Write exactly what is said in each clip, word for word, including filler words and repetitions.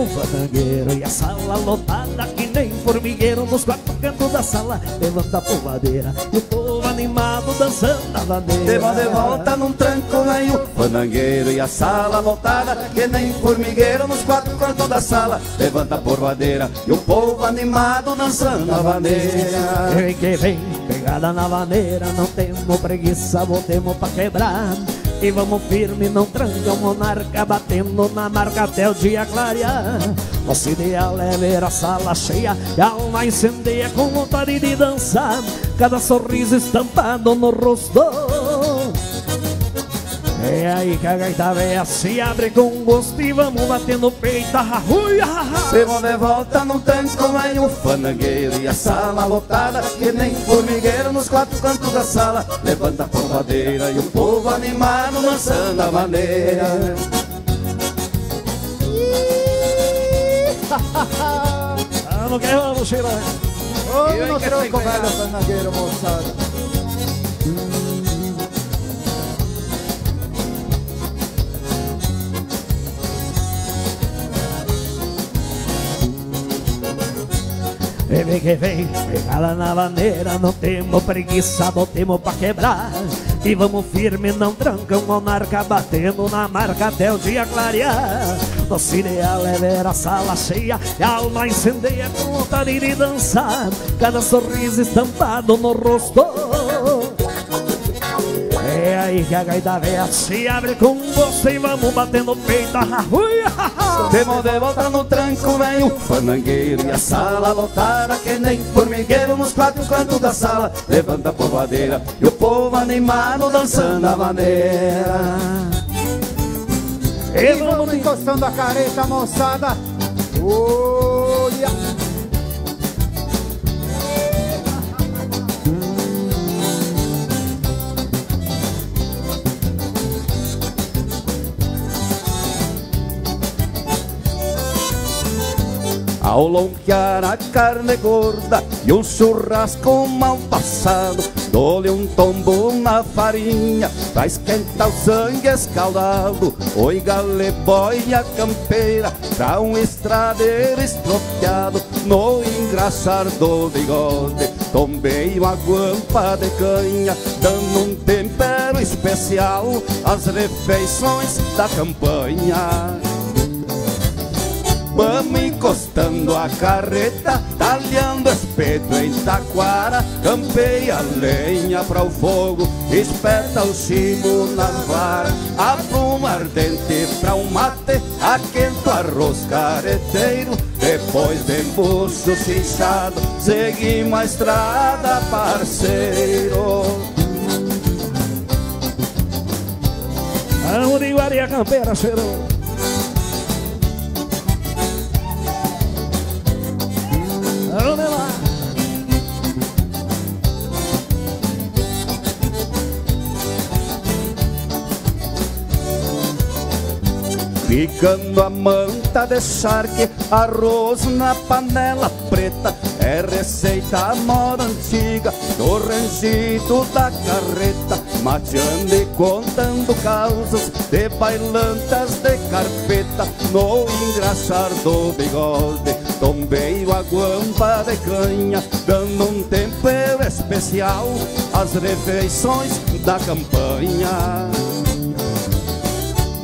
Fandangueiro e a sala lotada que nem formigueiro nos quatro cantos da sala, levanta a polvadeira e o povo animado dançando a vaneira. De volta, de volta num tranco vem o fandangueiro e a sala lotada que nem formigueiro nos quatro cantos da sala, levanta a polvadeira e o povo animado dançando a vaneira. Vem que vem, pegada na vaneira, não temos preguiça, botemos pra quebrar. E vamos firme, não tranca o monarca, batendo na marca até o dia clarear. Nosso ideal é ver a sala cheia e a alma incendeia com vontade de dançar. Cada sorriso estampado no rosto. É aí que a gaita véia se abre com gosto e vamos batendo peito, arrui, arrui. Semo de volta no tranco vem o fandangueiro e a sala lotada que nem formigueiro nos quatro cantos da sala. Levanta a polvadeira e o povo animado dançando a vaneira. Ah, não quero, não cheira. Ô, no troco, velho fandangueiro, moçada. E vem que vem, pegada na vaneira, não temos preguiça, botemos pra quebrar. E vamos firme, não tranca o monarca, batendo na marca até o dia clarear. Nosso ideal é ver a sala cheia e a alma incendeia com vontade de dançar. Cada sorriso estampado no rosto. É aí que a gaita véia se abre com gosto e vamos batendo peito, arrui, arrui. Semo de volta no tranco vem o fandangueiro e a sala lotada que nem formigueiro nos quatro cantos da sala. Levanta a polvadeira e o povo animado dançando a vaneira. E vamos encostando a careta, moçada. Olha! Ao longear a carne gorda e um churrasco mal passado, dou-lhe um tombo na farinha pra esquentar o sangue escaldado. Oi, galebóia campeira, pra um estradeiro estropiado, no engraxar do bigode, tombei uma guampa de canha, dando um tempero especial às refeições da campanha. Vamos encostando a carreta, talhando espeto em taquara, campeia lenha pra o fogo, espeta o chibo na vara, apruma ardente pra o mate, aquenta o arroz careteiro, depois de embucho chinchado, seguimos a estrada, parceiro. Vamos de iguaria campeira, cheiro. Vamos lá. Picando a manta de charque, arroz na panela preta, é receita moda antiga do rangido da carreta, mateando e contando causas de bailantas de carpeta, no engraxar do bigode, tombei a guampa de canha, dando um tempero especial às refeições da campanha.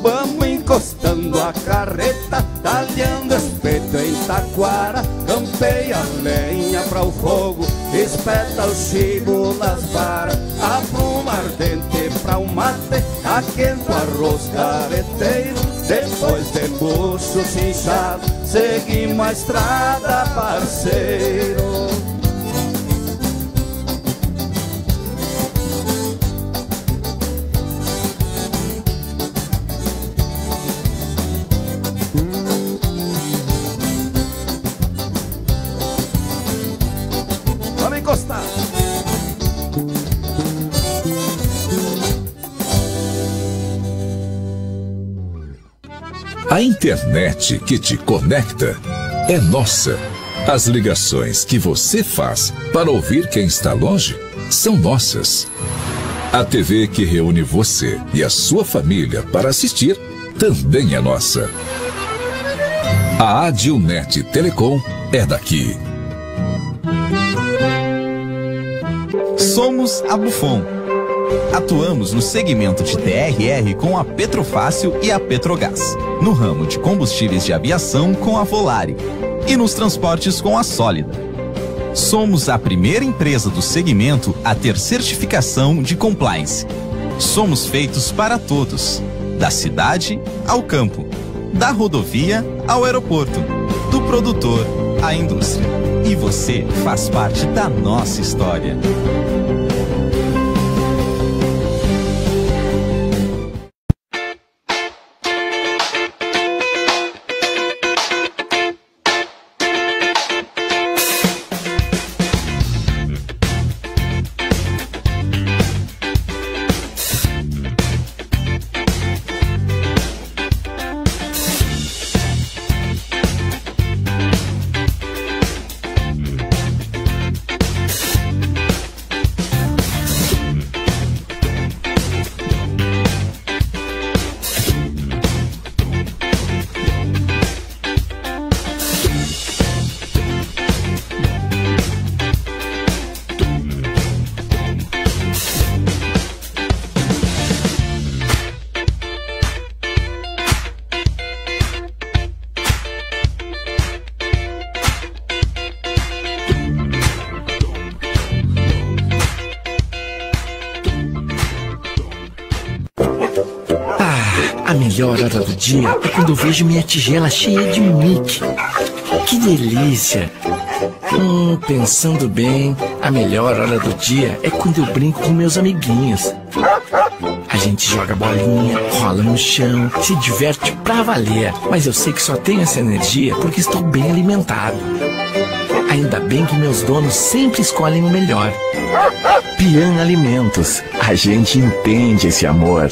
Vamos encostando a carreta, talhando espeto em taquara, campeia lenha pra o fogo, espeta o chibo nas varas, apruma ardente pra o mate, aquenta o arroz careteiro, depois de embucho chinchado, seguimos a estrada, parceiro. Vamos encostar. A internet que te conecta é nossa. As ligações que você faz para ouvir quem está longe são nossas. A T V que reúne você e a sua família para assistir também é nossa. A Adilnet Telecom é daqui. Somos a Bufon. Atuamos no segmento de T R R com a Petrofácil e a Petrogás, no ramo de combustíveis de aviação com a Volare e nos transportes com a Sólida. Somos a primeira empresa do segmento a ter certificação de compliance. Somos feitos para todos, da cidade ao campo, da rodovia ao aeroporto, do produtor à indústria. E você faz parte da nossa história. Ah, a melhor hora do dia é quando eu vejo minha tigela cheia de Mickey. Que delícia! Hum, pensando bem, a melhor hora do dia é quando eu brinco com meus amiguinhos. A gente joga bolinha, rola no chão, se diverte pra valer. Mas eu sei que só tenho essa energia porque estou bem alimentado. Ainda bem que meus donos sempre escolhem o melhor. Pian Alimentos, a gente entende esse amor.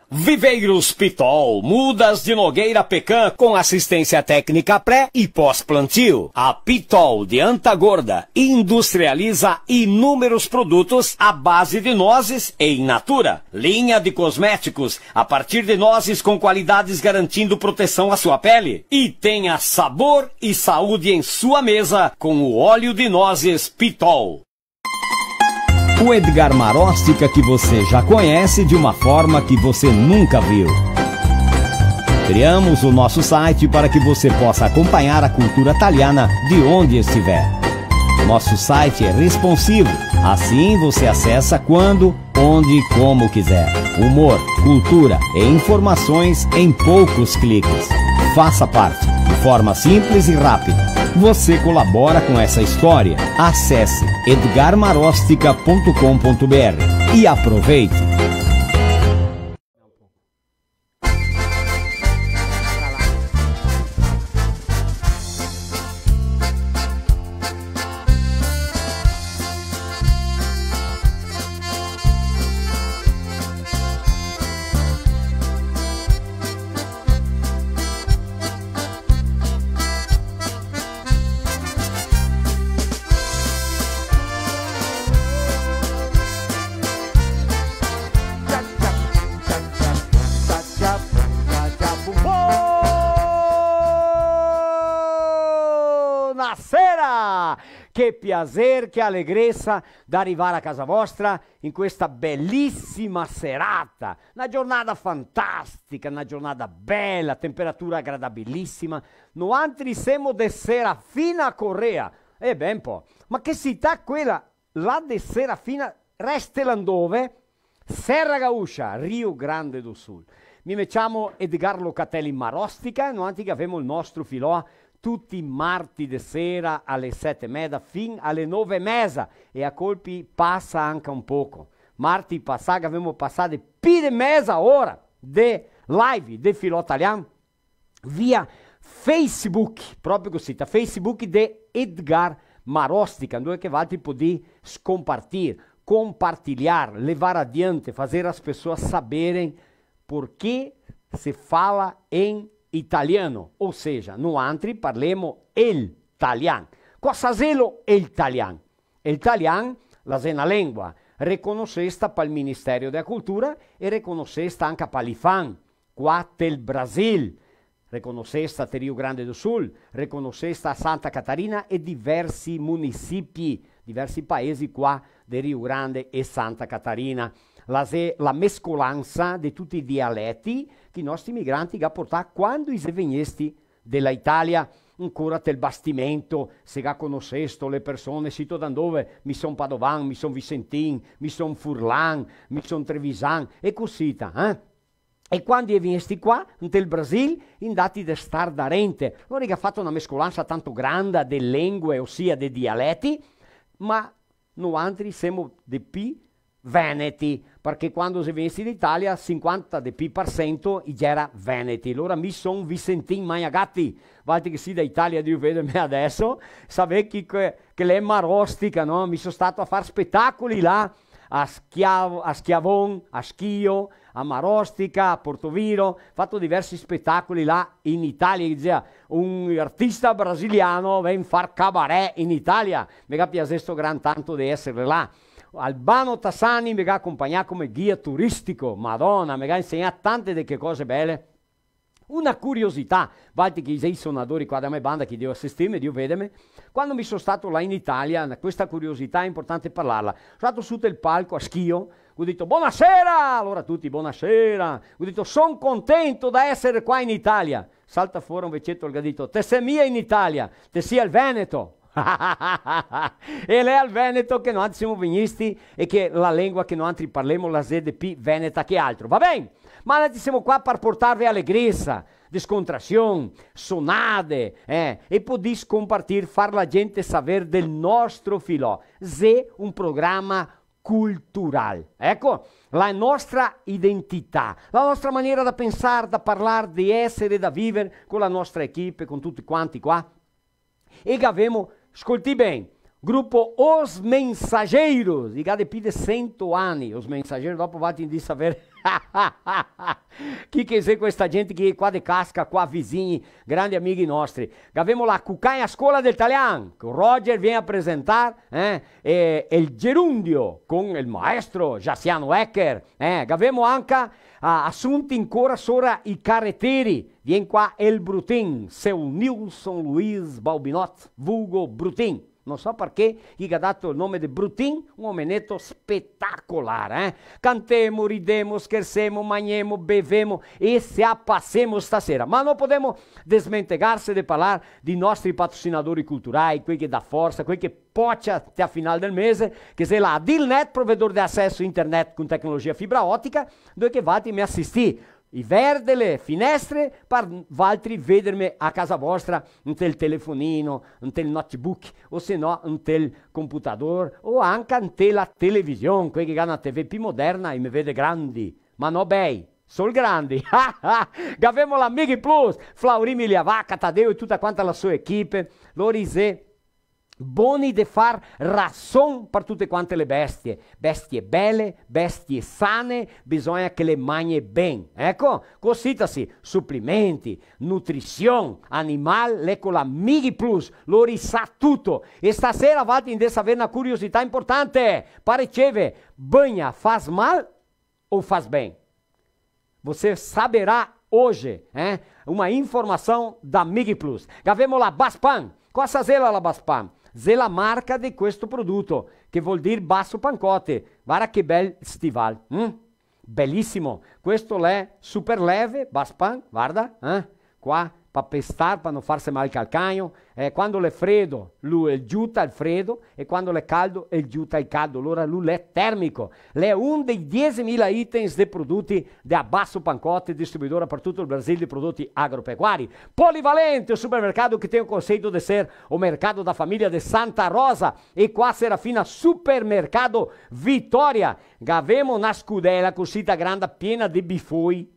Viveiros Pitol, mudas de nogueira pecan com assistência técnica pré e pós-plantio. A Pitol de Anta Gorda industrializa inúmeros produtos à base de nozes e in natura. Linha de cosméticos a partir de nozes com qualidades garantindo proteção à sua pele. E tenha sabor e saúde em sua mesa com o óleo de nozes Pitol. O Edgar Maróstica que você já conhece de uma forma que você nunca viu. Criamos o nosso site para que você possa acompanhar a cultura taliana de onde estiver. Nosso site é responsivo, assim você acessa quando, onde e como quiser. Humor, cultura e informações em poucos cliques. Faça parte, de forma simples e rápida. Você colabora com essa história. Acesse edgar marostica ponto com ponto br e aproveite! Che piaser, che alegresa d'arivar a casa vostra in questa belisima serata. Na giornada fantastica, na giornada bela, temperatura agradabilisima. Noantri semo de Serafina Corrêa. E ben po, ma che cità quela là de Serafina, resta là ndove? Serra Gaúcha, Rio Grande do Sul. Mi me ciamo Edgar Locatelli Marostica, noantri che gavemo el nostro filò tuti i marti de sera a le sete e meza fin a le nove e meza, e a colpi pasa anca un poco. Marti pasà che gavemo pasà de pi de meza ora de live de filò talian, via Facebook, proprio cosita, Facebook de Edgar Marostica, ndove che valtri podì scompartir, compartiliar, levar adiante, fazer as pessoas saberem por que se fala em italiano, ou seja, noantri parlemo el talian. Cosa xelo el talian? El talian la xe na lengua reconosesta pal Ministério da Cultura e reconosesta anca pa l'IPHAN, qua tel Brasil, reconosesta te Rio Grande do Sul, reconosesta a Santa Catarina e diversi munisipi, diversi paesi qua de Rio Grande e Santa Catarina. La xe la mescolansa de tuti i dialeti che i nostri migranti ga portà quando i xe vegnesti de la Italia, ancora tel bastimento, se ga conosesto le persone, sito da ndove, mi son padovan, mi son visentin, mi son furlan, mi son trevisan, e cosita, eh? E quando i è vegnesti qua, ntel Brasil, i è ndati de star darente. Alora i ga fato na mescolansa tanto granda de lengue, osia de dialeti, ma noantri semo de pi veneti, parché quando se vegnesti d'Italia, sinquanta de pi par sento i gera veneti. Alora mi son visentin magnagati, valtri che sì da Italia, drio vederme adeso, savè chi che, che l'è Marostica, no? Mi son stato a far spetacoli là, a Schiavo, a Schiavon, a Schio, a Marostica, a Portoviro, fato diversi spetacoli là in Italia, che dixea, un artista brasiliano vien far cabaret in Italia, me ga piasesto gran tanto de eser là. Albano Tassani me ga acompagnà come guia turistico, Madona, me ga insegnà tante de che cose bele. Una curiosità, valtri che i xe i sonadori qua da me banda, che drio asistirme, drio vederme, quando mi son stato là in Italia, questa curiosità è importante parlarla. Son stato su tel palco a Schio, go dito: "Bonasera!" Alora tuti: "Bonasera!" Go dito: "Son contento da eser qua in Italia." Salta fora un veceto, el ga dito: "Te si mia in Italia, te si al Veneto." E l'è al Veneto che noantri semo vegnisti e che la lengua che noantri parlemo la xe de pi veneta che altro. Va ben? Ma noantri semo qua par portarve alegresa, descontrasion, sonade, eh, e podì scompartir, far la gente saver del nostro filò. Xe un programa cultural. Eco, la nostra identità, la nostra maniera da pensar, da parlar, de eser, da viver, con la nostra equipe, con tuti quanti qua. E gavemo, scoltì ben, grupo Os Mensageiros, i ga de pi de sento ani, Os Mensageiros, dopo valtri ndì saver chi che xe questa gente che xe qua de Casca, qua vizini, grandi amighi nostri. Gavemo la Cucagna Scola del Talian, che Roger vien a presentar, eh, e, e el Gerundio con el maestro Jaciano Ecker, eh, gavemo anca a, asunti ancora sora i careteri, vien qua el Brutin, seu Nilson Luiz Balbinot, vulgo Brutin. No so parché i ga dato el nome de Brutin, un omeneto spetacolar, eh? Cantemo, ridemo, schersemo, magnemo, bevemo e se a pasemo stasera. Ma no podemo desmentegarse de parlar dei nostri patrocinadori culturai, quei che dà forsa, quei che pocia te a final del mese, che xe la Adilnet, provedor de aceso internet con tecnologia fibra otica, dove che valtri me asistì i ver de le finestre, par valtri vederme a casa vostra, ntel telefonino, ntel notebook, o se no ntel computador, o anca nte la television, quei che ga na T V pi moderna, i me vede grandi, ma no bei, sol grandi. Gavemo la Mighi Plus, Flauri Migliavacca, Tadeo e tuta quanta la so equipe, lori xe boni de far rason par tute quante le bestie. Bestie bele, bestie sane, bisogna che le magne ben. Eco, cosita sì, suplimenti, nutrision, animal, l'è co la Mighi Plus, lori sa tuto. E stasera valtri ndè saver na curiosità importante. Par riceve, bagna, faz mal ou faz bem? Você saberá hoje, eh, uma informação da Mig Plus. Gavemo la Baspan. Cosa xela la Baspan? Xe la marca de questo produto, che vol dir baso pancote. Varda che bel stival, mm? Belisimo. Questo l'è super leve, Baspan, varda, eh? Qua, pa pestar, pa no farse mal el calcagno. Eh, quando l'è fredo, lu el giuta el fredo, e quando l'è caldo, el giuta el caldo. Alora lu l'è termico. L'è un dei diesemila itens de produti de Abasso Pancotte, distribuidora par tuto el Brasil de produti agropecuari. Polivalente, o supermercado que tem o conceito de ser o mercado da família de Santa Rosa. E qua Serafina, Supermercado Vitória. Gavemo na scudela cusita granda, piena de bifoi.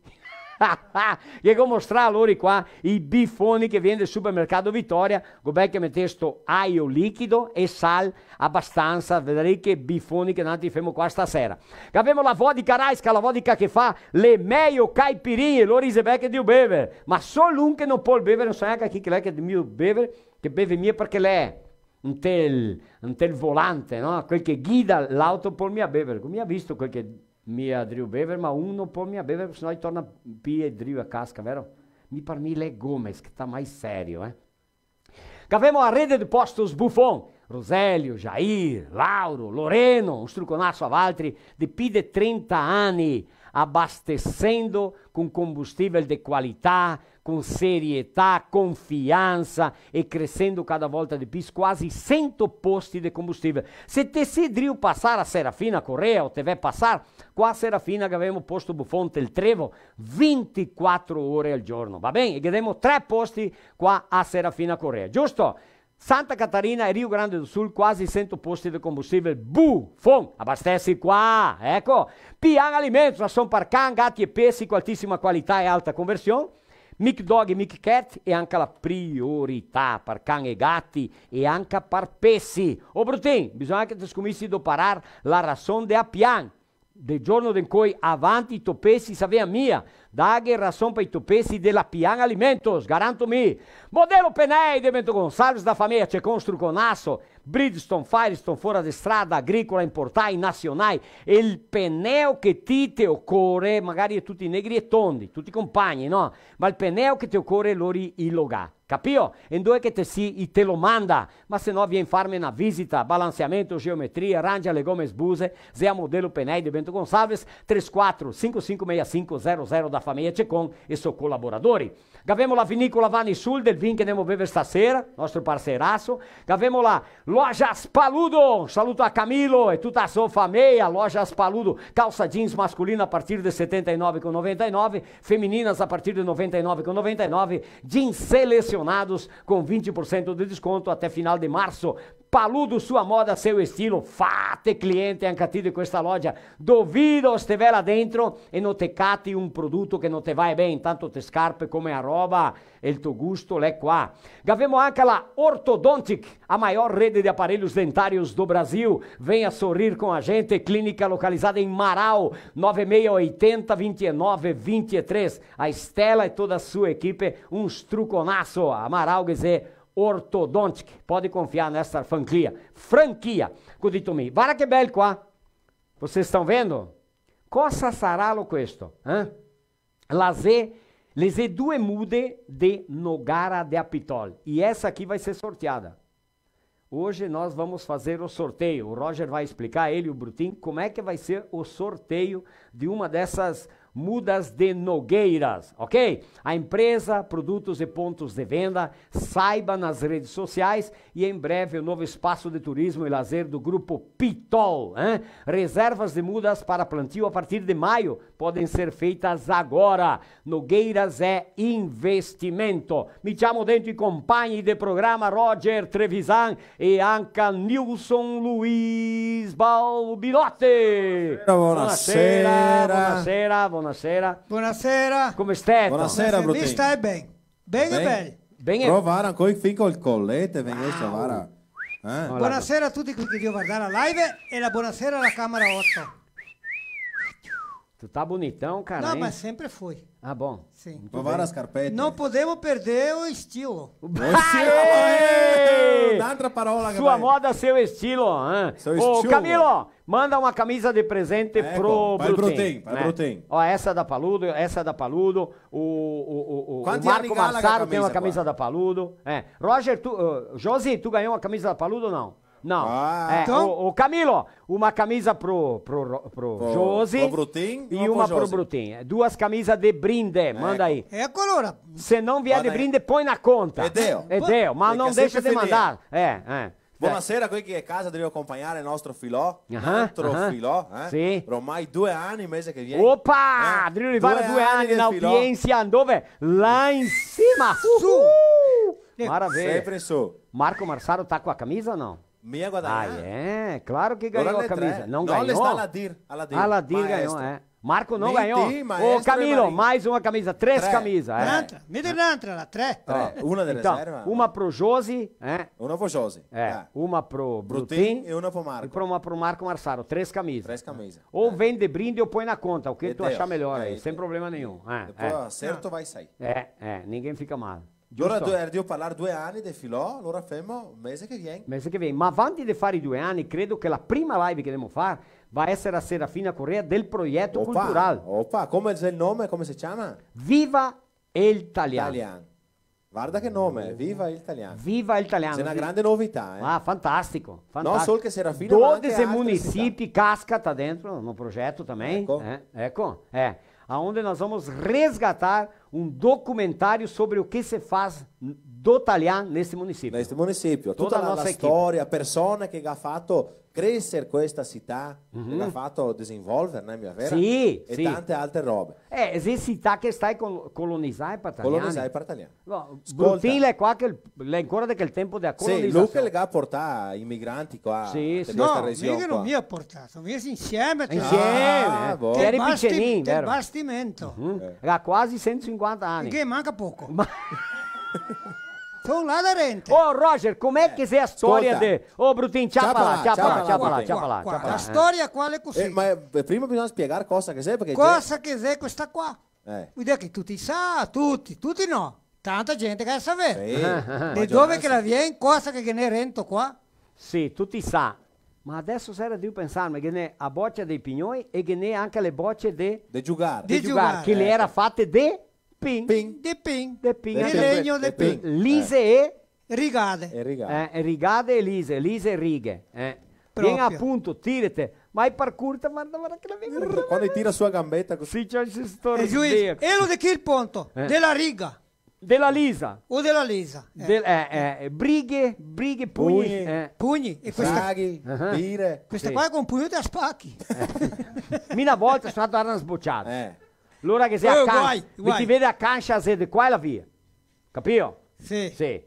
Che go mostrà lori qua, i bifoni che vien del supermercado Vitória, go bel che metesto aio liquido e sal abastansa, vedrai che bifoni che noantri femo qua stasera. Gavemo la vodka Raiska, la vodka che fa le meio caipirinhe, lori xe bel che drio bever, ma solo un che no pol bever, no so gnanca chi che l'è che drio bever, che beve mia parché l'è inte el, inte el volante, no? Quel che guida l'auto pol mia bever, go mia visto quel che mia drio bever, ma un no pol mia bever, se no i torna pì drio a casca, vero? Mi par mi l'è Gomes, che sta mai serio, eh. Gavemo a rede de postos Buffon, Roselio, Jair, Lauro, Loreno, un struconaso a valtri, de pì de trenta ani, abastecendo con combustível de qualità, con serietà, confiansa e crescendo cada volta de pì, quasi sento posti de combustível. Se te si drio pasar a Serafina Corrêa o te vè pasar, qua a Serafina gavemo posto Buffon del Trevo, vintiquatro ore al giorno, va ben? E gavemo tre posti qua a Serafina Corrêa, giusto? Santa Catarina e Rio Grande do Sul, quasi sento posti de combustível Buffon. Abastece qua, eco. Pian Alimentos, rason par can, gati e pesi, co altisima qualità e alta conversion. Mic Dog e Mic Cat e anca la Priorità par can e gati e anca par pesi. Ô Brutin, bisogna che te scominsi doparar la rason de a Pian. De giorno de incoi avanti i to pesi savea mia, daghe rason pa i to pesi de la Pian Alimentos, garanto mi. Modelo Penei de Bento Gonçalves, da fameia Cecon, struconaso, Bridgestone, Firestone, fora de strada, agricola, importai, nasionai, el peneo che ti te ocore, magari tuti negri e tondi, tuti compagni, no? Ma el peneo che te ocore lori i lo ga. Capio? E ndove che te si, i te lo manda. Ma se no, vien farme na visita. Balanceamento, geometria, rangia le gome sbuse, xe a Modelo Penei de Bento Gonçalves, três quatro cinco cinco meia cinco zero zero, da fameia Cecon e so colaboradori. Gavemo la vinicola Vanisul, del vin che ndemo bever stasera, nostro parceiraso. Gavemo la Lojas Paludo, saluto a Camilo e tuta a so fameia, Lojas Paludo, calça jeans masculina a partir de setenta e nove com noventa e nove, femininas a partir de noventa e nove com noventa e nove, jeans selecionados com vinte por cento de desconto até final de março. Paludo, sua moda, seu estilo, fate cliente anca ti de questa loja. Dovido, se te vè là dentro e no te cati un produto che no te vae ben, tanto te scarpe come a roba e el to gusto l'è qua. Gavemo anca la Orthodontic, a maior rede de aparelhos dentários do Brasil. Venha sorrir com a gente. Clínica localizada em Marau, nove meia oitenta, vinte e nove, vinte e três. A Estela e toda a sua equipe, un struconaso. A Marau, quer dizer, Orthodontic. Pode confiar nessa franquia. Franquia. Go dito mi. Varda che bel qua. Vocês estão vendo? Cosa saralo questo, eh? La xe, le xe due mude de Nogara de Apitol. E essa aqui vai ser sorteada. Hoje nós vamos fazer o sorteio. O Roger vai explicar, ele e o Brutin, como é que vai ser o sorteio de uma dessas mudas de Nogueiras, ok? A empresa, produtos e pontos de venda, saiba nas redes sociais e em breve o novo espaço de turismo e lazer do Grupo Pitol, hein? Reservas de mudas para plantio a partir de maio podem ser feitas agora. Nogueiras é investimento. Mi ciamo dentro i compagni de programa, Roger Trevisan e anca Nilson Luis Balbinotti. Bonasera, bonasera, bonasera. Bonasera. Come stai? Bonasera, Brutin. Mi stai ben. Ben e bel. Ben e... Però vara, ancoi fin col colete, vegnesto, vara. Eh? Bonasera a tuti quei che drio vardar la live e la bonasera a la camera oto. Tu tá bonitão, cara, hein? Não, mas sempre fui. Ah, bom. Sim. Muito bem. Vara scarpete. Não podemos perder o estilo. O estilo, eh! N'altra parola che... Sua moda, seu estilo, hein? Seu estilo. Ô, Camilo, Manda uma camisa de presente pro Brutin, né? Eco, pa el Brutin, pa el Brutin. Ó, essa é da Paludo, essa é da Paludo. O, o, o, o, o Marco Marsaro tem uma camisa da Paludo. Quanti ani che la ga la camisa qua? É. Roger, tu, eh, Josi, tu ganhou uma camisa da Paludo ou não? Não. Ah. É, então, o, o Camilo, uma camisa pro, pro, pro Josi e uma pro Brutin. Pro, pro Brutin. É, duas camisas de brinde, manda aí. Eco. Eco, alora. Se não vier de brinde, põe na conta. Manda aí. E deo. E deo, ma não deixa de mandar. Parché sempre finì. É, é. Bonasera a quei che xe casa, drio acompagnar el nostro Filò, ah, l'altro Filò, eh? Sì. Ormai due ani, mese che vien. Opa! Eh? Drio rivare a due ani, due ani de Filò. L'audiensa, dove? Là in sima! Su! Uhu! Maravilha. Sempre in su. Marco Marsaro tá com a camisa ou não? Mi a guadagnà. Ah, é, claro que ganhou a camisa. Alora le tre. Não ganhou? No, le sta a Ladir, a Ladir. A Ladir ganhou, é. Maestro. Marco não ganhou. Ô, Camilo, mais uma camisa, três camisas, é. N'antra, mi de n'antra, là, tre. Tre, una de riserva. Então, uma pro Josi, é. Una pro Josi. É, uma pro Brutin e uma pro Marco. E pro, uma pro Marco Marsaro, três camisas. Três camisas. Ou vende brinde ou põe na conta, o que tu achar melhor aí, sem problema nenhum. É, depois acerto vai sair. É, é, ninguém fica mal. Giusto. Alora, due, drio parlar due ani de Filò, alora femo mese che vien. Mese che vien. Ma avanti de far i due ani, credo che la prima live che demo far va a eser a Serafina Corrêa del proieto cultural. Opa, opa, come xe el nome? Come se ciama? Viva el Talian. Talian. Varda che nome, Viva el Talian. Viva el Talian. Xe na grande novità, eh. Ah, fantastico, fantastico. No sol che Serafina, ma anche altre cità. Dodese munisipi casca, tá dentro, no projeto também, eh, eco, eh. Aonde nós vamos resgatar um documentário sobre o que se faz do Talian nesse município. Neste município. Toda a nossa equipe. Tutta la, la storia, persone che ga fato creser questa cità, che ga fato desenvolver, né, mia vera? Sì, sì. E tante altre robe. Eh, xe cità che xe stai col-, colonizae par taliani. Colonizae par taliani. No, scolta. Brutin l'è qua che l-, l'è ancora de quel tempo dea colonizasion. Sì, lu che el ga portà i migranti qua, sì, sì, in questa region qua. No, mi che no mi go portà. Son vegnui insieme, cioè. Insieme, eh. Ah, boh. Te eri picenin, vero? Del bastimento. Mhm. Eh. Ga quasi sento e sinquanta ani. Che manca poco. Ma son là darente. Oh, Roger, com'è che xe a storia de... Scolta. Oh, Brutin, ciapa là, ciapa là, ciapa là, ciapa là, ciapa là. Qua, qua, qua. La storia qua l'è cusì. Eh, ma, eh, prima bisogna spiegar cosa che xe, parché... Cosa che xe questa qua? Eh. Vol dir che tuti sa, tuti, tuti no. Tanta gente che la sa. Sì, de dove che la vien, cosa che ghe n'è rento qua? Sì, tuti sa. Ma adeso s'era drio pensarme, ghe n'è a bocia dei pignoi e ghe n'è anca le boce de... De giugar. De giugar, che le era fate de pin. Pin. De pin. De pin. De legno, de pin. Lise e rigade. E rigade. Eh, e rigade e lise, lise e righe, eh. Proprio. Vien apunto, tirete, ma i par curta, varda, varda che la vien. Quando i tira su a gambeta cusì. Sì, ciò, se storcia. E giù, e lo de chi el ponto? Eh. De la riga. De la lisa. O de la lisa, eh. Del, eh, eh, brighe, brighe, pugni, eh. Pugni. E questa... Fraghi, vire. Questa qua con pugno te la spachi. Eh. Mi na volta so ndà a dar na sbociada. Eh. Lora che xe a can-, guai, guai. Ti vede a cancia, xe de qua e la via. Capio? Sì. Sì.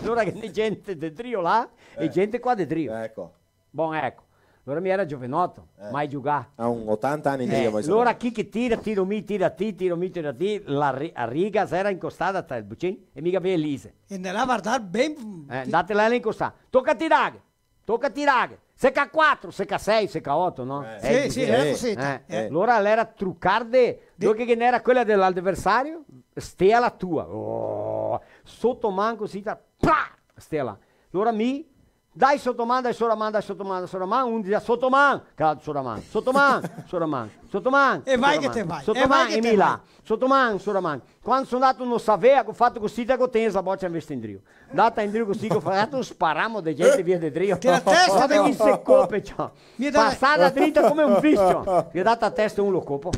Lora che ghe n'è gente de drio là e gente qua de drio. Eco. Bon, eco. Lora mi era giovenoto, mai giugà. A un otanta ani indrio, mai so. Lora chi che tira, tiro mi, tira ti, tiro mi, tira ti, la ri-, a riga s'era incostada tra el bucin e mi gavea lise. E ndè là a vardar ben. Eh, ndate là e incostà. Toca tiraghe. Toca tiraghe. Se ca quatro, se ca sei, se ca oto, no? Eh. Sì, sì, era cusì. Eh, eh. Lora l'era trucar de, de, dove che ghe n'era quela de l'adversario, stea la tua. Oh, soto man cusì, ta-, pa! Stea là. Lora mi, dai soto man, dai sora man, dai soto man, dai sora man, un dise soto man, che l'altro sora man, soto man, sora man, soto man, e vai che te vai, soto man, e vai che te vai. Soto man, sora man. Quando so ndato no savea, go fato cusì, go teso a bocia invese indrio. Ndata indrio cusì, go fato un sparamo de gente via de drio. Te la testa de un... Se cope, ciò. Pasada drita come un ficio. Ghe data a testa un lo copo.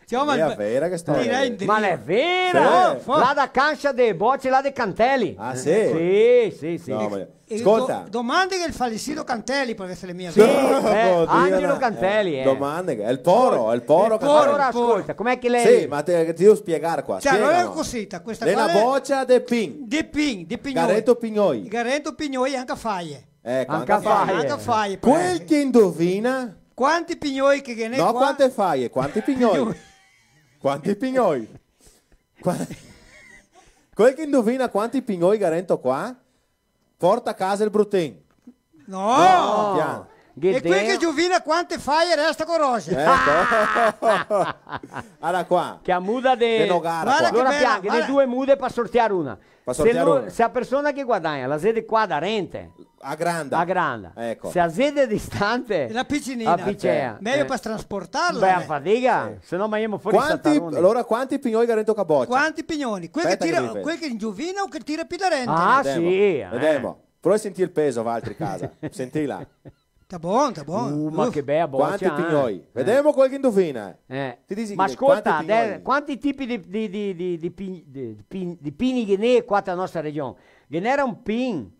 Ciò, ma l'è vera che storia. Ma l'è vera! Sì. Là da cancia de boce, là de Canteli. Ah, sì? Sì, sì, sì. No, ma E scolta. Do-, domande che el falecido Canteli, par eser mia. Sì, eh, Angelo Canteli, eh. Domande che, el poro, el poro Canteli. Alora, scolta, com'è che l'è? Sì, ma te, te devo spiegar qua. Cioè, alora l'è cusì, questa qua l'è na bocia de pin. De pin, de pignoi. Ga rento pignoi. Ga rento pignoi, anca faie. Eco, anca faie. Anca faie, però. Quel che indovina. Quanti pignoi che ghe n'è qua? No, quante faie, quanti pignoi? Pignoi. Quanti pignoi? Qua-, quel che indovina quanti pignoi ga rento qua? Porta a casa el Brutin. No! No, pian. E quel che indovina quante faie resta co Roger. Eco. Ara qua. Che a muda de... De nogara qua. Varda che bela, varda. Alora pian, ghe n'è due mude par sortear una. Par sortear una. Se no, se a persona che guadagna la xe de qua darente, A granda. A granda. Eco. Se a xe de distante, la picinina. La picea. Mejo par transportarla, beh, eh. Fadiga, se no magnemo fora i sataroni. Quanti, alora, quanti pignoi che ga dentro a bocia? Quanti pignoni? Quel che tira, quel che indovina o che tira pi darente? Ah, sì, eh. Vedemo. Prova a sentir el peso, valtri casa. Sentila. Tá bom, tá bom. Uh, ma che bea bocia, eh. Quanti pignoi? Vedemo quel che indovina. Eh. Ti disi che quanti pignoi? Ma scolta, de-, quanti tipi de, de, de, de, de pin-, de, de pin-, de pini ghe n'è qua nela nostra region? Ghe n'era un pin,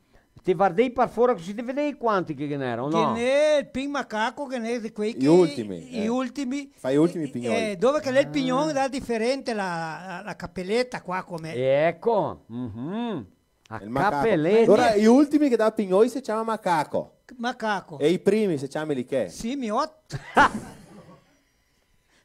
te vardei par fora cusì, te vedei quanti che ghe n'era, o no? Ghe n'è el pin macaco, ghe n'è de quei che... I ultimi, i ultimi. Fa i ultimi pignoi. Eh, dove che l'è el pignon, l'è diferente la, la, la capeleta qua, come. Eco, mhm. A capeleta. Alora, i ultimi che dà pignoi se ciama macaco. Macaco. E i primi se ciama li che? Simiot.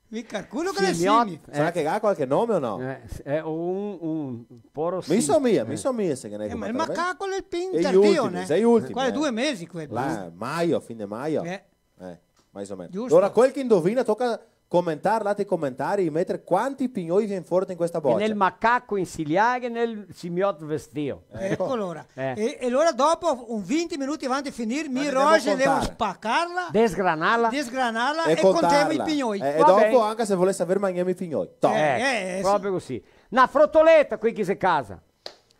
Mi calculo che l'è simiot, simi. Sarà che ga qualche nome o no? Eh, s-, eh, un, un poro... Mi so mia, mi so mia se ghe n'è... Eh, ma el macaco l'è el pin tardio, né? Xe i ultimi, eh. Quasi due mesi quel. Là, maio, fin de maio. Eh. Eh, mais o meno. Giusto. Alora, quel che indovina toca comentar là nei comentari e meter quanti pignoi vien fora in questa bocia. E nel macaco in siliaghe, nel simiot vestio. Eco. Eco, alora. Eh. E, e alora dopo, un vinti minuti avanti de finir, mi, Roger, devo spacarla, desgranarla. Desgranarla e contemo i pignoi. Eh, e dopo, anca se volè saver, magnemo i pignoi. Top. Eh, eh, proprio cusì. Na frotoleta, quei che xe casa.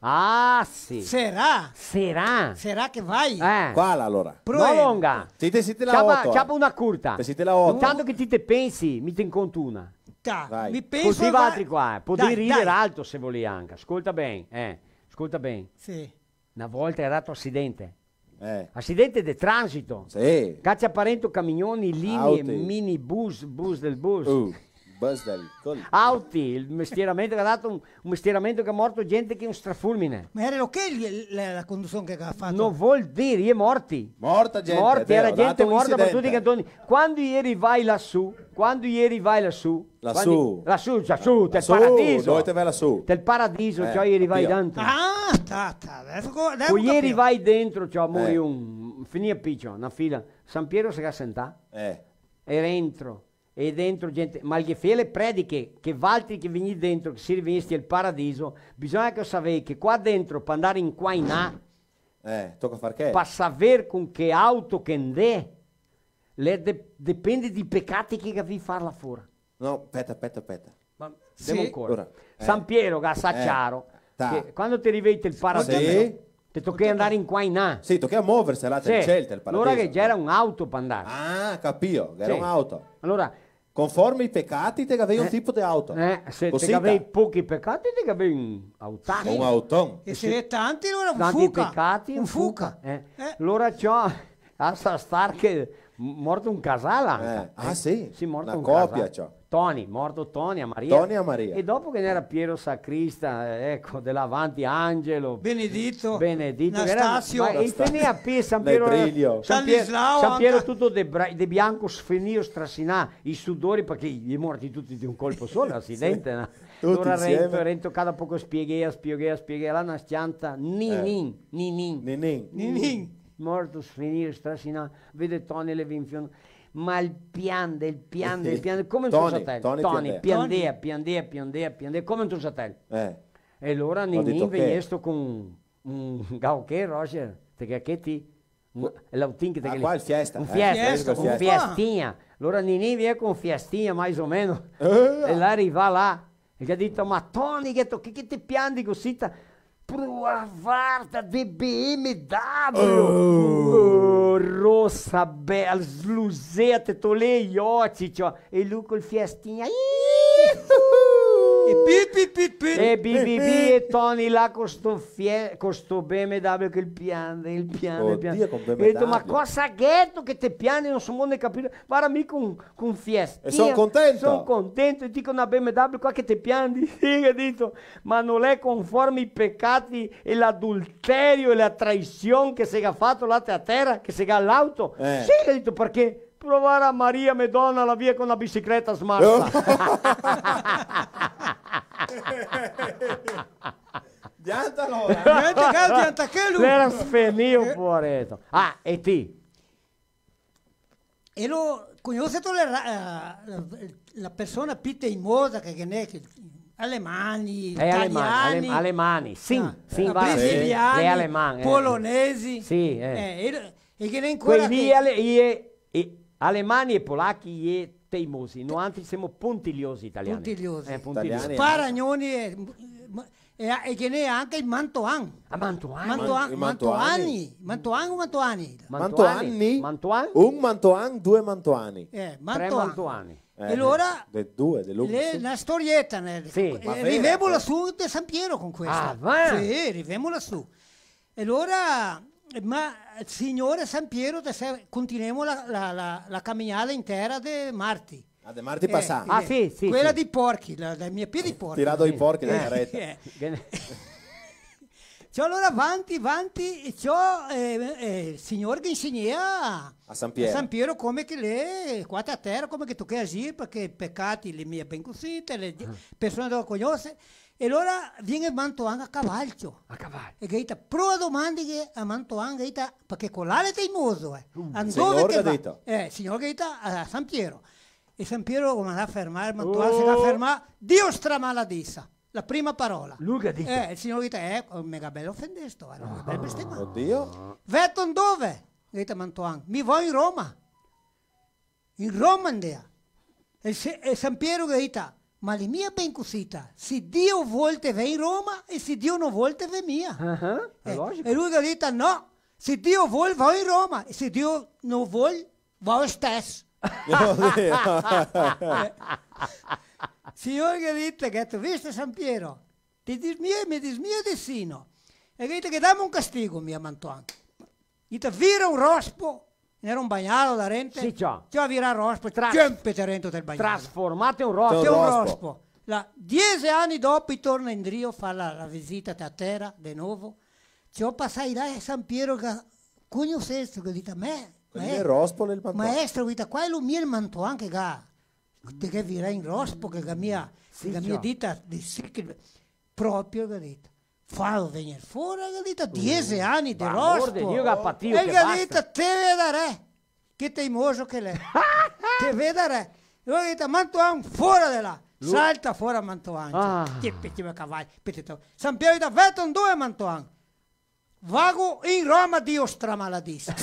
Ah, sì. Serà? Serà? Serà che vai? Eh. Quala, alora? Proemo. No longa. Ti te siti la oto, eh. Ciapa, ciapa una curta. Te siti la oto. Intanto che ti te pensi, mi te ne conto una. Dai. Mi penso... Cusì valtri qua, eh. Podì rider alto se volì anca. Scolta ben, eh. Scolta ben. Sì. Na volta gera stato acidente. Eh. Acidente de transito. Sì. Cacia parento camignoni, lini, minibus, bus del bus. Uh, bus del col- Auti, el mestieramento che ga dato un, un mestieramento che ga morto gente che un strafulmine. Ma gera lo che el, la, la condusion che ga fato? No vol dir, i è morti. Morta gente, morti, gera gente morta par tuti i cantoni. Quando i è rivai lasù, quando i è rivai lasù, Lasù. Quando, lasù, lasù, tel paradiso. Dove te ve lasù? Tel paradiso, eh, ciò, i rivai dentro. Ah, sta, sta, deso go-, deso go capìo. Poi i rivai dentro, ciò, mori un, finì a picio, na fila. San Piero se ga sentà. Eh. E dentro, e dentro gente, ma el ghe fea le prediche, che valtri che vegnì dentro, che sì rivegnisti al paradiso, bisogna che savei che qua dentro, par ndar in qua in là, eh, toca far che? Par saver con che auto che ndè, le de-, depende dai pecati che gavì far là fora. No, speta, speta, speta. Ma sì. Demo ancora. Alora, eh. San Piero, che ga sa ciaro, che quando te rivei tel paradiso, te tochea ndar in qua in là. Sì, tochea moverse là, tel ciel, tel paradiso. Alora che ghe gera un auto par ndar. Ah, capìo, ghe gera un auto. Alora, conforme i pecati, te gavei un tipo de auto. Eh, se te gavei pochi pecati, te gavei un auton. Un auton. E se tanti, alora un fuca. Tanti pecati, un fuca. Eh. Alora ciò, lasa star che m-, morto un casal anca. Eh, ah, sì? Sì, morto un casal. Na copia, ciò. Toni, morto Toni, a Maria. Toni e a Maria. E dopo che ghe n'era Piero sacrista, eh, eco, de là avanti Angelo. Benedito. Benedito, che gera, Nastasio. Ma i tenea a pie San Piero, San Piero, Stanislao San Piero anca. Tuto de bra-, de bianco, sfinìo, strasinà, i sudori, parché i è morti tuti de un colpo solo, acidente, no? Tuti insieme. Alora rento, rento, cada poco spieghea, spieghea, spieghea, là na s-cianta, Ninin, Ninin. Ninin. Ninin. Morto, sfinìo, strasinà, vede Toni le vinfion-, ma el piande, el piande, el piande, come un tosatel. Toni, Toni piandea, piandea, piandea, piandea, come un tosatel. Eh. E alora Ninin vegnesto con un, un gauchè, Roger, te ghe che ti? Un, l'autin che te ghe... Ah, qua el Fiesta. Un Fiesta, un Fiestinha. Alora Ninin vien con un Fiestinha, mais o meno. Eh. E là riva là, e el ga dito: "Ma Toni, che to-, che, che te piandi cusì ta-?" Pro a varda de B M W. Oh. Oh, rosa bela, sluzea, te tolea i oci, ciò. E lu col Fiestinha. E pit, pit, pit, pit. E bi, bi, bi, e Toni là co sto fie-, co sto B M W che el piande, el piande, el piande. Odio, con B M W. E el ga dito: "Ma cosa gheto che te piandi? No so mia capir." Varda, mi con, con Fiestinha. E son contento. Son contento, e ti co na B M W qua che te piandi. Sì, el ga dito, ma no l'è conforme i pecati e l'adulterio e la traision che se ga fato là te a tera, che se ga l'auto? Eh. Sì, el ga dito, parché? Provar a Maria Madona là via co na bicicleta smarsa. Dianta alora. Dianta che, dianta che lu. L'era sfenìo, poareto. Ah, e ti? E lo, cognoseto le ra-, eh, la, la persona pi teimosa che ghe n'è, che, Alemani, eh, alemani, italiani, alem-, alemani, sì, ah, sì, va, brasiliani, sì, le alemane, eh, polonesi. Sì, eh. Eh, e, e che ne ancora quei lì che ale-, i, i alemani e polachi i è teimosi, noantri semo puntiliosi italiani. Puntiliosi. Eh, puntiliosi. Italiani, eh. Sparagnoni e, e, e che ne anca i mantoan. Ah, mantoani? Mantoan, i mantoani. Mantoani, mantoan o mantoani? Mantoani? Mantoani? Mantoan? Un mantoan, due mantoani. Eh, tre mantoan. Mantoani. Eh, e alora de due, de l'un, le, sì. Na storieta, né? Sì. Eh, ma vera, rivemo, eh, lasù de San Piero con questa. Ah, va? Sì, rivemo lasù. E alora, ma, Signore San Piero, te se-, continuemo la, la, la, la caminada in tera de Marti. Ah, de Marti pasà. Eh, ah, eh, sì, sì, quela sì. Dei porchi, la, la mia pie dei porchi. Tirà dei porchi, eh, la careta. Eh. Ciò, alora vanti, vanti, e ciò, eh, eh, Signor che insegnea a San Piero. A San Piero come che le, qua a tera, come che toca agir, parché pecati le mia ben cusì, te le, ah, persone no le cognose, e alora vien el mantoan a cavalcio. A cavalcio. E ghe dita, prova domandighe a mantoan, ghe dita, parché colà l'è teimoso, eh. Mm. Andove che va? Signor che dita. Eh, Signor che dita a San Piero. E San Piero lo manda a fermar, el mantoan se ga fermà, Dio stramaladisa. La prima parola. Lu che ga dito? Eh, el Signor che dita, eh, me ga bel ofendesto, eh, me ga bel bestemà. Odio. Veto ndove? Che dita Mantoan, mi vo in Roma. In Roma ndea. E se-, e San Piero che dita, ma l'è mia ben cusita. Se Dio vol te ve in Roma e se Dio no vol te ve mia. Ah, ah, è logico. E lu che dita, no, se Dio vol vo in Roma e se Dio no vol vo stes. Signor che dite, che te visto San Piero? Te dis mia, me dis mia de sì, no. E che dite che dame un castigo, mia Mantoan. Dite, vira un rospo, n'era un bagnalo darente. Sì, ciò. Ciò, vira rospo, tras-, ciempete rento del bagnalo. Trasformate un rospo. Ciò, un rospo. Là, diese ani dopo, i torna indrio, fa la, la visita a tera, de novo. Ciò, pasai là e San Piero che cognosesto, che dite, me, quel maestro, rospo del Mantoan. Maestro, dite, qua è lo mio Mantoan che ga, te che vira in rospo, che ga mia, sì, che ga mia dita de sì, che proprio, che dite, falo vegner fora, che dite, diese ani de rospo. Par amor de Dio, che ga patìo, che basta. E che dite, te vedarè, che teimoso che l'è. Te vedarè. E che dite, Mantoan, fora de là. Salta fora Mantoan. Ah. Che pe-, che cavai, pe-, te-, San Piero, dite, veto ndove Mantoan? Vago in Roma, Dio stramaladisa.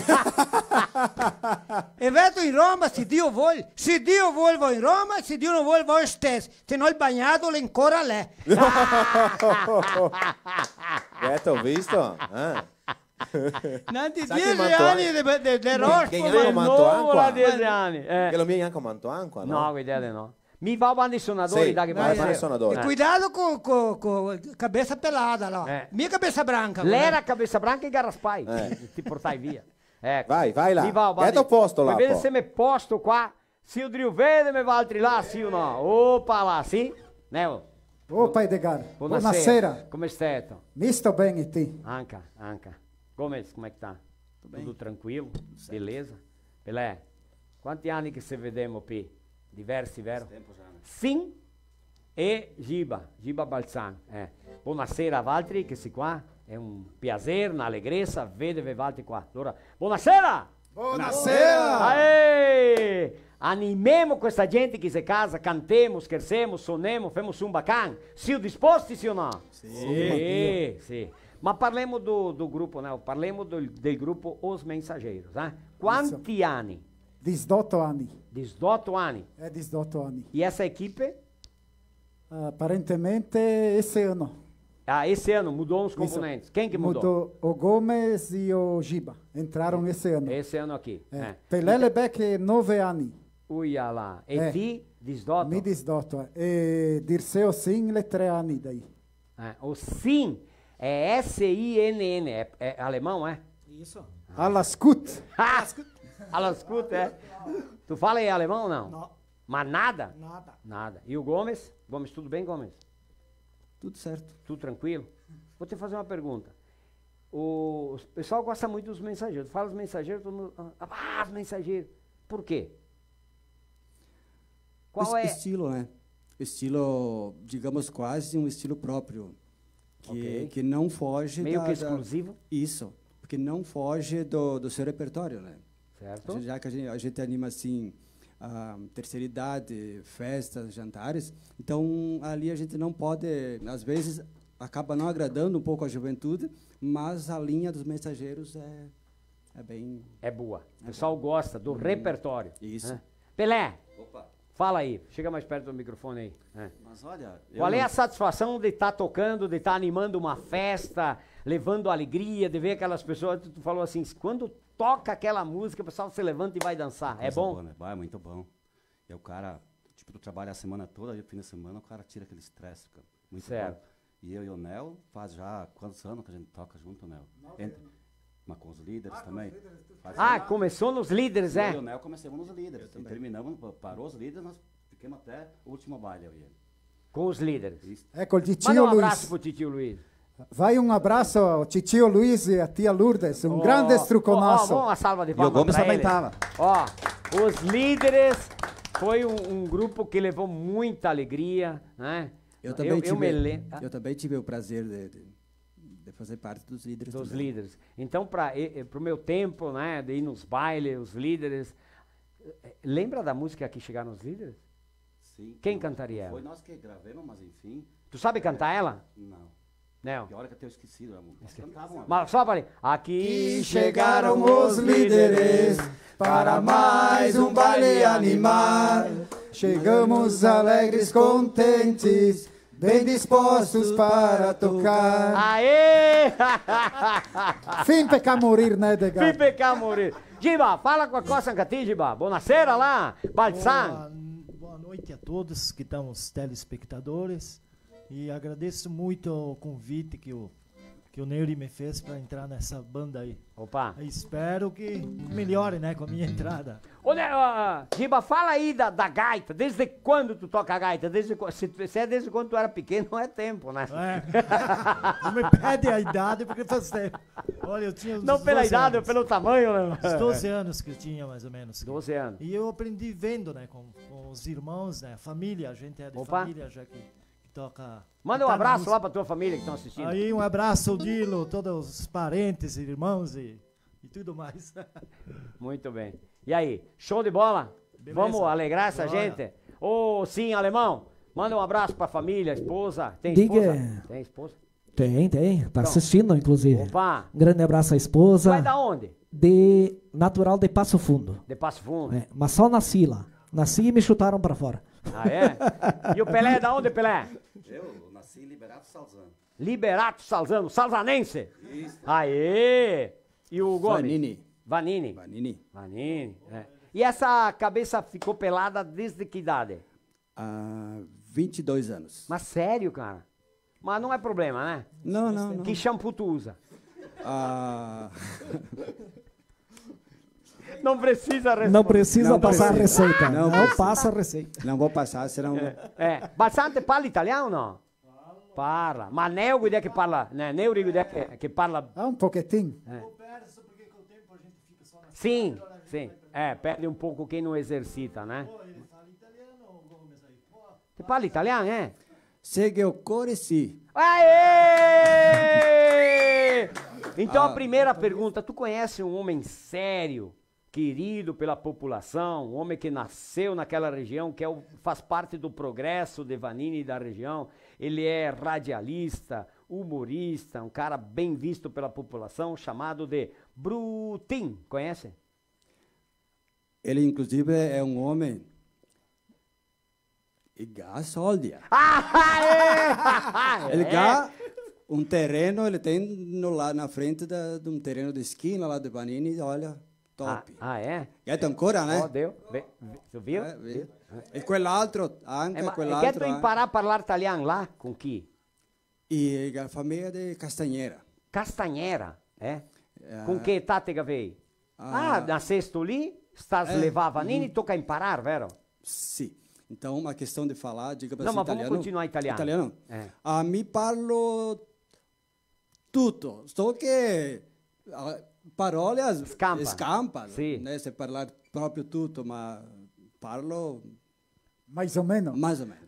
E veto in Roma, se Dio vol. Se Dio vol, vo in Roma, se Dio no vol, vo stes. Se no el bagnado l'è ancora lì. Veto, visto? Eh. Nanti diese ani de, de, de rospo, che, che, che, che, diese ani, eh. Che lo mia gnanca Mantoan qua, no? No, vedete, no. Mi va banda i sonadori, sì, dai, che dai, banda i sonadori. E cuidado co, co, co cabesa pelada, là. Eh. Mia cabesa branca, l'era, eh. Cabesa branca e ga raspà. Eh. Te portai via. Eco. Vai, vai là. Mi va banda. Gheto posto là, po. Vede se me posto qua. Sì, o drio vedeme valtri là, sì o no? Opa là, sì? Neo. Opa, Edgar. Bonasera. Bonasera. Come steto? Mi sto ben, e ti? Anca, anca. Come, come che sta? Tuto ben. Tuto tranquilo? Certo. Beleza? Pelé, quanti ani che se vedemo, pi? Diversi, vero? Tempo già, né? Sì. E Giba, Giba Balzan, eh. Bonasera a valtri che sì qua, è un piaser, na alegresa vedeve valtri qua. Alora, bonasera! Bonasera! Aê! Animemo questa gente che xe casa, cantemo, schersemo, sonemo, femo su un bacan. Sio disposti, sì o no? Sì. Sì, sì. Ma parlemo do, do grupo, né? Parlemo do, del grupo Os Mensageiros, eh? Quanti ani? Disdoto ani. Disdoto ani. Eh, disdoto ani. E essa equipe? Ah, aparentemente esse ano. Ah, esse ano mudou uns componentes. Isso. Quem que mudou? Mudou o Gomes e o Giba. Entraram esse ano. Esse ano aqui, eh. Pelé l'è vecchio nove anni. Uia là. E ti, disdoto? Mi disdoto, eh. E Dirceu Sin l'è tre anni dai. Eh, o Sin é S I N N, é, é alemão, é? Isso. Alles gut. Alles gut, é? Tu fala em alemão ou não? Não. Mas nada? Nada. Nada. E o Gomes? Gomes, tudo bem, Gomes? Tudo certo. Tudo tranquilo? Vou te fazer uma pergunta. O, o pessoal gosta muito dos mensageiros. Fala os mensageiros, todo mundo, ah, ah, os mensageiros. Por quê? Qual es-, é? Estilo, né? Estilo, digamos, quase um estilo próprio. Que, ok, que não foge da, da... Meio que exclusivo? Isso, porque não foge do, do seu repertório, né? Certo. Já que a gente, a gente anima assim, ah, terceira idade, festas, jantares. Então, ali a gente não pode, às vezes, acaba não agradando um pouco a juventude, mas a linha dos mensageiros é, é bem... É boa. O pessoal gosta do repertório, né? Isso. Pelé, fala aí, chega mais perto do microfone aí. É. Mas olha, eu... Qual é a satisfação de estar tocando, de estar animando uma festa, levando alegria, de ver aquelas pessoas, tu, tu falou assim, quando toca aquela música, o pessoal se levanta e vai dançar. É bom? Coisa boa, né? Vai, muito bom. E o cara, tipo, tu trabalha a semana toda, e no fim de semana o cara tira aquele estresse, cara. Muito bom. Certo. E eu e o Nel, faz já quantos anos que a gente toca junto, Nel? Nove anos. Mas com os líderes também? Ah, começou nos líderes, é? Eu e o Nel comecemos nos líderes. E terminamos, pa-, parou os líderes, nós ficamos até o último baile, eu e ele. Com os líderes. Isso. Eco el titio Luis. Manda um abraço pro titio Luiz. Vai um abraço ao titio Luis e à tia Lourdes, um grande estruconaço. Ó, ó, ó, uma salva de palmas pra ele. E o Gomes também tava. Ó, os líderes foi um, um grupo que levou muita alegria, né? Eu também tive, eu também tive o prazer de, de, de fazer parte dos líderes também. Dos líderes. Então, pra, e, e, pro meu tempo, né, de ir nos bailes, os líderes, eh, lembra da música que chegaram os líderes? Sim. Quem cantaria ela? Não foi nós que gravemos, mas enfim. Tu sabe cantar ela? Não. Não. Pior é que eu tenho esquecido a música. Esque-, mas só pra ali. Aqui chegaram os líderes para mais um baile animar. Chegamos alegres, contentes, bem dispostos para tocar. Aê! Fin pecà morir, né, Edgar? Fin pecà morir. Giba, fala qualcosa anca ti, Giba. Bonasera là, Balzan. Boa, boa noite a todos que estão os telespectadores. E agradeço muito o convite que o, que o Neuri me fez pra entrar nessa banda aí. Opa. E espero que melhore, né, com a minha entrada. Ô, né, ó, ó, Giba, fala aí da, da gaita. Desde quando tu toca gaita? Desde qua-, se, se é desde quando tu era pequeno, não é tempo, né? É. Não me pede a idade, porque faz tempo. Olha, eu tinha uns doze anos. Não pela idade, pelo tamanho, né? Uns doze anos que eu tinha, mais ou menos. Doze anos. E eu aprendi vendo, né, com, com os irmãos, né, a família, a gente é de família, já que que toca. Manda um abraço lá pra tua família que tão assistindo. Aí, um abraço, Dilo, todos os parentes, irmãos e, e tudo mais. Muito bem. E aí, show de bola? Beleza. Vamos alegrar essa gente? Ô, sim, alemão, manda um abraço pra família, esposa. Tem esposa? Diga. Tem esposa? Tem, tem. Tá assistindo, inclusive. Opa! Um grande abraço à esposa. Tu é da onde? De, natural de Passo Fundo. De Passo Fundo. É, mas só nasci lá. Nasci e me chutaram pra fora. Ah, é? E o Pelé é da onde, Pelé? Eu nasci em Liberato Salzano. Liberato Salzano, salzanense? Isso. Aê! E o Gomes? Vanini. Vanini. Vanini. Vanini, é. E essa cabeça ficou pelada desde que idade? Há vinte e dois anos. Mas sério, cara? Mas não é problema, né? Não, não, não. Que shampoo tu usa? Ah. Não precisa responder. Não precisa passar a receita. Não precisa. Não passa a receita. Não vou passar, senão... É, é. Balzan, te parli italiano o no? Parla. Ma Neo, guida che parla, ne-, Neo, guida che, che parla... Ah, un pochetin. Eh. Sì, sì. Eh, perde un poco chi no esercita, né? Te parli italiano, eh? Se che ocore, sì. Aê! Então, a primeira pergunta, tu conhece um homem sério, querido pela população, um homem que nasceu naquela região, que é o, faz parte do progresso de Vanini e da região. Ele é radialista, humorista, um cara bem visto pela população, chamado de Brutin. Conhece? Ele, inclusive, é um homem e ga soldi, eh. Ah, é! Ele ga un tereno, ele tem no, lá na frente da, de um terreno de esquina, lá de Vanini, olha, top. Ah, ah, é? Gheto ancora, né? Oh, deu. Ve-, ve-, tu viu? Eh, viu? E quel altro, anca quel altro, eh. E gheto imparà a parlar italian là, con chi? E la fameia de Castagnera. Castagnera, eh? Eh. Con che età te gavei? Ah, nasesto lì, sta slevà Vanini, toca imparar, vero? Sì. Então, a questão de falar, diga pra... No, ma vamos continuar italiano. Italiano? Eh. Ah, mi parlo tuto, solo che, ah, parole as-, scampa, sì, né? Se parlar proprio tuto, ma parlo Mais ou menos. Mais ou menos.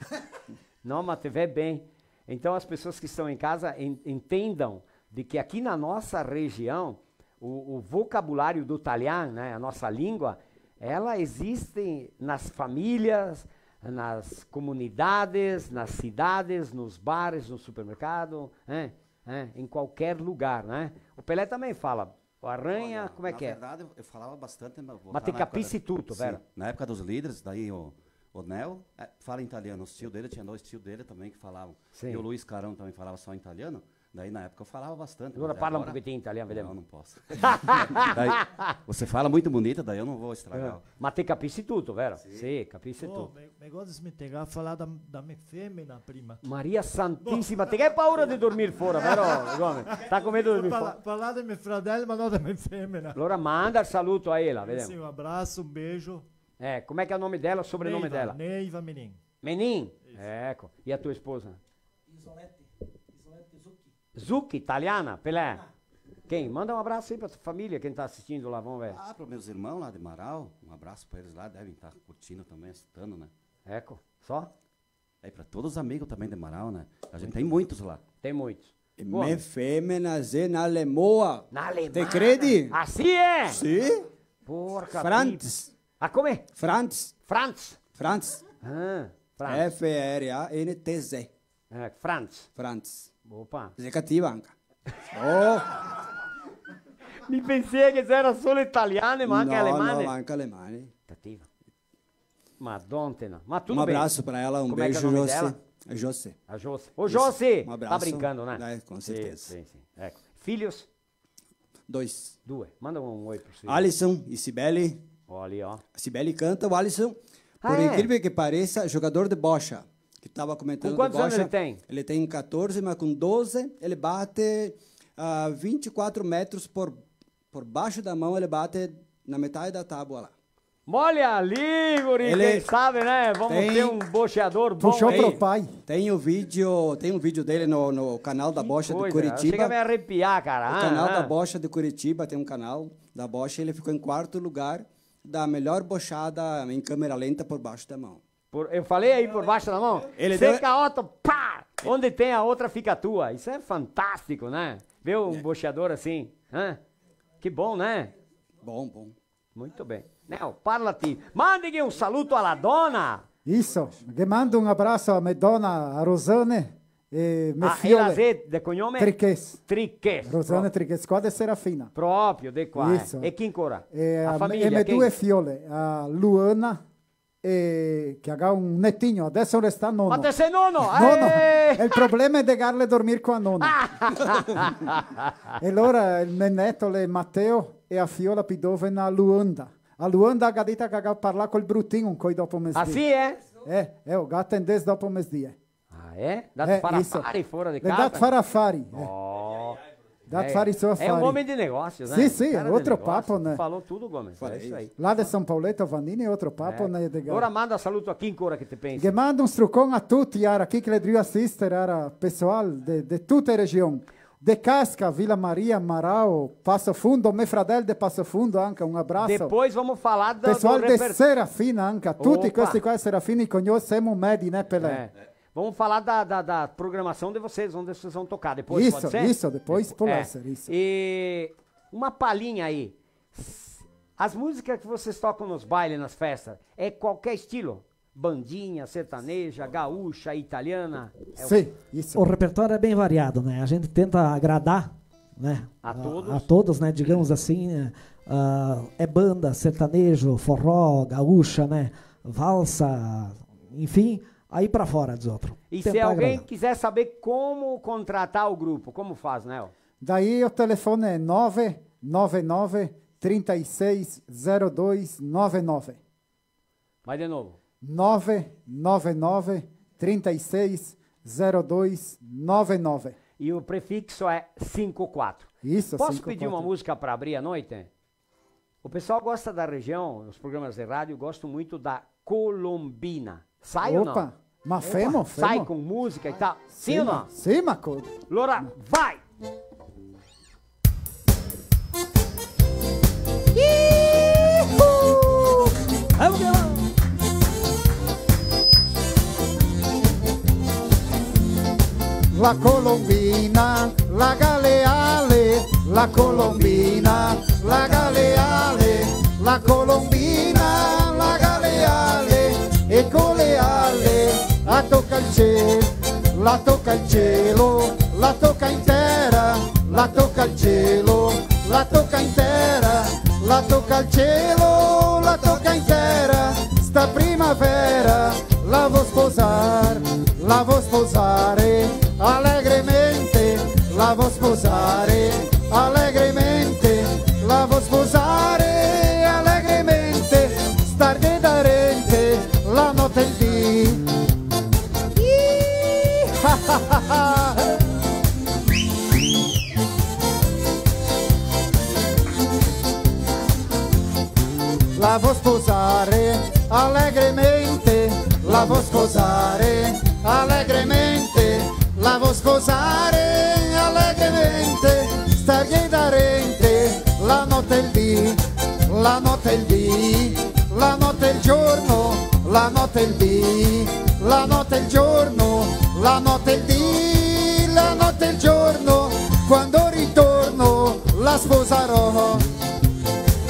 Não, mas te vê bem. Então, as pessoas que estão em casa en-, entendam de que aqui na nossa região, o, o vocabulário do talian, né, a nossa língua, Ela existe nas famílias, nas comunidades, nas cidades, nos bares, no supermercado, é, é, em qualquer lugar, né? O Pelé também fala, o Aranha, como é que é? Olha, na verdade, eu falava bastante, mas vou... Mas te capissi tuto, vero? Sì. Na época dos líderes, daí o, o Neo, eh, fala em italiano. Os tio dele, tinha dois tio dele também que falavam. Sim. E o Luiz Carão também falava só em italiano. Daí, na época, eu falava bastante, mas agora... Agora fala um pouquinho em italiano, vedemo. Não, não posso. Daí, você fala muito bonito, daí eu não vou estragar. Eh, ma te capissi tuto, vero? Sì. Sì, capissi tuto. Oh, me, me go desmentegà falar da, da me femena prima. Maria Santisima, te ghe paura de dormir fora, vero, Gomes? Tá com medo de dormir fora? Falar, falar de me fradel, ma no de me femena. Allora manda el saluto a ela, vedemo. Sì, un abraso, un bejo. Eh, come che xe el nome dela, el sobrenome dela? Neiva, Neiva Menin. Menin? Isso. Eco. E a tua esposa? Isolete, Isolete Zucchi. Zucchi, italiana, Pelé. Ah. Quem? Manda um abraço aí pra tua família, quem tá assistindo lá, vamos ver. Ah, pros meus irmãos lá de Marau, um abraço pra eles lá, devem tá curtindo também, assistindo, né? Eco, só? E pra todos os amigos também de Marau, né? A gente tem muitos lá. Tem muitos. E me femena xe na Alemoa. Na Alemanha? Te credi? Assim é? Sì. Porca Franz. Ah, come? Franz. Franz. Franz. Ah, Franz. F R A N T Z. Eh, Franz. Franz. Opa. Xe cativa anca. Oh. Mi pensea che gera solo italiane, ma anca alemane. No, no, anca alemane. Cativa. Madonna, no. Ma tudo bem. Um abraço pra ela, um beijo, José. Como é que é o nome dela? José. A José. Ô, José! Isso, um abraço. Tá brincando, né? É, com certeza. Sim, sim, sim. Eco. Filhos? Dois. Due. Manda um oi pro seu. Alisson e Cibele. Olha aí, ó. A Cibele canta, o Alisson, por incrível que pareça, jogador de bocha, que tava comentando de bocha. Com quantos anos ele tem? Ele tem catorze, mas com doze ele bate a vinte e quatro metros por, por baixo da mão, ele bate na metade da tábua lá. Olha ali, guri, quem sabe, né? Vamos ter um boxeador bom aí. Puxou pro pai. Tem o vídeo, tem um vídeo dele no, no canal da Bocha de Curitiba. Chega a me arrepiar, cara. O canal da Bocha de Curitiba, tem um canal da Bocha, ele ficou em quarto lugar da melhor bochada em câmera lenta por baixo da mão. Por, eu falei aí por baixo da mão? Ele deu C K O, pá! Onde tem a outra, fica a tua. Isso é fantástico, né? Ver um boxeador assim, hã? Que bom, né? Bom, bom. Muito bem. Neo, parla ti. Mandeghe un saluto a la dona. Isso. Ghe mando un abraso a me dona, a Rosane, e me fiole. Ah, ela é de cognome? Triches. Triches, Rosane proprio. Triches, qua de Serafina. Proprio, de qua, eh. Isso. E chi ancora? E a, a famiglia, e me due fiole, a Luana, e che ga un netinho, adeso el sta nono. Ma te si nono? Nono. Eh! E el problema xe de darle dormir co a nona. E alora el me neto l'è Mateo e a fiola pi dovena Luanda. A Luanda ga dita che ga parlà col Brutin incoi dopo mesdì. Ah, sì, eh? Eh, eh, oh, ga atendés dopo mesdì, eh. Ah, eh? Ndà a far afari fora de casa? Ndà a far afari, eh. Oh. Ndà a far i so afari. Xe un omo de negócios, né? Sì, sì, xe un altro papo, né? Falou tudo, Gomes. É isso aí. Là de San Paoleto, Vanini, xe un altro papo, né? Alora manda saluto a chi ancora che te pensi? Ghe mando un strucon a tuti, ara, chi che l'è drio asister, ara, pesoal de, de tute e region. De Casca, Vila Maria, Marau, Passo Fundo, me fradel de Passo Fundo, anca un abraso. Depois vamos falar do, do reper-... Pesoal de Serafina, anca, tuti questi qua de Serafina i cognose, semo medi, né, Pelé? Eh. Vamos falar da, da, da programação de vocês, onde vocês vão tocar depois, pode ser? Isso, isso, depois pode ser, isso. E uma palhinha aí. As músicas que vocês tocam nos bailes, nas festas, é qualquer estilo? Bandinha, sertaneja, gaúcha, italiana? É o... Sim, isso. O repertório é bem variado, né? A gente tenta agradar, né? A todos. A, a todos, né? Digamos assim, né? Ah, é banda, sertanejo, forró, gaúcha, né? Valsa, enfim, aí pra fora dos outros. E se alguém quiser saber como contratar o grupo, como faz, Neo? Daí o telefone é nove nove nove, trinta e seis, zero dois nove nove. Vai de novo. Nove nove nove, trinta e seis, zero dois nove nove. E o prefixo é cinco quatro. Isso, cinco quatro. Posso pedir uma música pra abrir a noite? O pessoal gosta da região, os programas de rádio gostam muito da Colombina. Sai ou não? Opa, ma femo, femo. Sai com música e tal. Sim ou não? Sim, ma co-... Alora, vai! Ihu! Vamos que vamos! La Colombina, la ga le ale, la Colombina, la ga le ale, la Colombina Cielo, la toca el cielo, la toca in tera, la toca el cielo, la toca in tera, la toca el cielo, la toca in tera. Sta primavera la vo sposar, la vo sposare alegremente, la vo sposare alegremente, la vo sposare alegremente, starghe darente la note e el dì. La vo sposare alegremente, la vo sposare alegremente, la vo sposare alegremente, starghe darente la note e el dì, la note e el dì, la note e el giorno, la note e el dì, la note e el giorno, la note e el dì, la note e el giorno, quando ritorno la sposarò.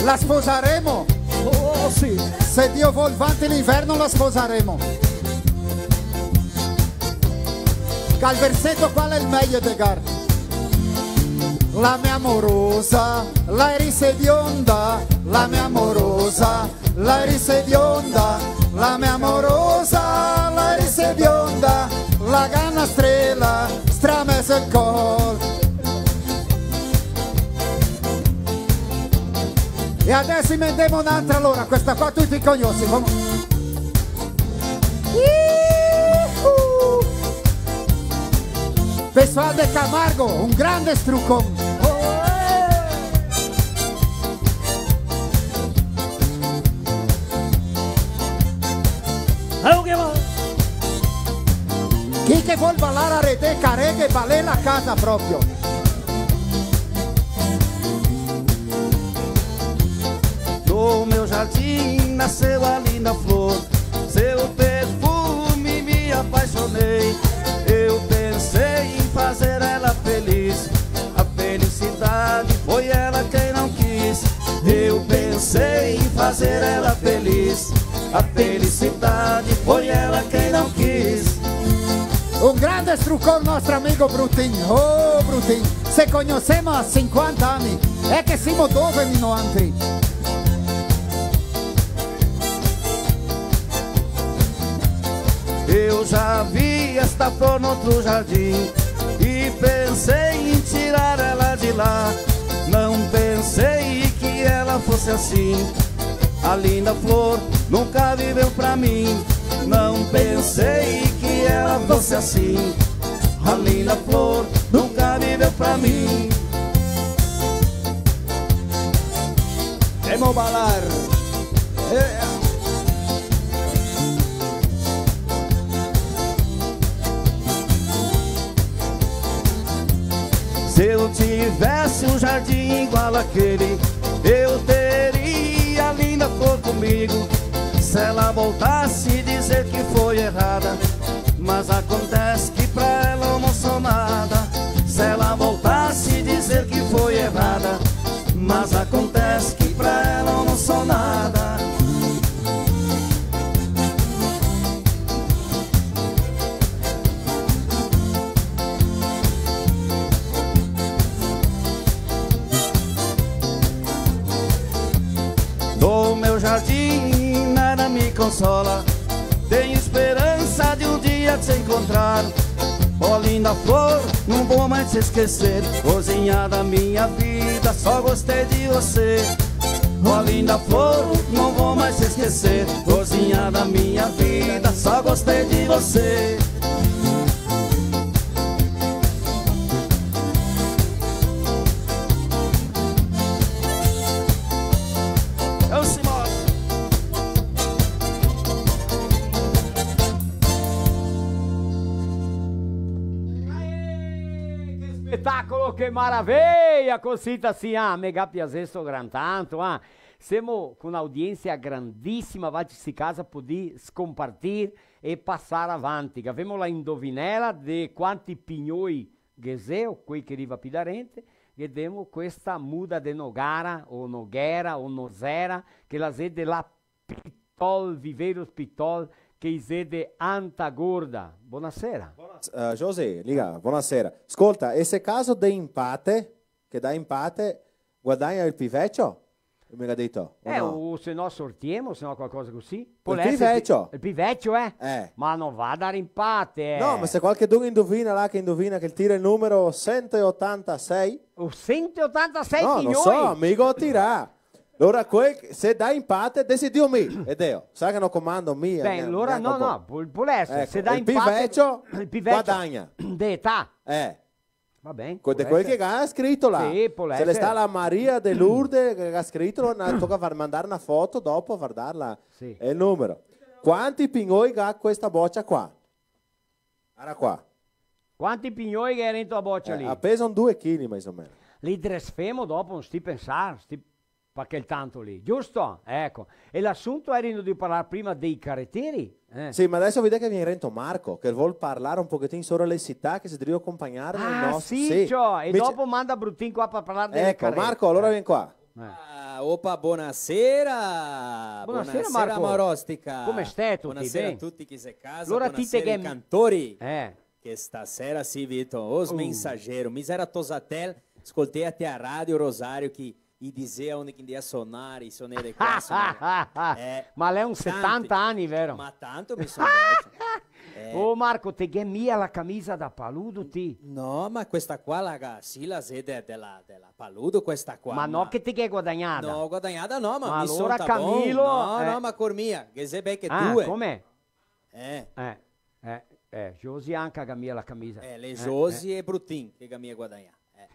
La sposaremo? Oh, sì. Se Dio vol, vanti l'inverno la sposaremo. Che el verseto qua l'è el mejo, Edgar. La mia amorosa, la erise bionda, la mia amorosa, la erise bionda, la mia amorosa, la erise bionda, la ga na strela stramezo el cor. E adeso i mendemo n'antra, alora, questa qua tuti i conosi, vamo. Iuhu! Pessoal de Camargo, un grande strucon. Alô, que va? Chi che vol balar a rede, careghe, balé la casa proprio. No meu jardim nasceu a linda flor, seu perfume me apaixonei. Eu pensei em fazer ela feliz, a felicidade foi ela quem não quis. Eu pensei em fazer ela feliz, a felicidade foi ela quem não quis. Un grande strucon nostro amigo Brutin. Oh, Brutin, se conosemo a sinquanta ani, e che semo dove noantri? Eu já vi esta flor noutro jardim e pensei em tirar ela de lá. Não pensei que ela fosse assim. A linda flor nunca viveu pra mim. Não pensei que ela fosse assim. A linda flor nunca viveu pra mim. Vamos balar. Eh. Se eu tivesse um jardim igual àquele, eu teria a linda flor comigo. Se ela voltasse dizer que foi errada, mas acontece que pra ela eu não sou nada. Se ela voltasse dizer que foi errada, mas acontece que pra ela eu não sou nada. No meu jardim nada me consola. Tenho esperança de um dia te encontrar. Ó linda flor, não vou mais te esquecer. Rosinha da minha vida, só gostei de você. Ó linda flor, não vou mais te esquecer. Rosinha da minha vida, só gostei de você. Vamos embora. Aê, che spetacolo, che maraveia! Cosita sì, ah, me ga piasesto gran tanto, ah. Semo co un'audiensia grandisima, valtri sti casa podì scompartir e pasar avanti. Gavemo la indovinela de quanti pignoi ghe xe, o quei che riva pi darente, ghe demo questa muda de nogara, o noghera, o nozera, che la xe de la Pitol, Viveiros Pitol, che i xe de Anta Gorda. Bonasera. Eh, José, liga, bonasera. Scolta, e se caso de inpate, che dà inpate, guadagna el pi vecio? Me ga dito, o Eh, no? o se no sortiemo, se no qualcosa cusì. El Pol pi esere vecio. el pi vecio, eh? Eh. Ma no va a dar inpate, eh. No, ma se qualchedun induvina là, che induvina, che tira el numero sento otantasei. O sento otantasei No, no pignoi. so, amigo, tira. Alora quel, se dà inpate, decidio mi, e deo. Sa che no comando mi, Ben, eh, alora eh, no, comando. no, pol, pol esere. Eco, Se dà el pi inpate, vecio el pi vecio guadagna. de età. Eh. Va ben, Co-, de pol quel esere. che ga scrito là. Sì, pol Se l'è esere. sta la Maria de Lourdes che ga scrito, na, toca far mandar na foto dopo, vardarla. Sì. El numero. Quanti pignoi ga questa bocia qua? Ara qua. Quanti pignoi che ghe xe dentro la bocia Eh, lì? a peso un due chili, mais o meno. Li dresfemo dopo, no sti pensar, sti pa quel tanto lì, giusto? Eco. E l'asunto erimo de parlar prima dei careteri, eh. Sì, ma deso vedè che vien rento Marco, che vol parlar un pochetin sora le cità, che se deve acompagnar nel Ah, nostro sì, sì. ciò, e Mi dopo manda Brutin qua par parlar dele Eco, carete. Marco, alora Eh. vien qua. Eh. Ah, opa, bonasera! Bonasera, Bonasera, Marco. Marostica. Come stè, tuti Bonasera ben? a tuti chi xe casa, Alora ti bonasera te ai ghe cantori. Eh. Che stasera sì, Vito, os Uh. mensageiros, mi zera Tosatel, scoltea te a radio Rosario che i dizea onde che ndea sonar, i sonei de qua, sonei de- Eh, Ma l'è un tanti. setanta ani, vero? Ma tanto mi son vecio. Eh. Oh, Marco, te ghe mia la camisa da paludo, ti? No, ma questa qua la ga-, sì, la xe de, de la, de la paludo questa qua, Ma no ma che te ghe guadagnada? No, guadagnada no, ma Ma mi son alora tabon. Camilo, No, eh. no, ma cor mia, che xe ben che Ah, due. come? Eh. Eh, eh, eh, Josi anca ga mia la camisa. Eh, le Eh, Josi eh. e Brutin che ga mia guadagnà. Eh.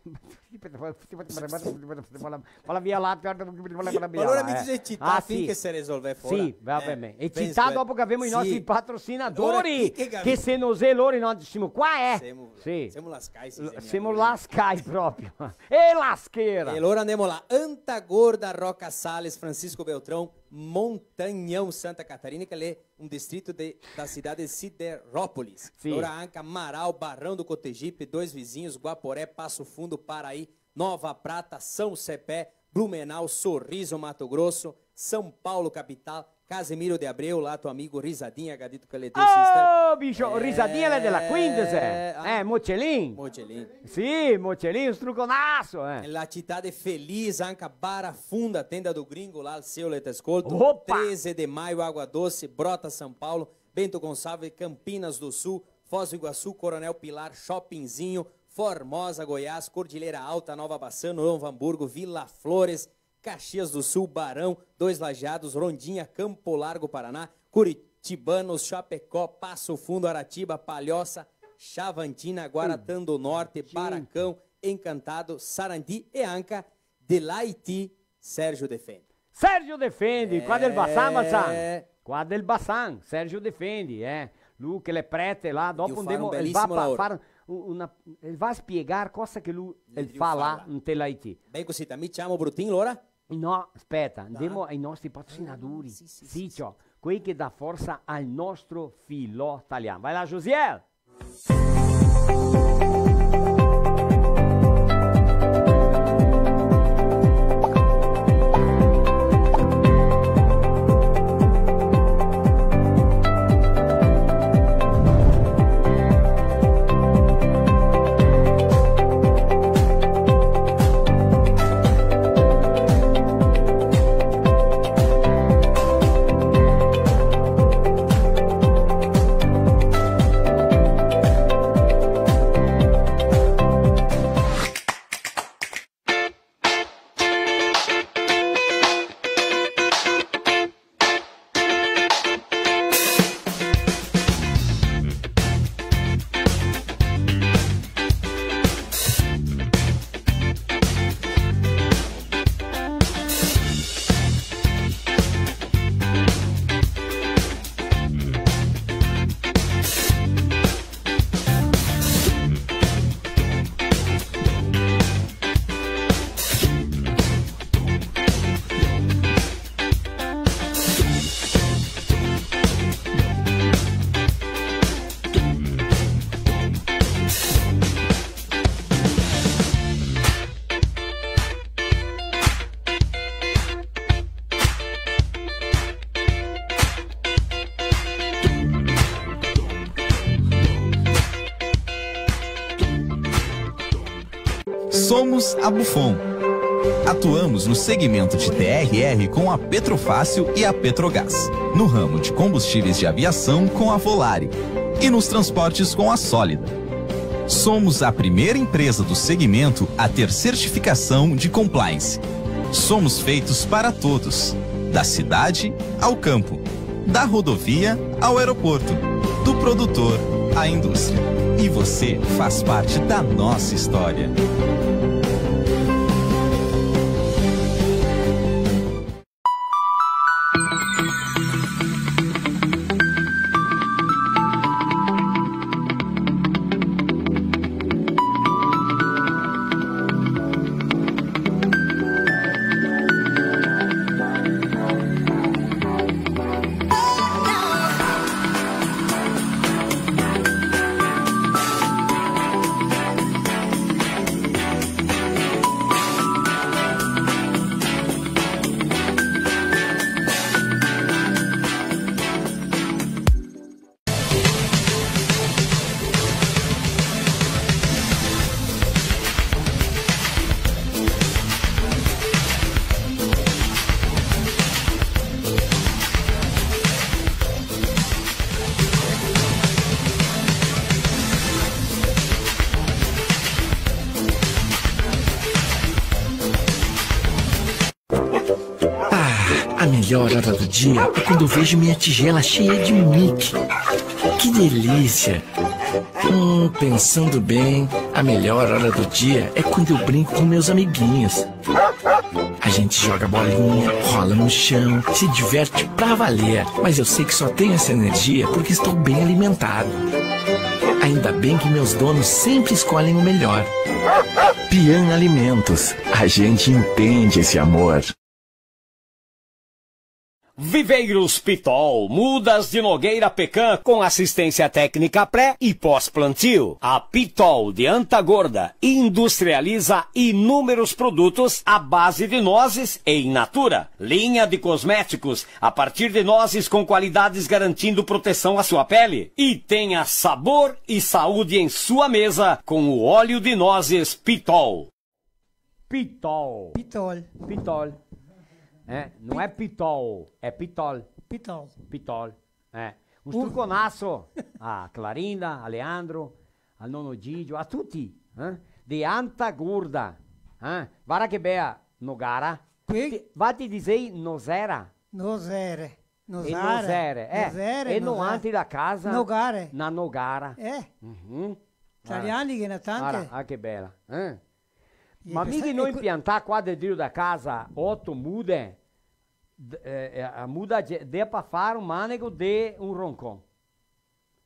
Fala, fala via là, fala via. Ma alora mi dixe cità Ah, fin sì. che se resolve fora. Sì, va Eh, ben. E ben, cità scusa. dopo che gavemo i Sì. nostri patrocinadori, Alora chi che gav- che se no xe lori no semo qua, eh. Semo, Sì. semo la Sky, sì, L-, semo semo la Sky proprio. E la schera. E alora andemo là. Anta Gorda, Roca Sales, Francisco Beltrão, Montanhão, Santa Catarina, che l'è un distrito de, da cidade de Siderópolis. Sì. Alora anca Marau, Barão do Cotegipe, Dois Vizinhos, Guaporé, Passo Fundo, Paraí, Nova Prata, São Cepé, Blumenau, Sorriso, Mato Grosso, São Paulo, capital, Casimiro de Abreu, lá teu amigo Risadinha, ga dito che l'è de Sister. Oh, bicho, Eh, Risadinha l'è de la quindese. ah. Eh, Mocelin. Mocelin. Sì, Mocelin, struconaso, eh. La cità de Feliz, anca Barra Funda, Tenda do Gringo, là al Seu, le te scolto. Opa! treze de Maio, Água Doce, Brotas, São Paulo, Bento Gonçalves, Campinas do Sul, Foz do Iguaçu, Coronel Pilar, Chopinzinho, Formosa, Goiás, Cordilheira Alta, Nova Bassano, Novo Hamburgo, Vila Flores, Caxias do Sul, Barão, Dois Lajeados, Rondinha, Campo Largo, Paraná, Curitibanos, Chapecó, Passo Fundo, Aratiba, Palhoça, Xavantina, Guarantã do Norte, Gente. Baracão, Encantado, Sarandi e anca de Laiti, Sérgio Defende. Sérgio Defende, qua del Bassan, Bassan. Eh. Qua del Bassan, Sérgio Defende, eh. Lu che l'è prete là, dopo Deu far ndemo, un el va belisimo pa-, laoro. far u-, una, el va a spiegar cosa che lu, Lu el deu fa far là, là. inte l'Haiti. Ben cusì, mi ciamo Brutin, alora? No, speta, Dai. ndemo ai nostri patrocinadori. Ah, sì, sì, Sì, sì, ciò, sì. quei che dà forsa al nostro filò talian. Vai là, Josiel! Somos a Bufon. Atuamos no segmento de T R R com a Petrofácil e a Petrogás, no ramo de combustíveis de aviação com a Volare e nos transportes com a Sólida. Somos a primeira empresa do segmento a ter certificação de compliance. Somos feitos para todos, da cidade ao campo, da rodovia ao aeroporto, do produtor à indústria. E você faz parte da nossa história. Ah, a melhor hora do dia é quando eu vejo minha tigela cheia de Mickey. Que delícia! Hum, pensando bem, a melhor hora do dia é quando eu brinco com meus amiguinhos. A gente joga bolinha, rola no chão, se diverte pra valer. Mas eu sei que só tenho essa energia porque estou bem alimentado. Ainda bem que meus donos sempre escolhem o melhor. Pian Alimentos, a gente entende esse amor. Viveiros Pitol, mudas de nogueira pecan com assistência técnica pré e pós-plantio. A Pitol de Anta Gorda industrializa inúmeros produtos à base de nozes e in natura. Linha de cosméticos a partir de nozes com qualidades garantindo proteção à sua pele. E tenha sabor e saúde em sua mesa com o óleo de nozes Pitol. Pitol. Pitol. Pitol. Eh, no Pi- xe pitol, xe pitol. Pitol. Pitol. Eh. Un struconaso a Clarinda, a Leandro, al nono Gigio, a tuti, eh? De Anta Gorda, eh? Varda che bea nogara. Qui? Ti, va ti disei nosera. Nosere. E nosare. Nosere, eh. Nosere, e nosare. Noantri da casa. Nogare. Na nogara. Eh. Mhm. Italiani che ne ha tante. Varda, ah, che bela, eh? Ma mi che no impiantà qua de drio da casa oto mude, d-, eh, eh, a muda ge-, de pa far un manego de un roncon.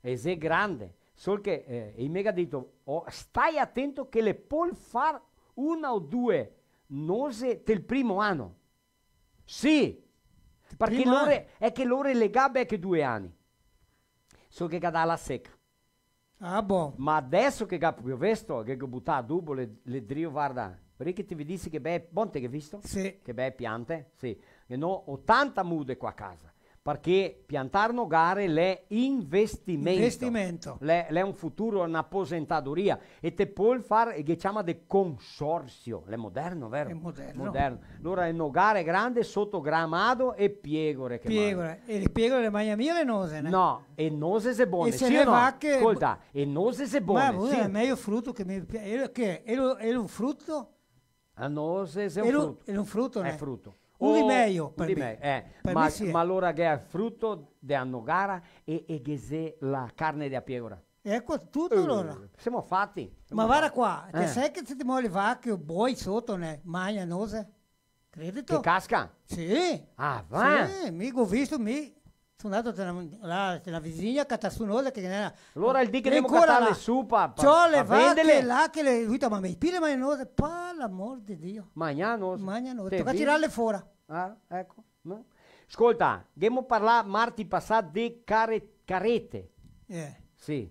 E xe grande. Sol che, eh, i me ga dito, "Oh, stai atento che le pol far una o due nose tel primo ano." Sì! Parché lore, xe che lore le ga bea che due ani. Sol che ga dà la seca. Ah, bon. Ma deso che ga piovesto, che go butà adubo, le, le drio, varda. Vorìa che te vedisi che bee, bon, te ghe visto? Sì. Che bee piante, sì. Che no, otanta mude qua casa. Parché piantar nogare l'è investimento. Investimento. L'è, l'è un futuro, na aposentadoria. E te pol far, e che ciama de consorsio. L'è moderno, vero? L'è moderno. Moderno. Alora, el nogare grande, soto gramado e piegore che magna. Piegore. E le piegore le magna mia le nose, né? No. E nose xe bone, sì o no? E se le vache... Scolta, e nose xe bone, sì. Ma, eh, xe mejo fruto che mi pi-, el, che, el, el un fruto? A nose xe un fruto. El un fruto, né? Xe fruto. Un de mejo, par mi. Un de mejo, eh. Par mi sì. Ma, ma alora ghe xe fruto de a nogara e, e ghe xe la carne de a piegora. Eco, tuto alora. Eh, semo fati. Ma varda qua, te sa che se te moli vache o boi soto, né? Magna nose. Credito? Che casca? Sì. Ah, va? Sì, mi go visto, mi so ndà te na, là, te na visigna, catà su nose che ghe n'era. Alora el dì che ndemo catarle su pa, pa, ciò, le vache là che le, lui, ma me pile, ma nose, par l'amor de Dio. Magna nose. Magna nose. Toca tirarle fora. Ah, eco. No? Scolta, ghemo parlà marti pasà de care-, carete. Eh. Sì.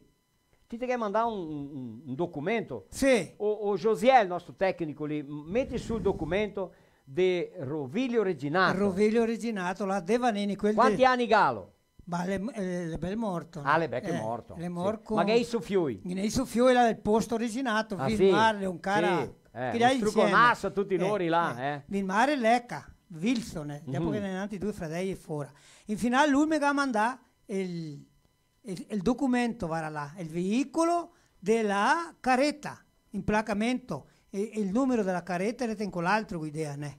Ti te ghe mandà un, un, un, un documento? Sì. O, o Josiel, el nostro tecnico lì, m-, meti su el documento de Rovilio Reginato. Rovilio Reginato, là de Vanini, quel... Quanti ani galo? Ma l'è, eh, l'è bel morto. Ah, l'è bel che morto, sì. L'è morto. Ma ghe n'è i so fioi? Ghe n'è i so fioi là del posto Reginato, ah, sì? Filmarle, un cara... Sì. Eh, che un struconaso a tuti lori là, eh. Vilmar e Leca, Wilson, eh, dopo che ghe n'è altri due fradei fora. In final lu me ga mandà el, el, el documento, vara là, el veicolo de la careta, implacamento, e, e el numero de la careta el ten co l'altro, co idea, né?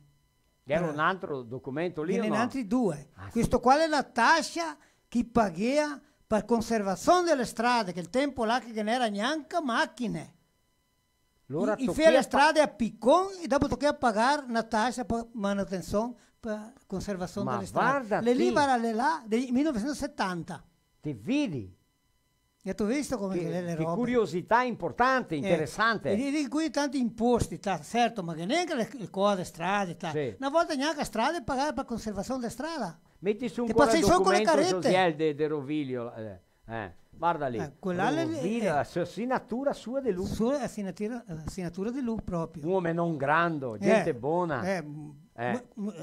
Ghe gera un altro documento lì o no? Ghe n'è altri due. Ah, sì. Questo qua l'è la taxa che i paghea par conservasion de le strade, che el tempo là che ghe n'era gnanca machine. Lora i, i fea le strade a picon e dopo tochea pagar na taxa par manutension, par conservasion de le strade. Ma varda ti. Le libra le là, del mile novesento setanta. Te vedi? E te visto come che, che le, le che robe? Curiosità importante, eh, interesante. E lì, lì, qui tanti imposti, ta, certo, ma che gnanca le, le cose, strade, ta. Sì. Na volta gnanca strade pagava par conservasion de strada. Meti su ancora el documento, Josiel, de, de Rovilio, eh. Eh, varda lì. Eh, quela lì, Rovira, eh, la so-, sinatura sua de lu. Sua, la sinatura, la sinatura de lu proprio. Un omenon grando, gente bona. Eh, m-, m-,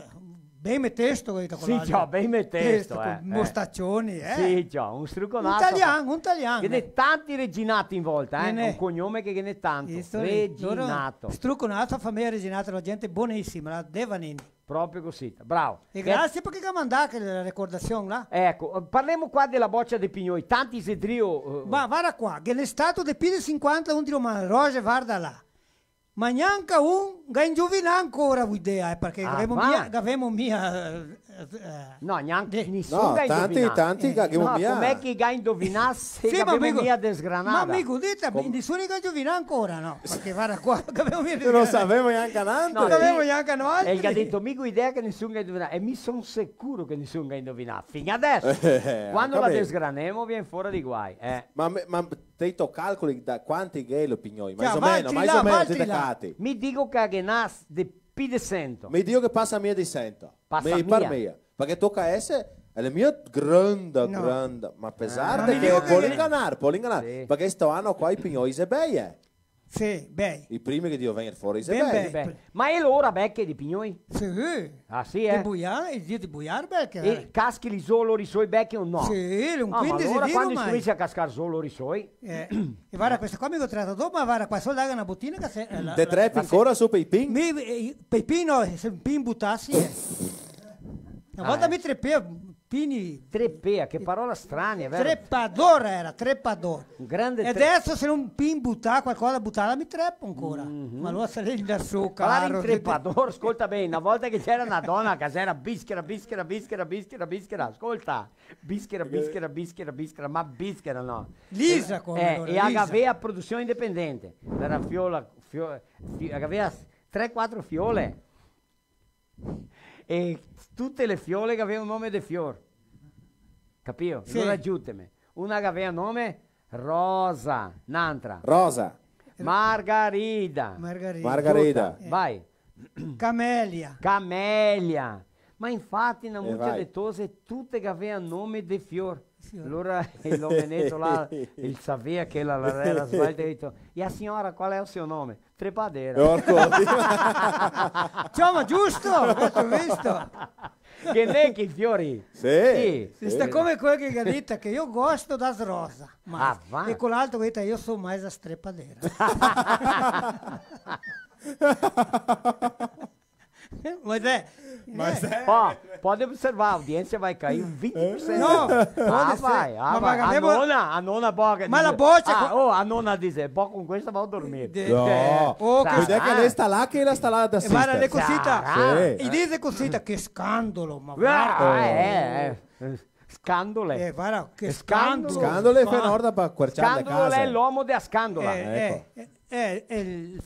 ben metesto, capito, sì, ciò, ben metesto, eh, con mostacioni, eh. Sì, ciò, un struconaso. Un talian, un talian. Ghe n'è tanti Reginati in volta, eh. Ghe n'è. Un cognome che ghe n'è tanto. Reginato. Struconaso, fameia Reginato, la gente bonisima, la Devanini. Proprio cusì, bravo. E grasie parché che ga mandà quela recordasion là. Eco, eh, parlemo qua dela bocia de pignoi, tanti xe drio, eh. Ma varda qua, che ghe n'è stà de pi de sinquanta un drio, ma Roger, varda là. Ma gnanca un ga indovinà ancora, vuto dir, eh, parché gavemo mia, gavemo mia, eh, eh, no, gnanca nisun ga indovinà. No, tanti, tanti che gavemo mia. No, come che ga indovinà se gavemo mia desgranà? Sì, ma mi go dito, nisun ga indovinà ancora, no? Parché varda qua, gavemo mia desgranà. No savemo gnanca noantri. No, gavemo gnanca noantri. E el ga dito, mi go idea che nisun ga indovinà. E mi son sicuro che nisun ga indovinà. Fin adeso. Eh, quando la desgranemo, vien fora dei guai, eh. Ma me, ma te i to calcoli da quanti che xe lo pignoi? Cioè, mais o meno, mais o meno, te cati. Mi digo che ghe n'à de pi de sento. Mi digo che pasa mia de sento. Pasa mia. Mi par mia. Parché toca ese, l'è mia granda, granda, ma pesar de che, pol inganar, pol inganar. Sì. Parché sto ano qua i pignoi xe bei, eh. Sì, bei. I primi che drio vegner fora, i xe bei. Ben bei. Ma xe l'ora beche de pignoi? Sì. Ah, sì, eh? De buiar, el dì de buiar beche, eh. E caschi li zo lori soi beche o no? Sì, un quindese dì ormai. Ah, ma alora quando scominsia a cascar zo lori soi? Eh, e varda, questa qua mi go tratada dopo, ma varda qua, sol daga na botina che se, eh, la, te trepi ancora su pei pin? Mi, eh, pei pin no, se un pin butasi, eh. Na volta mi trepea pini. Trepea, che parola strana, xe vero? Trepador era, trepador. Un grande tre- E adeso se un pin buta qualcosa, butala, mi trepo ancora. Ma alora se lei da su, caro. Parlare in trepador, scolta ben, na volta che ghe gera na dona che gera bischera, bischera, bischera, bischera, bischera, scolta. Bischera, bischera, bischera, bischera, ma bischera no. Lisa, come, eh, alora, e la gavea produsion independente. Gera fiola, fio-, fi-, la gavea tre, quatro fiole. E tute le fiole che gavea un nome de fior. Capìo? Sì. Alora aiuteme. Una che gavea nome Rosa, n'antra. Rosa. Margarida. Margarida. Margarida. Tuta. Eh. Vai. Camelia. Camelia. Ma infati na mucia de tose tute che gavea nome de fior. Sì. Alora el omeneto là, el savea che la, la era sbalta, el ga dito: "E a signora, qual è o so nome?" Trepadera. Orco. Ciò, ma giusto, questo visto. Che nechi i fiori. Sì, sì. Sta come quel che ga dito che mi gosto das rosa, ma... Ah, va. E quel altro che ga dito: "Mi so mais a strepadera." Ma xe, ma xe. Ó, pode observar, a audiência vai cair um vinte por cento. No, ah, pode ser. Vai, ah, ma vai. A nona, a nona boca. Ma la bocia... Ah, oh, a nona dixe: "Bom, com essa vou dormir." No. Oh, che... Vedi che lei sta là, che la sta là da... E varda, le cosita. Sì. E dixe cosita, che scandolo, ma varda. Ah, eh, eh. Scandole. Eh, varda, che scandolo. Scandole, fa na orda par querciar le case. Scandolo l'è l'omo dea scandola. Eh, eco. Eh, eh, el,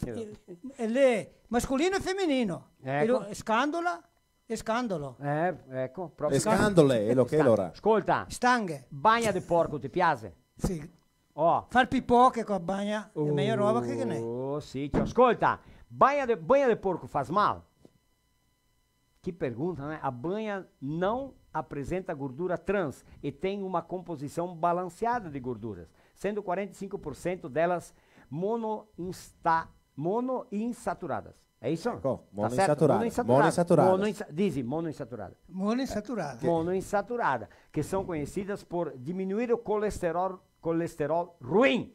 el, el mascolino e femenino. Eco. E lo, scandola e scandolo. Eh, eco, proprio. E scandole, e lo che alora? Scolta. Stanghe. Bagna de porco, te piaxe? Sì. Oh. Far pipò co bagna, xe mejo roba che, che n'è. Oh, sì, ciò, scolta. Bagna de, bagna de porco faz mal? Que pergunta, né? A banha não apresenta gordura trans e tem uma composição balanceada de gorduras, sendo quarenta e cinco por cento delas monoinsta-, monoinsaturadas. É isso? Eco, tá certo? Monoinsaturada. Monoinsaturada. Monoinsaturada. Monoinsa-, dizem monoinsaturada. Monoinsaturada. Monoinsaturada, que são conhecidas por diminuir o colesterol, colesterol ruim.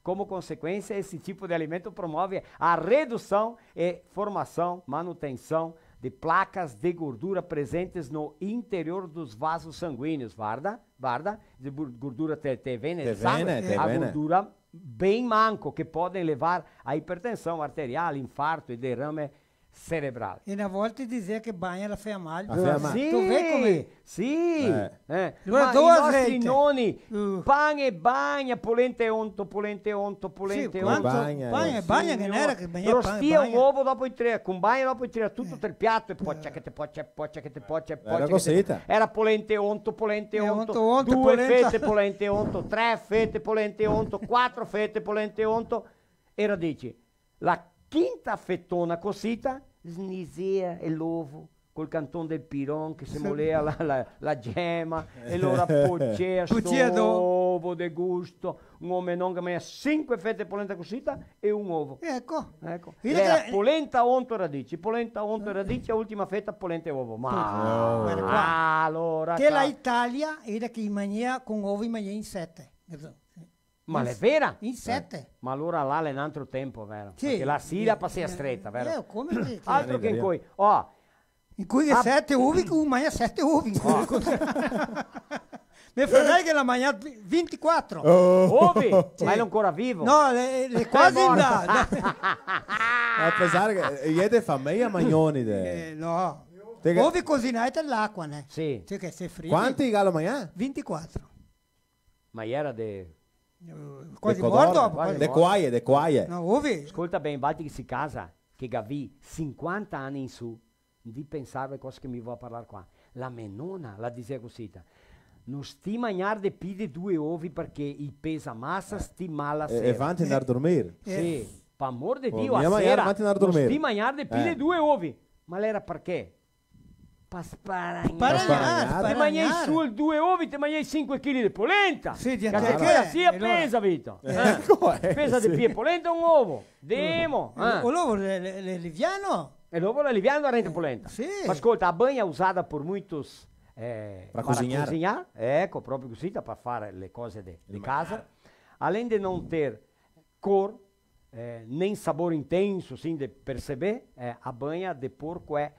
Como consequência, esse tipo de alimento promove a redução e formação, manutenção de placas de gordura presentes no interior dos vasos sanguíneos. Varda, varda, de bur-, gordura te, te vene, te vene, te vene. A gordura bem manco, que podem levar a hipertensão arterial, infarto e derrame cerebral. E na volta dizea che bagna la fea mal. La fea mal. Sì, tu vedi come? Sì. Eh. Eh. Alora, ma i nostri noni, pan e bagna, polenta e onto, polenta e onto, polenta e onto. Sì, quanto? Bagna, eh. Pan e bagna, che no era che bagna, pan e bagna. Rostia un ovo, dopo i tira, con bagna, dopo i tira tuto tel piato e pocia che te pocia, pocia che te pocia, pocia che te... Era cosita. Era polenta e onto, polenta e onto, onto, onto, due fete polenta e onto, tre fete polenta e onto, quatro fete polenta e onto. Era, dici, la quinta fetona cosita, snisea el ovo col canton del piron che se molea la, la, la gema, e lora pocea sto ovo de gusto, un omenon che magna sinque fete polenta cosita e un ovo. Eco. Eco. Vedi che polenta, onto e radici, polenta, onto e radici, a ultima feta polenta e ovo. Ma... Guarda qua. Alora, che la Italia era che i magnea con ovo, i magnea in sete. Ma l'è vera? In sete. Eh. Ma alora là l'è un altro tempo, vero? Sì. Parché là sì, la pasea streta, vero? Eh, come che... Altro che incoi. Oh. Incoi che sete ovi, che un magna sete ovi incoi. Oh. Me fradel che l'à magnà vintiquatro. Oh. Ovi? Sì. Ma l'è ancora vivo? No, l'è, l'è quasi là. A pensar che, eh, i è de fameja magnoni de... Eh, no. Ovi cosinai te l'acua, né? Sì. Sì, che se friti. Quanti galo magnà? Vintiquatro. Ma i era de... Eh, quasi morto, quasi morto. De quaie, de quaie. No, ovi. Scolta ben, valtri che sì casa, che gavì sinquanta ani in su, no pensar le cose che mi vo a parlar qua. La me nona la disea cosita: "No sti magnar de pi de due ovi parché i pesa masa, sti mala sera." E, e vanti ndar dormir. Sì, par amor de Dio, a sera, no sti magnar de pi de due ovi. Ma l'era parché? Pa sparagnar. Pa sparagnar. Te magnei su el due ovi, te magnei sinque chili de polenta. Sì, che te... Sì, pesa, Vito. Eh. Pesa de pi polenta un ovo. Demo, eh. O l'ovo l'è, l'è, l'è liviano. E l'ovo l'è liviano, rende polenta. Sì. Ma scolta, a banha usada por muitos, eh, para cozinhar. Eco, proprio cosita, par far le cose de, de casa. Além de não ter cor, eh, nem sabor intenso, assim, de perceber, eh, a banha de porco é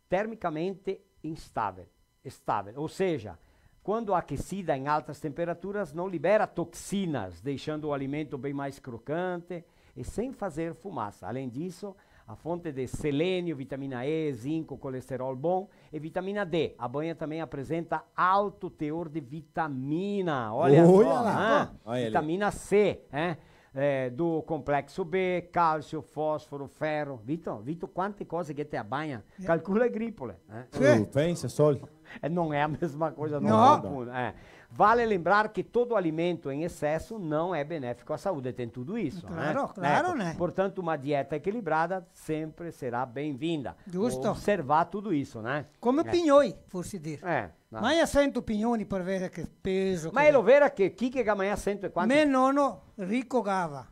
termicamente instável, estável. Ou seja, quando aquecida em altas temperaturas, não libera toxinas, deixando o alimento bem mais crocante e sem fazer fumaça. Além disso, a fonte de selênio, vitamina E, zinco, colesterol bom e vitamina D. A banha também apresenta alto teor de vitamina. Olha só, lá. Olha ali. Vitamina C, eh? Eh, do complexo B, cálcio, fósforo, ferro. Vito, Vito, quante cose che te a bagna. Eh. Calcola e gripole, eh? Sì. Uh, pensa, sol. Eh, não é a mesma coisa, não. Não. Eh. Vale lembrar que todo alimento em excesso não é benéfico à saúde. Tem tudo isso, né? Claro, claro, né? Portanto, uma dieta equilibrada sempre será bem-vinda. Giusto. Observar tudo isso, né? Come pignoi, forse dir. Eh. No. Magna sento pignoni par veder che peso. Ma che l'è vera che chi che ga magnà sento e quanti? Me nono Rico Gava.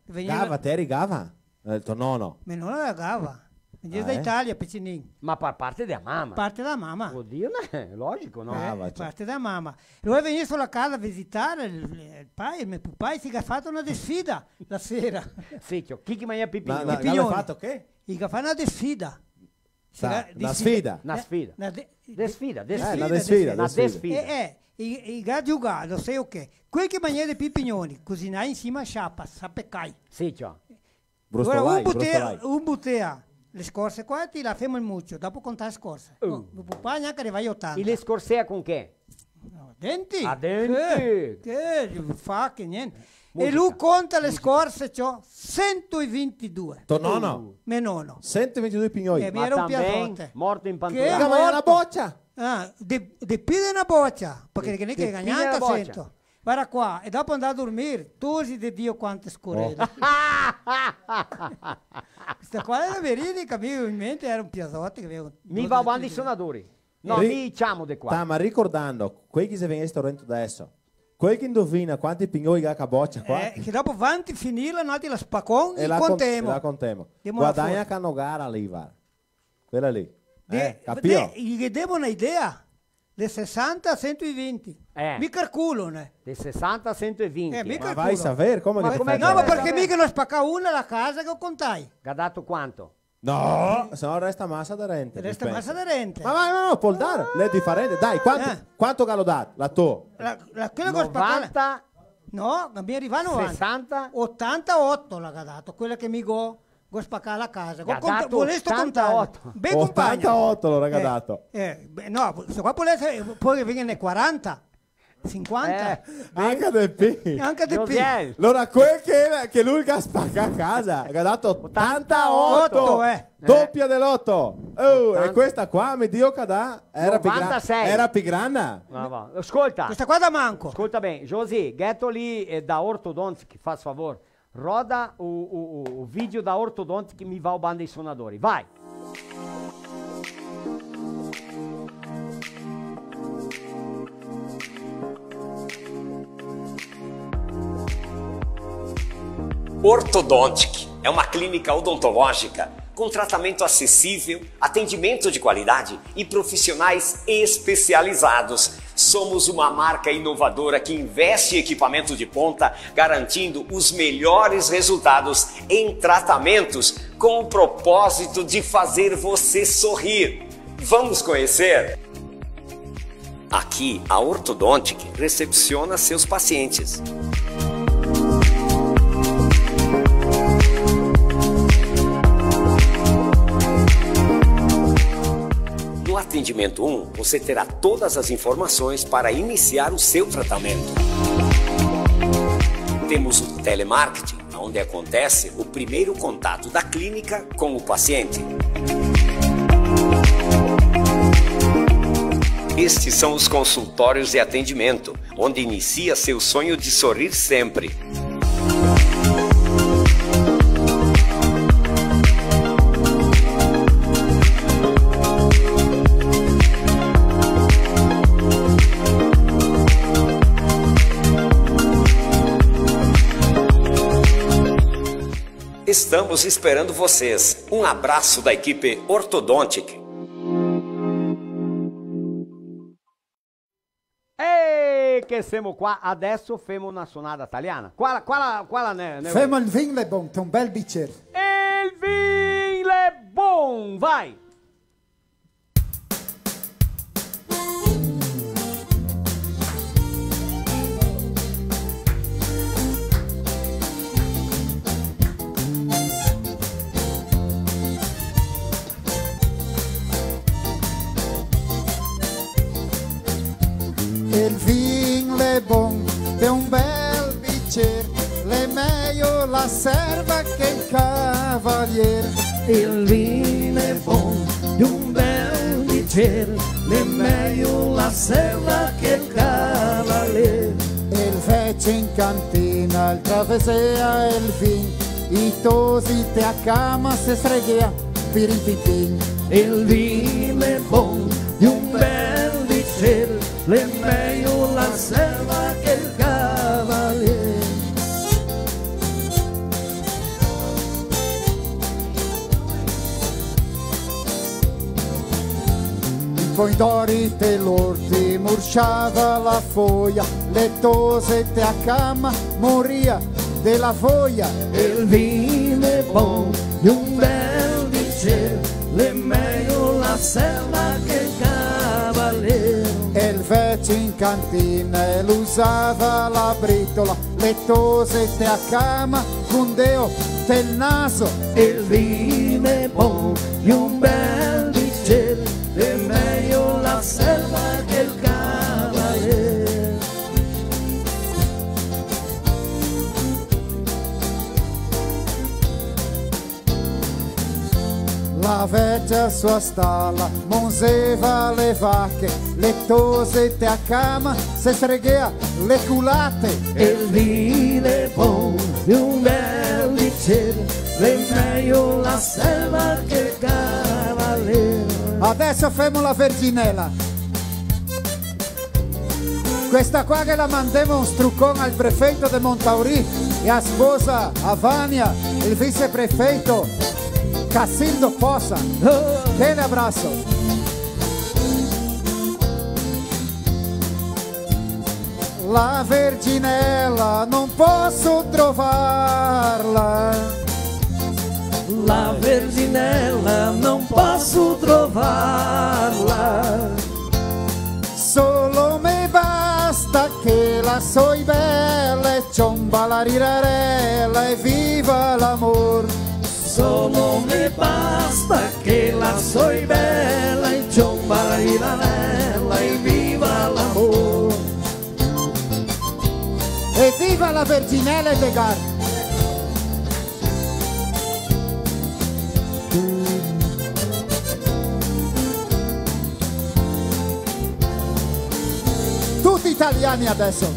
Vegneva... Gava, te eri Gava? Eh, to nono? Me nono era Gava. Vegneva da Italia, picinin. Ma par parte dea mama? Parte da mama. Odio, no, è logico, no? Eh, Gava, cioè. Parte da mama. Lo è vegnù su la casa a visitar el, el pai, el me pupà, e se ga fato na desfida la sera. Sì, ciò, chi che magna pi pignoni? Ma, ma, i pignoni. Gava fato che? I ga fato na desfida. Sa, na sfida. Na sfida. Na de-, desfida, desfida. Eh, na desfida, desfida. Na desfida. Eh, eh, i, i ga giugà, no so che. Quei che magnea de pi pignoni, cosinà in sima a sciapa, sa pecai. Sì, ciò. Brustolai, brustolai. Alora, un butea, un butea le scorse qua e ti la femo el mucio, dopo contà le scorse. Uh. No, dopo pa gnanca rivà a otanta. E le scorsea con che? No, denti. A denti? Che, che fa che gnente. Musica. E lu conta le scorse, ciò, sento e vintidue. To nono? Me nono. Sento e vintidue pignoi. Eh, mi era un piasote. Ma tanben morto in panturada. Che morto? Che magna na bocia. Ah, de, de pi de na bocia, parché che ne che ga gnanca sento. Varda qua, e dopo ndà a dormir, tosi de Dio quante scorele. Oh. Sta qua era veridica, mi in mente era un piasote che avevo... Mi va avanti i sonadori. No, ri-, mi ciamo de qua. Sta, ma ricordando, quei che se vegnesto dentro adesso, quei che indovina quanti pignoi ga ca bocia qua. Eh, che dopo vanti finirla, noi ti la spacon e la con-, contemo. E la contemo. Demo la foto. Guadagna ca no gara lì, va. Quela lì. De-, eh, capio? De-, ghe demo na idea. De sesanta a sento e vinti. Eh. Mi calculo, né? De sesanta a sento e vinti. Eh, mi calculo. Ma vai saver, come che te fai a saver? Ma no, ma parché mi che no go spacà una la casa che go contà. Ga dato quanto? No, se no resta masa darente, resta masa darente. Ma vai, no, no, pol dar, l'è difarente. Dai, quanto, eh, quanto che lo dà, la to? La, la, quela che go spacà la... Novanta? No, no mi rivà novanta. Sesanta? Otantaoto la ga dato, quela che mi go, go spacà la casa. Ga dato otantaoto. Ben compagna. Otantaoto lo ga dato. Eh, eh, beh, no, se qua pol esar, pol vegner quaranta. Sinquanta? Eh. Anca de pì. Anca de pì. Josiel. Alora, quel che, che lu el ga spacà casa, el ga dato otantaoto. Otantaoto, eh. Dopia de l'oto. Oh, e questa qua, mi digo che da, era pì gra-, novantasei. Era pì granda. No, va. Scolta. Questa qua da manco. Scolta ben, José, gheto lì, eh, da Orthodontic, faz favor. Roda o, o, o, o vídeo da Orthodontic che mi vao banda i sonadori. Vai! Orthodontic é uma clínica odontológica com tratamento acessível, atendimento de qualidade e profissionais especializados. Somos uma marca inovadora que investe em equipamento de ponta, garantindo os melhores resultados em tratamentos, com o propósito de fazer você sorrir. Vamos conhecer? Aqui, a Orthodontic recepciona seus pacientes. No atendimento um, você terá todas as informações para iniciar o seu tratamento. Temos o telemarketing, onde acontece o primeiro contato da clínica com o paciente. Estes são os consultórios de atendimento, onde inicia seu sonho de sorrir sempre. Estamos esperando vocês. Um abraço da equipe Orthodontic. E che semo qua, adeso femo na sonada taliana. Qua la, qua la, qua la ne, ne... Femo El vin l'è bon, te un bel bicer. El vin l'è bon, vai! El vin l'è bon, l'è un bel bicer, l'è mejo la serva che el cavalier. El vin l'è bon, l'è un bel bicer, l'è mejo la serva che el cavalier. El vecio in cantina, el travesea el vin, i tosi te a cama se sreghea, pirin pin pin. El vin l'è bon, l'è un bel bicer, l'è mejo la serva che el cavalier. I poidori te l'orti murciava la foia, le tose te a cama moria de la foia. El vin l'è bon, l'è un bel bicer, l'è mejo la serva che el cavalier. El vecio in cantina, el usava la britola, le tose te a cama, cun deo te el naso. El vin l'è bon, l'è un bel bicer, l'è mejo la serva che el cavalier. La vecia su a stala monzeva le vache, le tose te a cama se sreghea le culate. El vin l'è bon, l'è un bel bicer, l'è mejo la serva che el cavalier. Adeso femo la verginela. Questa qua che la mandemo un strucon al prefeito de Montauri e a sposa, a Vania, el viceprefeito Casildo Posa. Oh. Bel abraso. La Verginela non poso trovarla. La Verginela non poso trovarla. Solo me basta che la soi bela e ciomba la rirarela e viva l'amor. Solo me basta che la soi bela e ciomba la rirarela e viva l'amor. Eviva la Verginela Edgar! Tuti italiani adeso.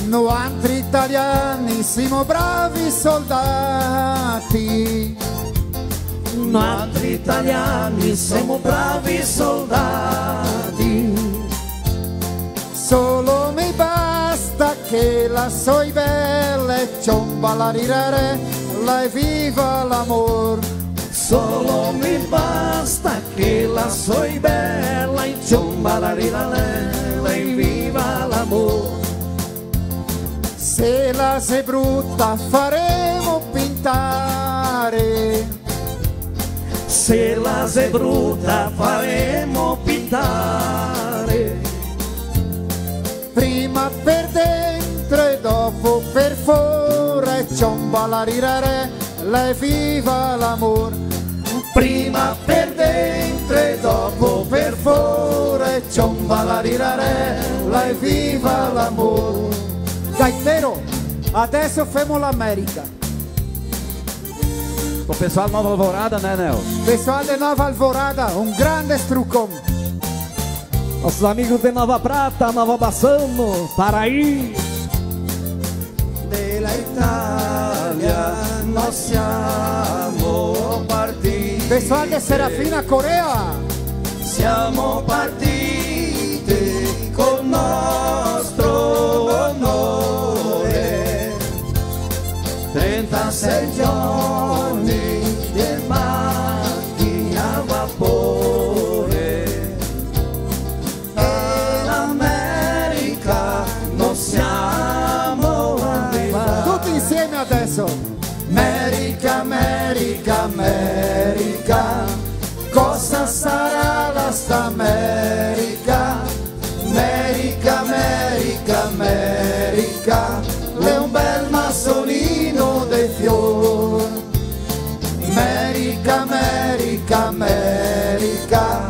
Noantri italiani semo bravi soldati. Noantri italiani semo bravi soldati. Solo me basta che la soi bela e ciomba la rirarela e viva l'amor. Solo me basta che la soi bela e ciomba la rirarela e viva l'amor. Se la xe bruta faremo pintare. Se la xe bruta faremo pintare. Prima per dentro e dopo per fora e ciomba la rirarela e viva l'amor. Prima per dentro e dopo per fora e ciomba la rirarela e viva l'amor. Gaitero, adeso femo l'America. Pro pessoal Nova Alvorada, né, Neo? Pessoal de Nova Alvorada, um grande strucon. Nossos amigos de Nova Prata, Nova Bassano, Paraí. Della Italia noi siamo partiti. Pessoal de Serafina, Corea. Siamo partiti col nostro onore. Trentasei giorni di macchina a vapore. E l'America noi siamo arrivati. Tuti insieme adeso. Merica, Merica, Merica, cosa sarà la sta Merica? Merica, Merica, Merica, l'è un bel masolino de fior. Merica, Merica, Merica,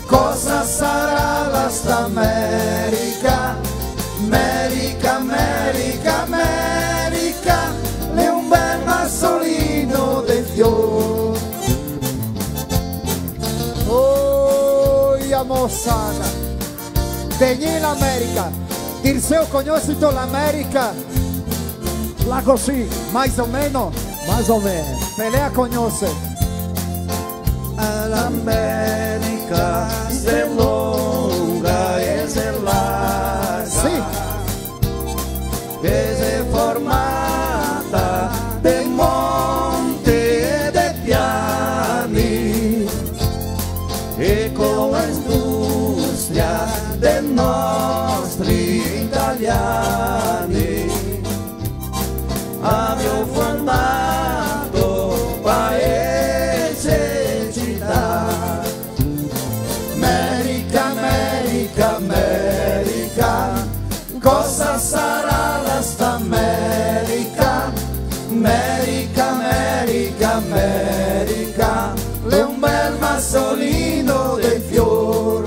cosa sarà la sta Merica? Merica, Merica, Merica, l'è un bel masolino de fior. Oi, a moçada. Vegnì l'America. Dirceu, cognosito l'America? Là cusì. Mais o meno? Mais o meno. Pe lea cognose. L'America xe longa e xe larga. Sì. E xe formada de monti e de piani, e co la industria de nostri italiani abbiamo formato paese e città. Merica, Merica, Merica, cosa sarà la sta Merica? Merica, Merica, Merica, l'è un bel masolino de fior.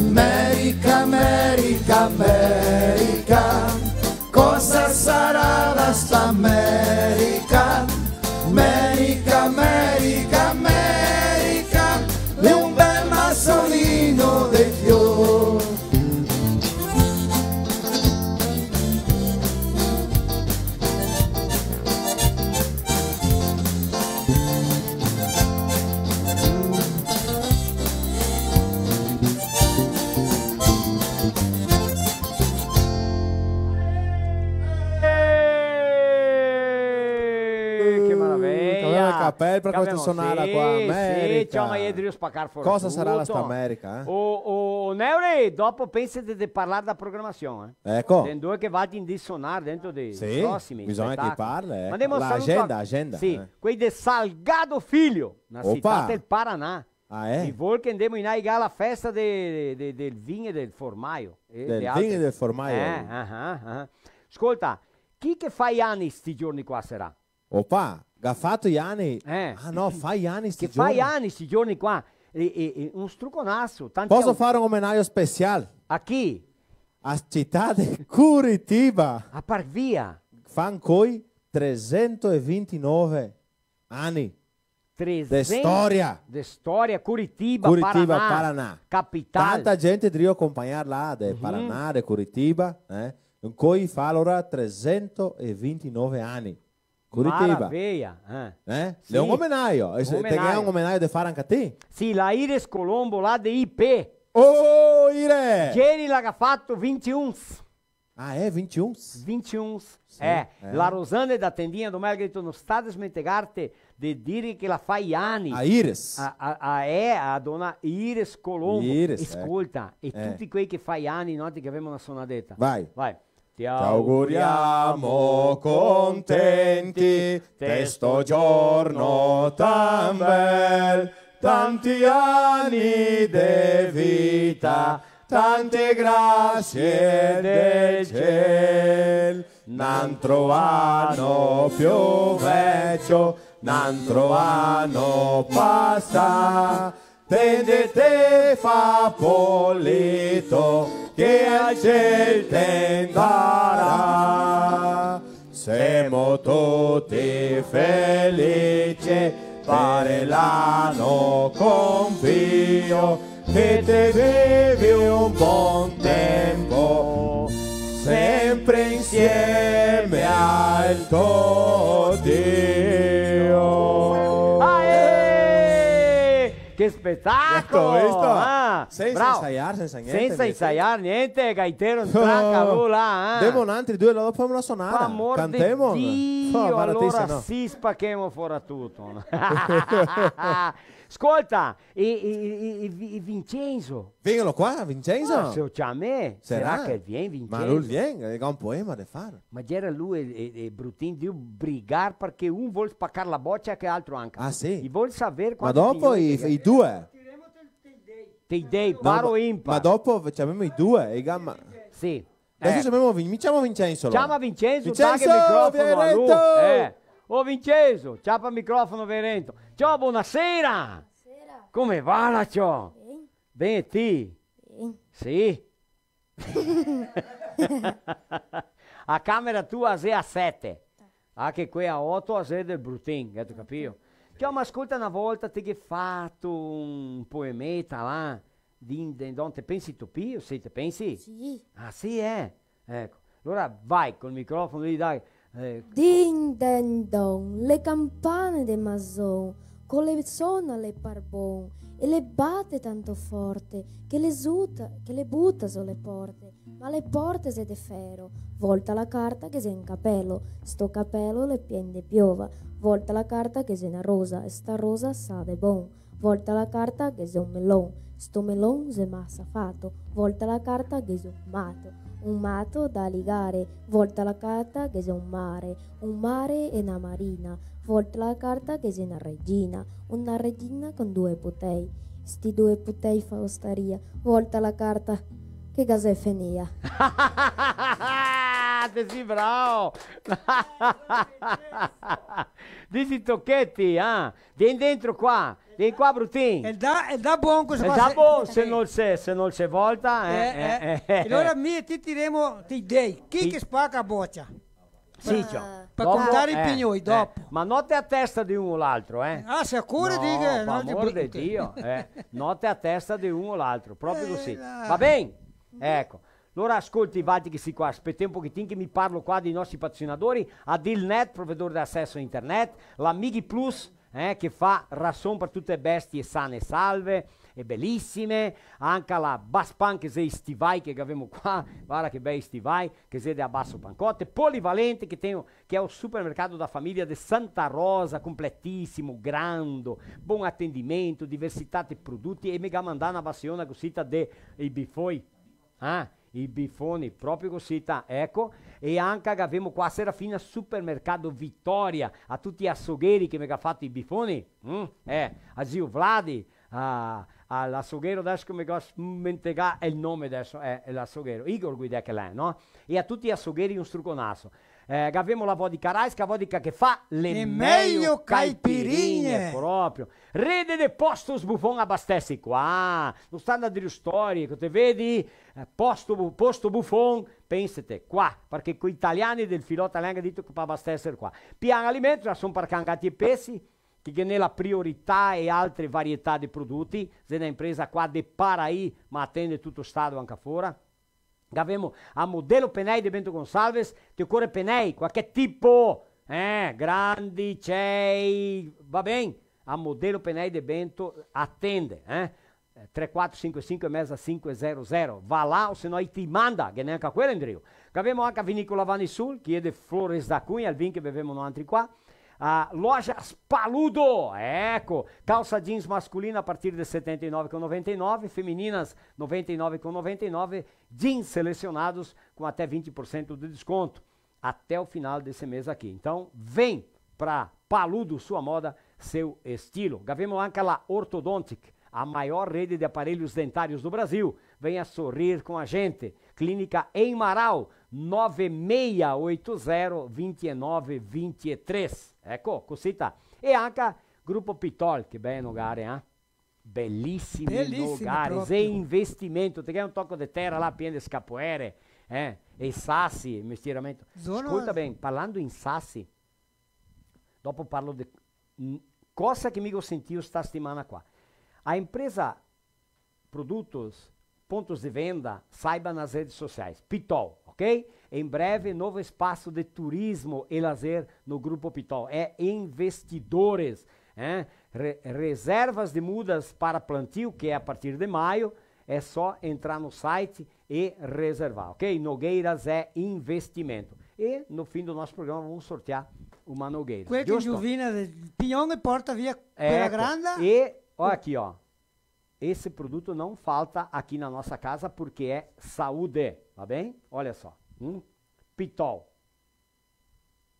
Merica, Merica, Merica, cosa sarà la sta Merica? Merica, Merica, Merica, l'è un bel masolino de fior. Capel par questa sonada qua, sì, America. Ciò, ma i è drio spacar fora tuto. Cosa sarà la sta America, eh? O, o, Neure, dopo pensé de, de parlar da programasion, eh? Eco. Dendove che va in de sonar dentro dei prosimi spetacoli. Sì, bisogna che parle, eh. Ma ndemo a salutar, agenda, agenda, sì, eh, quei de Salgado Filho, na cità del Paraná. Ah, eh? I vol che ndemo in là, i ga la festa de, de, de, del vin e del formaio, eh, del vin e del formaio. Eh, ah, ah, ah. Scolta, chi che fa i ani sti giorni qua sarà? Opa, ga fato i ani? Eh. Ah, no, fa i ani sti giorni. Che fa i ani sti giorni qua. E, e, e un struconaso, tanti auguri. Poso far un omenaio special? A chi? A cità de Curitiba. A par via. Fa ancoi tresentovintinove ani. Tresento de storia. De storia, Curitiba, Curitiba, Paraná, Paraná. Capital. Tanta gente drio acompagnar là, de Paraná, de Curitiba, eh? Ancoi fa alora tresentovintinove ani. Curitiba. Maraveia, eh. Eh? Sì. L'è un omenaio. E se te ghe un omenaio de far anca ti? Sì, la Ires Colombo, là de I P. Oh, Ire! Ieri la ga fato vintiuns. Ah, eh, vintiuns? Vintiuns. Sì, eh, eh. La Rosane da tendinha do Mel ga dito: "No sta desmentegarte de dire che la fa i ani." A Ires. A, a, a, eh, a dona Ires Colombo. Ires, eh. Scolta, e tuti quei che fa i ani, noantri che gavemo na sonadeta. Vai. Vai. Te auguriamo contenti de sto giorno tan bel, tanti ani de vita, tante grasie del ciel, n'antro ano più vecio, n'antro ano pasa, tende te fa polito, che al ciel te ndarà. Semo tuti felici, pare l'ano compio, che te vivi un bon tempo, sempre insieme al to Dio. Aè! Che spetacolo! Visto, visto? Ah, sensa ensaiar, sensa niente, sensa ensaiar niente, gaitero, tranca, là, eh. Demo noantri due, dopo femo na sonada. Par amor de Dio, alora sì, spachemo fora tuto. Scolta, e, e, e, e Vi-, e Vincenzo? Vegno qua, Vincenzo? Ah, se lo ciamè, sarà che vien Vincenzo? Ma lu vien, el ga un poema de far. Ma gera lu e, e, e Brutin de brigar parché un vol spacar la bocia che altro anca. Ah, sì? I vol saver quanti... Ma dopo i, i due? Te i dei, no, paro ma, impar. Ma dopo ciamemo i due, i ga ma- Sì. Adeso ciamemo Vin-, mi ciamo Vincenzo, alora. Ciama Vincenzo, Vincenzo, daghe el microfono a lu. Vien rento! Eh. Oh, Vincenzo, ciapa el microfono, vien rento. Ciò, bonasera! Bonasera. Come va, là, ciò? Ben. Ben, e ti? Ben. Sì? A camera tua xe a sete. Ah, che quea a oto a xe del Brutin, gheto capìo? Ciò, ma scolta, na volta te ghe fato un poemeta là, din, din, don, te pensi ti, o sì, te pensi? Sì. Ah, sì, eh? Eco. Alora vai col microfono lì, dai. Eh. Din den don, le campane de mason, co le sona le par bon, e le bate tanto forte, che le zuta, che le buta zo le porte. Ma le porte xe de fero, volta la carta che xe un capelo, sto capelo l'è pien de piova, volta la carta che xe na rosa, e sta rosa sa de bon, volta la carta che xe un melon, sto melon xe masa fato, volta la carta che xe un mato, un mato da ligare, volta la carta che xe un mare, un mare e na marina, volta la carta che xe na regina, una regina con due putei. Sti due putei fa ostaria, volta la carta che ga xe fenea. Te si bravo! Disi tocheti, ah! Vien dentro qua! Vien qua, Brutin! El dà, el dà bon questo qua, se, se, se no se, se no se volta, eh, eh, eh, eh. E alora mi e ti tiremo i dei. Chi che spaca a bocia? Sì, ciò. Par contar i pignoi, eh, dopo. Ma no te a testa de un o l'altro, eh. Ah, se ocore, no, diga, par amor de Dio, eh. No te a testa de un o l'altro, proprio cusì. Eh, là. Va ben? Eco. Alora, scolti, valtri che si qua, spetè un pochetin che mi parlo qua dei nostri patrocinadori, Adilnet, provedor de aceso a internet, la Mighi Plus, eh, che fa rason par tute bestie sane e salve, e belisime, anca la Baspan, che xe i stivai che gavemo qua, varda che bei stivai, che xe de Abasso Pancotte, Polivalente, che tem, che é o supermercado da família de Santa Rosa, completíssimo, grando, bom atendimento, diversidade de produti, e me ga mandà na basiona cosita de i bifoi. Ah, i bifoni, proprio cosita, eco. E anca gavemo qua Serafina Supermercado Vitória, a tuti i açougueiri che me ga fato i bifoni, mm? Eh, a zio Vladi, a, a l'asougueiro, deso che me ga smentegà el nome deso, eh, l'asougueiro, Igor Guidè che l'è, no? E a tuti i açougueiri un struconaso. Eh, gavemo la vodka Raiska, vodka che fa le Le meio meio caipirinhe. Caipirinhe, proprio. Rede de Postos Buffon abastece qua. No sta da dir storie, che te vedi, eh, posto Bu-, Posto Buffon, pensete, qua, parché coi italiani del filò italian ga dito che par abastecer qua. Pian Alimentos, rason par can, gati e pesi, che ghe n'è la priorità e altre varietà de produti, xe na impresa qua de Paraí, ma atende tuto o stado anca fora. Gavemo a Modelo Penei de Bento Gonçalves, te ocore penei, qualche tipo, eh, grandi, cei, va ben? A Modelo Penei de Bento atende, eh? Eh, tre quatro cinque cinque meza cinque zero zero. Va là, o se no i te manda, che neanca quela indrio. Gavemo anca a Vinícola Vanisul, che xe de Flores da Cunha, el vin che bevemo noantri qua. A Lojas Paludo, eco, calça jeans masculina a partir de setenta e nove com noventa e nove, femininas noventa e nove com noventa e nove, jeans selecionados com até vinte por cento de desconto até o final desse mês aqui. Então, vem pra Paludo, sua moda, seu estilo. Gavemo anca la Orthodontic, a maior rede de aparelhos dentários do Brasil. Venha sorrir com a gente. Clínica em Marau, nove meia oito zero, vinte e nove vinte e três. Eco, cosita. E anca Grupo Pitol, che bel nogare, eh? Belisimo, belisimo nogare, proprio. Xe investimento, te ghe un toco de tera là, pien de scapoere, eh? E sasi, mestieramento. Zona... Scolta ben, parlando in sasi, dopo parlo de, mm, cosa che mi go sentìo sta setimana qua. A empresa Produtos, pontos de venda, saiba nas redes sociais. Pitol, ok? Em breve, novo espaço de turismo e lazer no Grupo Pitol. É investidores, é? Re-, reservas de mudas para plantio, que é a partir de maio, é só entrar no site e reservar, ok? Nogueiras é investimento. E no fim do nosso programa vamos sortear uma nogueira. Quel che induvina del pignon e porta via quela granda. Eco, e, ó, aqui, ó. Esse produto não falta aqui na nossa casa porque é saúde, tá bem? Olha só, hum? Pitol,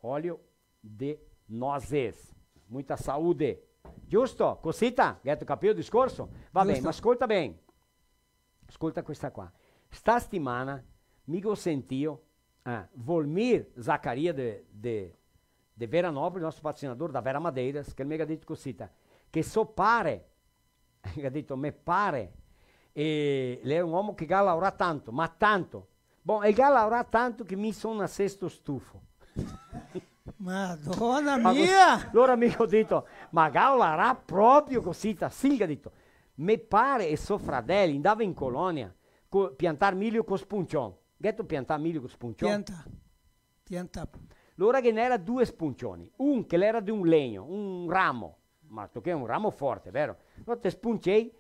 óleo de nozes, muita saúde. Giusto? Cosita? Gheto capìo el discorso? Va ben, ma scolta ben. Scolta questa qua. Sta setimana mi go sentìo, eh, Volmir Zaccaria de, de, de Veranópolis, nostro patrocinador da Vera Madeiras, che el me ga dito cosita, che so pare, el ga dito, me pare, e l'è un omo che ga laorà tanto, ma tanto. Bon, el ga laorà tanto che mi son nasesto stufo. Madona mia! Alora mi go dito, ma ga laorà proprio cosita? Sì, el ga dito, me pare e so fradel i ndava in colonia co-, piantar milio co spuncion. Gheto piantà milio co spuncion? Pianta. Pianta. Lora ghe n'era due spuncioni. Un che l'era de un legno, un ramo. Ma tochè un ramo forte, vero? Lora te spuncei.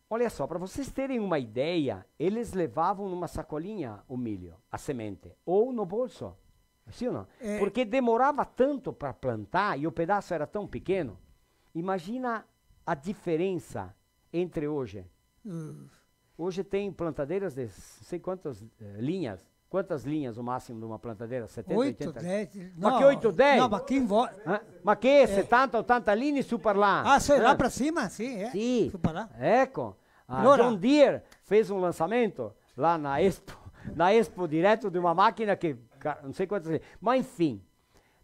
Olha só, pra vocês terem uma ideia, eles levavam numa sacolinha o milho, a semente, ou no bolso. Sim ou não? É. Porque demorava tanto pra plantar e o pedaço era tão pequeno. Imagina a diferença entre hoje. Hum. Hoje tem plantadeiras de sei quantas, eh, linhas. Quantas linhas o máximo de uma plantadeira? Setenta, oito, oitenta? Dez, ma che oito, dez? No, ma chi vo-, eh? Ma che, eh, setanta, otanta linee su par là? Ah, sì, eh, là pra cima, sì, eh. Sì. Su par là. Eco. A John Deere fez um lançamento lá na Expo, na Expo direto de uma máquina que, ca-, não sei quantas, mas enfim.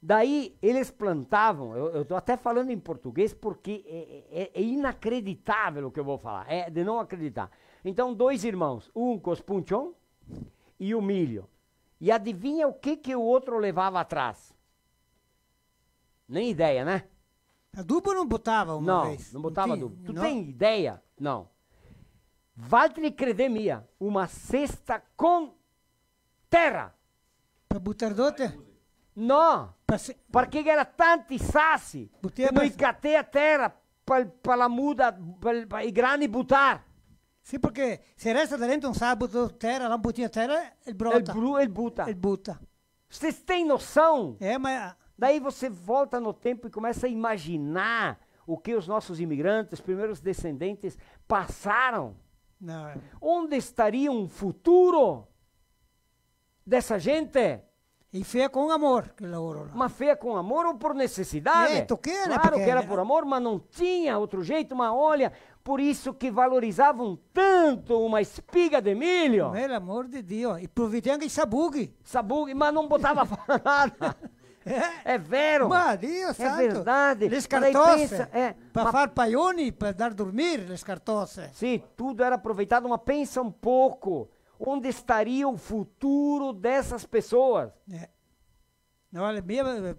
Daí eles plantavam, eu, eu tô até falando em português porque é, é, é inacreditável o que eu vou falar, é de não acreditar. Então, dois irmãos, um com os punchon e o milho. E adivinha o que que o outro levava atrás? Nem ideia, né? Adubo não botava uma vez? Não, não botava adubo. Tu tem ideia? Não. Valtri credé mia, uma cesta com terra. Pra butar dote? No, parché ghe era tanti sasi che no i catea tera. pa, pa la muda, pa, pa i grani butar. Sì, parché se resta dentro un saco tera, là un pochetin tera, el brota. El bru-, el buta. El buta. Vocês têm noção? É, mas... Daí você volta no tempo e começa a imaginar o que os nossos imigrantes, primeiros descendentes, passaram. Não, é. Onde estaria o futuro dessa gente? E fea com amor, que laoro lá. Mas fea com amor ou por necessidade? É, toquei, né? Claro que era por amor, mas não tinha outro jeito, mas olha, por isso que valorizavam tanto uma espiga de milho. Pelo amor de Deus. E aproveitava que sabughi. Sabughi, mas não botava fora nada. É. É vero. Ma Dio santo. É verdade. Le scartose. Mas daí pensa, é, pa ma far paioni, pa dar dormir, le scartose. Sì, tudo era aproveitado, ma pensa un poco, onde estaria o futuro dessas pessoas? É. No, le mie, eh,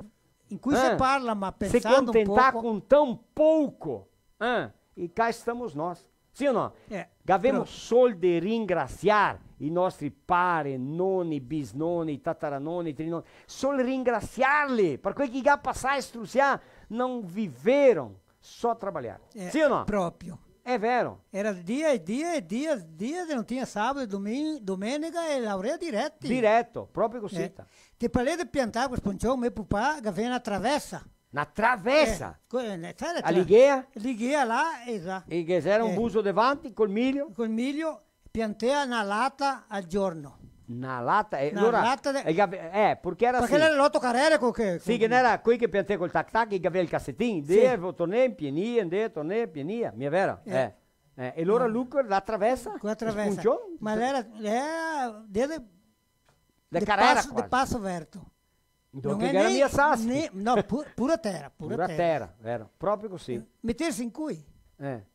in cui se parla, ma pensando un poco. Se contentar com tão pouco. Ah, e cá estamos nós. Sim ou não? É. Gavemo sol de ringraziar i nostri pare, noni, bisnoni, tataranoni, trinoni. Sol ringraziarli, parché quei che ga pasà e strusià não viveram, só trabalhar. É, sim ou não? Proprio. É vero. Era dia e dia e dia, dia, não tinha sábado, domin-, domenega e laorea direto. Direto, proprio cosita. É. Te parlé de piantar co sponcion, me pupà gavea na travesa. Na travesa? Eh, co-, eh, sai la... A tra-, lighea? Lighea là, esatto. E che gera un buso davanti col milio? Col milio, piantea na lata al giorno. Na lata? Eh, na lata de... Eh, parché era l'oto carere co che... Sì, che n'era quei che piantea col tac tac, che gavea el casetin, sì. Ndea, tornea, inpienia, ndea, tornea, inpienia, mia vera? Eh. Eh. Eh, e alora lu co la travesa? Co la travesa. Sponcion? Ma l'era, l'era de, de, de carera paso, de paso verto. Donca no gera mia sasi. No, pu-, pura tera, pura tera. Pura tera, vero? Proprio cosita. Eh, meterse in cui? Eh.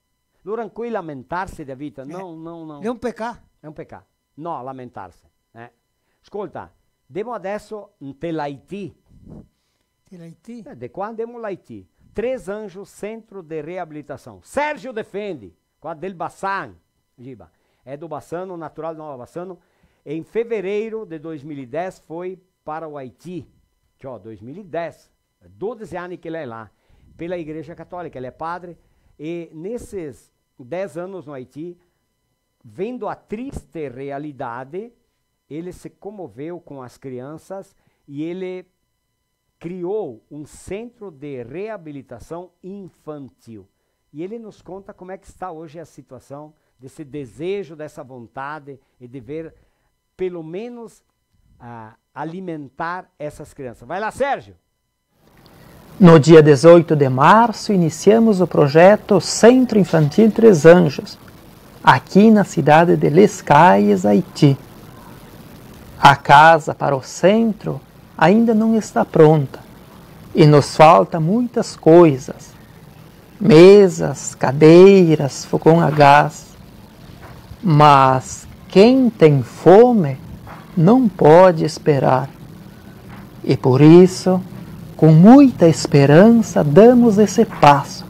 Lora in cui lamentarse dea vita? Eh. No, no, no. L'è un pecà. L'è un pecà. No, lamentarse. Eh. Scolta, ndemo adeso inte l'Haiti. Inte l'Haiti? Eh, de qua ndemo l'Haiti. Três Anjos Centro de Reabilitação. Sérgio Defende, qua del Bassan. Giba. É do Bassano, natural de Nova Bassano. Em fevereiro de dois mil e dez foi para o Haiti. Ciò, dois mil e dez, doze ani che l'è là, per la Igreja Cattolica, l'è padre, e nesses dez anos no Haiti, vendo a triste realidade, ele se comoveu com as crianças e ele criou um centro de reabilitação infantil. E ele nos conta como é que está hoje a situação desse desejo, dessa vontade e de ver, pelo menos, ah, alimentar essas crianças. Vai lá, Sérgio! No dia dezoito de março, iniciamos o projeto Centro Infantil Três Anjos, aqui na cidade de Les Cayes, Haiti. A casa para o centro ainda não está pronta e nos falta muitas coisas: mesas, cadeiras, fogão a gás. Mas quem tem fome não pode esperar. E por isso, com muita esperança, damos esse passo.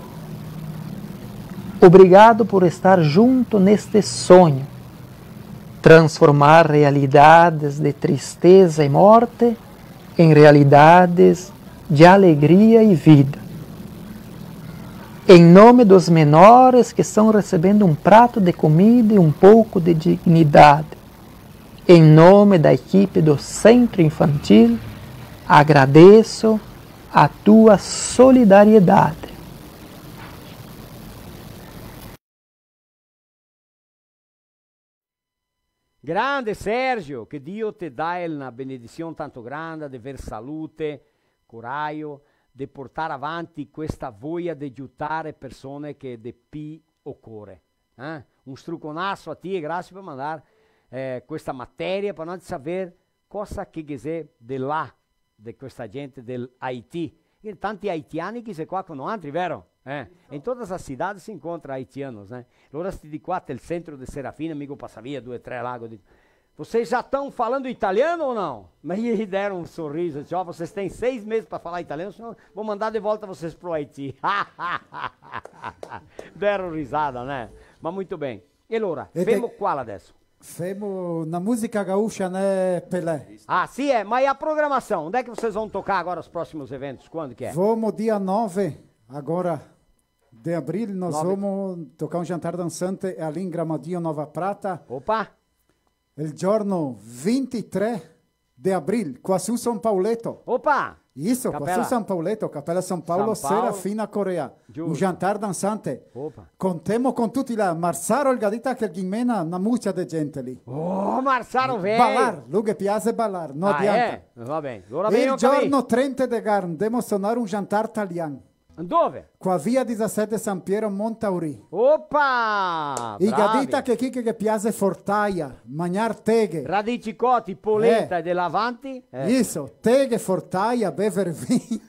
Obrigado por estar junto neste sonho. Transformar realidades de tristeza e morte em realidades de alegria e vida. Em nome dos menores que estão recebendo um prato de comida e um pouco de dignidade, em nome da equipe do Centro Infantil, agradeço a tua solidariedade. Grande Sérgio, che Dio te dà na benedision tanto granda de ver salute, coraio, de portar avanti questa voia de giutare persone che de pi ocore. Eh? Un struconaso a ti e grasie par mandar, eh, questa materia, par noi saver cosa che ghe xe de là de questa gente del Haiti. E tanti haitiani che xe qua co noantri, vero? Eh? In todas as cidades se encontra haitianos, né? Lora sti de qua, del centro de Serafina, mi go pasà via due, tre là, go dito: "Vocês já estão falando italiano ou não?" Mas eles deram um sorriso, disse: "Ó, vocês têm seis meses pra falar italiano, senão vou mandar de volta vocês pro Haiti." Deram risada, né? Mas muito bem. E lora, e femo de- qual adeso? Femo na musica gaúcha, né, Pelé? Ah, sì, eh, ma e a programação? Onde é que vocês vão tocar agora os próximos eventos? Quando que é? Vamos dia nove, agora, de abril, nós vamos tocar um jantar dançante ali em Gramadinho, Nova Prata. Opa! El giorno vintitré de abril, qua su San Paoleto. Opa! Isso, qua su San Paoleto, Capela San Paolo, Serafina Corrêa. Giusto. Un jantar dançante. Opa. Contemo con tuti là, Marsaro el ga dito che el ghe mena na mucia de gente lì. Oh, Marsaro, vero! Balar, lu ghe piaxe balar, no adianta. Ah, eh? Va ben. Alora, el giorno trenta de abril ndemo sonar un jantar talian. Dove? Qua via disisete San Piero, Montauri. Opa! I ga dito che chi che ghe piaxe fortaia, magnar teghe. Radici coti, polenta e de là avanti. Eh. Isso, teghe, fortaia, bever vin.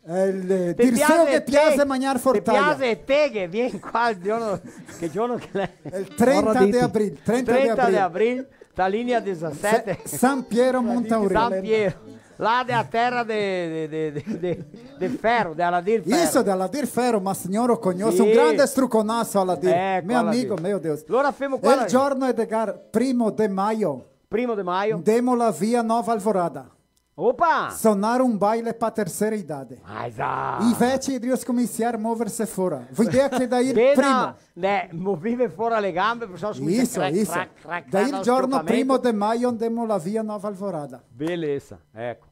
El, eh, Dirceu ghe piaxe magnar fortaia. Te piaxe teghe, vien qua el giorno, che giorno che l'è? El trenta de abril, trenta de abril. Trenta de abril, da linea disisete. San Piero, Montauri. San Piero. Là de a tera de, de, de, de, de, de Fero, de Aladir Fero. Isso, de Aladir Fero, ma signor, lo cognoso, un grande struconaso, Aladir. Eco, Aladir. Meu amigo, meu Deus. Alora femo qua. El giorno de abril, primo de maio. Primo de maio. Ndemo là via Nova Alvorada. Opa! Sonar un baile pa terceira idade. Ah, esatto. I veci drio scominsiar moverse fora. Vuto dir che da el primo. Né, moveve fora le gambe, parché se scominsia crac, crac, crac, da el giorno primo de maio ndemo là via Nova Alvorada. Belesa, eco.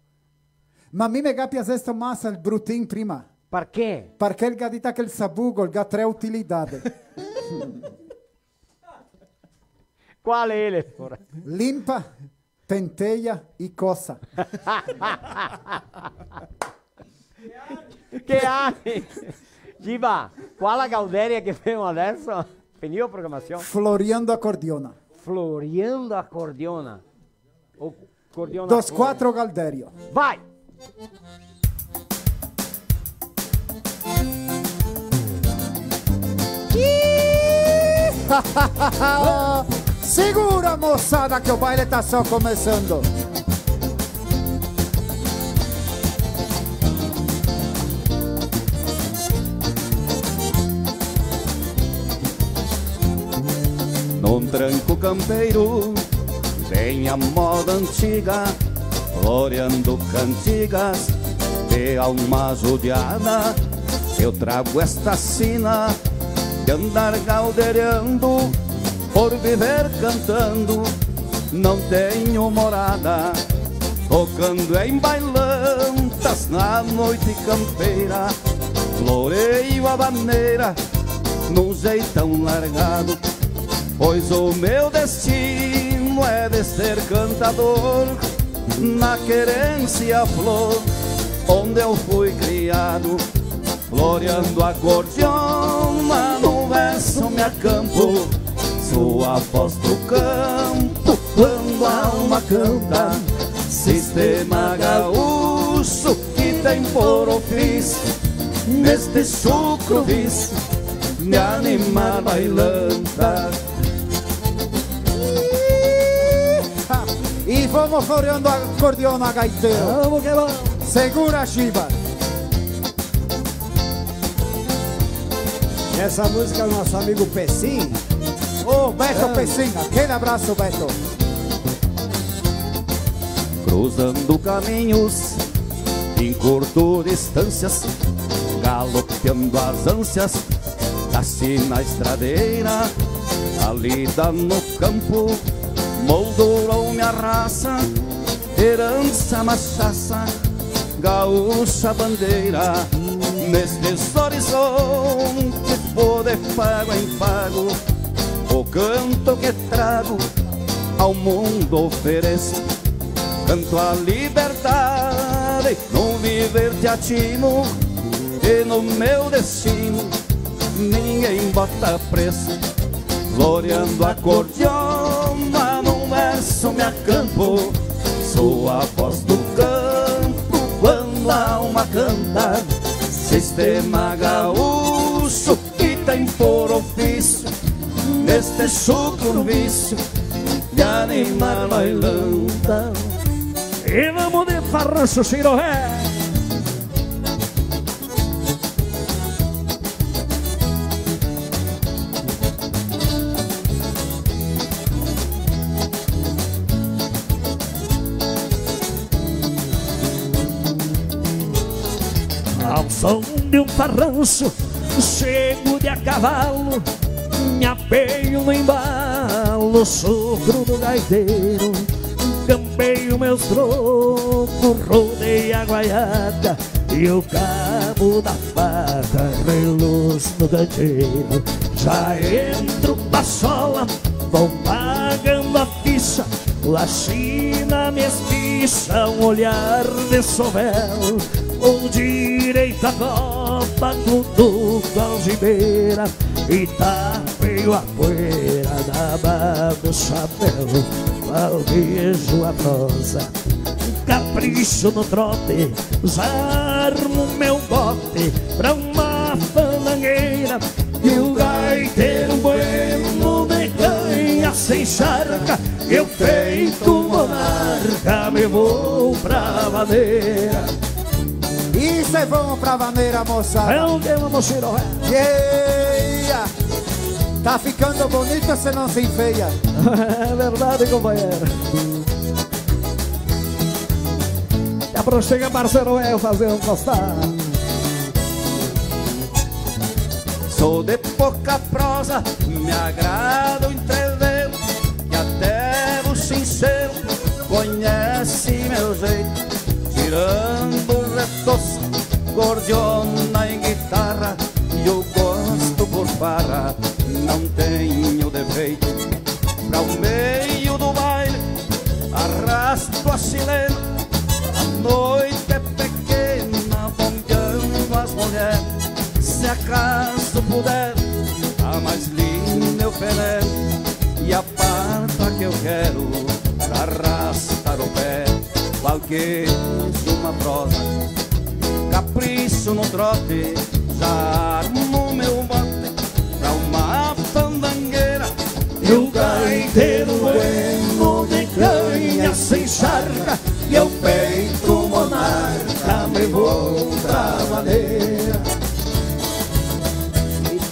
Ma mi me ga piasesto masa el brutin prima. Parché? Parché el ga dito che el sabugo el ga tre utilidade. Quale xe, alora? Limpa, penteia e cosa. Che ani! Giba, qua la Gauderia che femo adeso? Finìo la programasion? Floriando Acordeona. Floriando Acordeona. O Acordeona. Dos quatro Gauderia. Vai! Segura, mosada, que o baile tá só começando. Num tranco campeiro, vem a moda antiga, floreando cantigas de alma judiada. Eu trago esta sina de andar galdeireando, por viver cantando, não tenho morada. Tocando em bailantas na noite campeira, floreio a vaneira num jeitão largado, pois o meu destino é de ser cantador. Na querência flor, onde eu fui criado, floreando acordeona, no verso me acampo. Sou a voz do campo quando a alma canta. Sistema gaúcho que tem por ofício, neste chucro vício, me anima bailanta. E vamos floreando acordeona, gaiteiro. Vamos que vamos. Segura, Giba. Essa música é o nosso amigo Pessim. Ô, Beto Pessim, aquele abraço, Beto. Cruzando caminhos, encurto distâncias, galopeando as ânsias da sina estradeira. A lida no campo moldurou minha raça, herança machaça, gaúcha bandeira. Nestes horizontes vou de pago em pago, o canto que trago ao mundo ofereço. Canto a liberdade num viver teatino, e no meu destino ninguém bota preço. Floreando acordeona, num verso me acampo. Sou a voz do campo quando a alma canta. Sistema gaúcho que tem por ofício, neste chucro vício, de animar bailanta. E vamos de farrocho, Ciro, eh! Ao som de um farranço, chego de a cavalo, me apeio no embalo, sogro do gaiteiro, campeio meus trocos, rodei a guaiaca e o cabo da faca reluz no canteiro. Já entro pra sola, vou pagando a ficha, a China me espicha, um olhar de sovel. Vou direito à copa, cutuco a algibeira e tapeio a poeira da aba do chapéu. Alvejo a prosa, capricho no trote, já armo meu bote pra uma fandangueira. E o gaiteiro bueno de canha se encharca, eu feito monarca me vou pra vaneira. Isso é bom pra vaneira, moçada. É o tema, mochiro, é. Yeah! Tá ficando bonito, se não se enfeia. É verdade, companheiro. Te aproxima, parceiro, é, fazer um costado. Sou de pouca prosa, me agrada o entrevero, que até o sincero conhece meu jeito. Tirando o retoço, gordiona e guitarra, e o gosto por farra não tenho defeito. Pra o meio do baile arrasto a chilena, a noite é pequena, bombeando as mulheres. Se acaso puder, a mais linda eu peneiro, e a parte que eu quero pra arrastar o pé. Qualquer uma prosa, capricho no trote, já armo meu bote pra uma fandangueira. E o gaiteiro bueno de canha se encharca, e eu feito monarca me vou pra vaneira.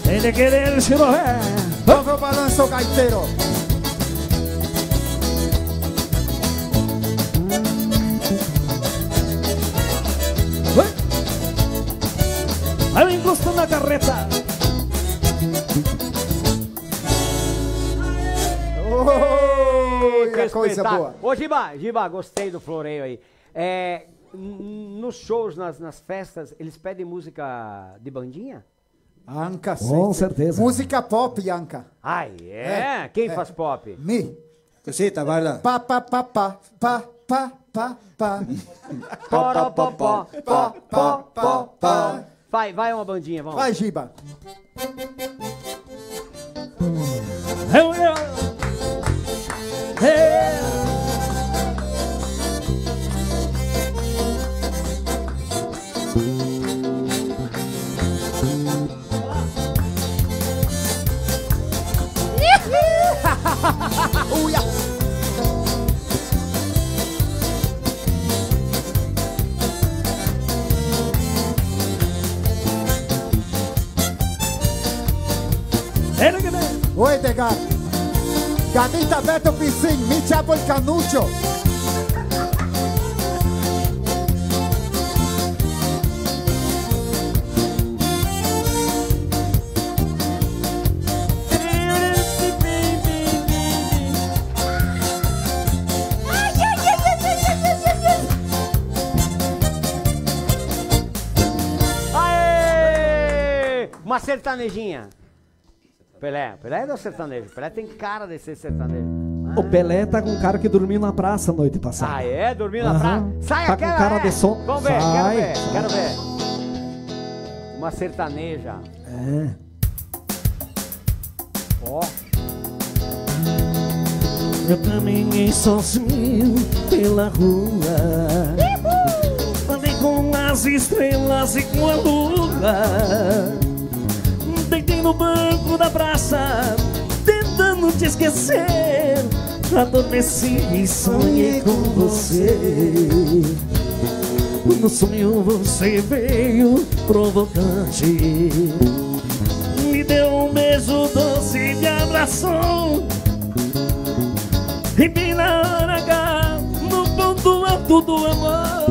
Ele querer, se não é. Vamos ver o balanço, gaiteiro. Oi. Aí encosta na carreta. Oh, que coisa boa. Ô, Giba, Giba, gostei do floreio aí. É, n-, n-, nos shows, nas, nas festas, eles pedem música de bandinha? Anca, com certeza. Música pop, anca. Ah, é? É. Quem faz pop? Mi. Cosita, guarda. Pa, pa, pa, pa, pa, pa, pa, pa. Poró, pó, pó, pó, pó, pó, pó. Vai, vai uma bandinha, vamos. Vai, Giba. Eu, eu. É. Uia. Oi, Edgar. Gamita Beto Pissin, mi ciapo el canucio. Aê! Uma sertanejinha. Pelé, Pelé é do sertanejo. Pelé tem cara de ser sertanejo. O Pelé tá com cara que dormiu na praça noite passada. Ah, é? Dormiu na praça? Aham. Sai aquela, é. Tá com cara de sono. Vamos ver, quero ver, quero ver. Uma sertaneja. É. Ó. Eu caminhei sozinho pela rua. Falei com as estrelas e com a lua. Deitei no banco da praça, tentando te esquecer. Adormeci e sonhei com você. No sonho você veio provocante, me deu um beijo doce, me abraçou. E bem na hora H, no ponto alto do amor,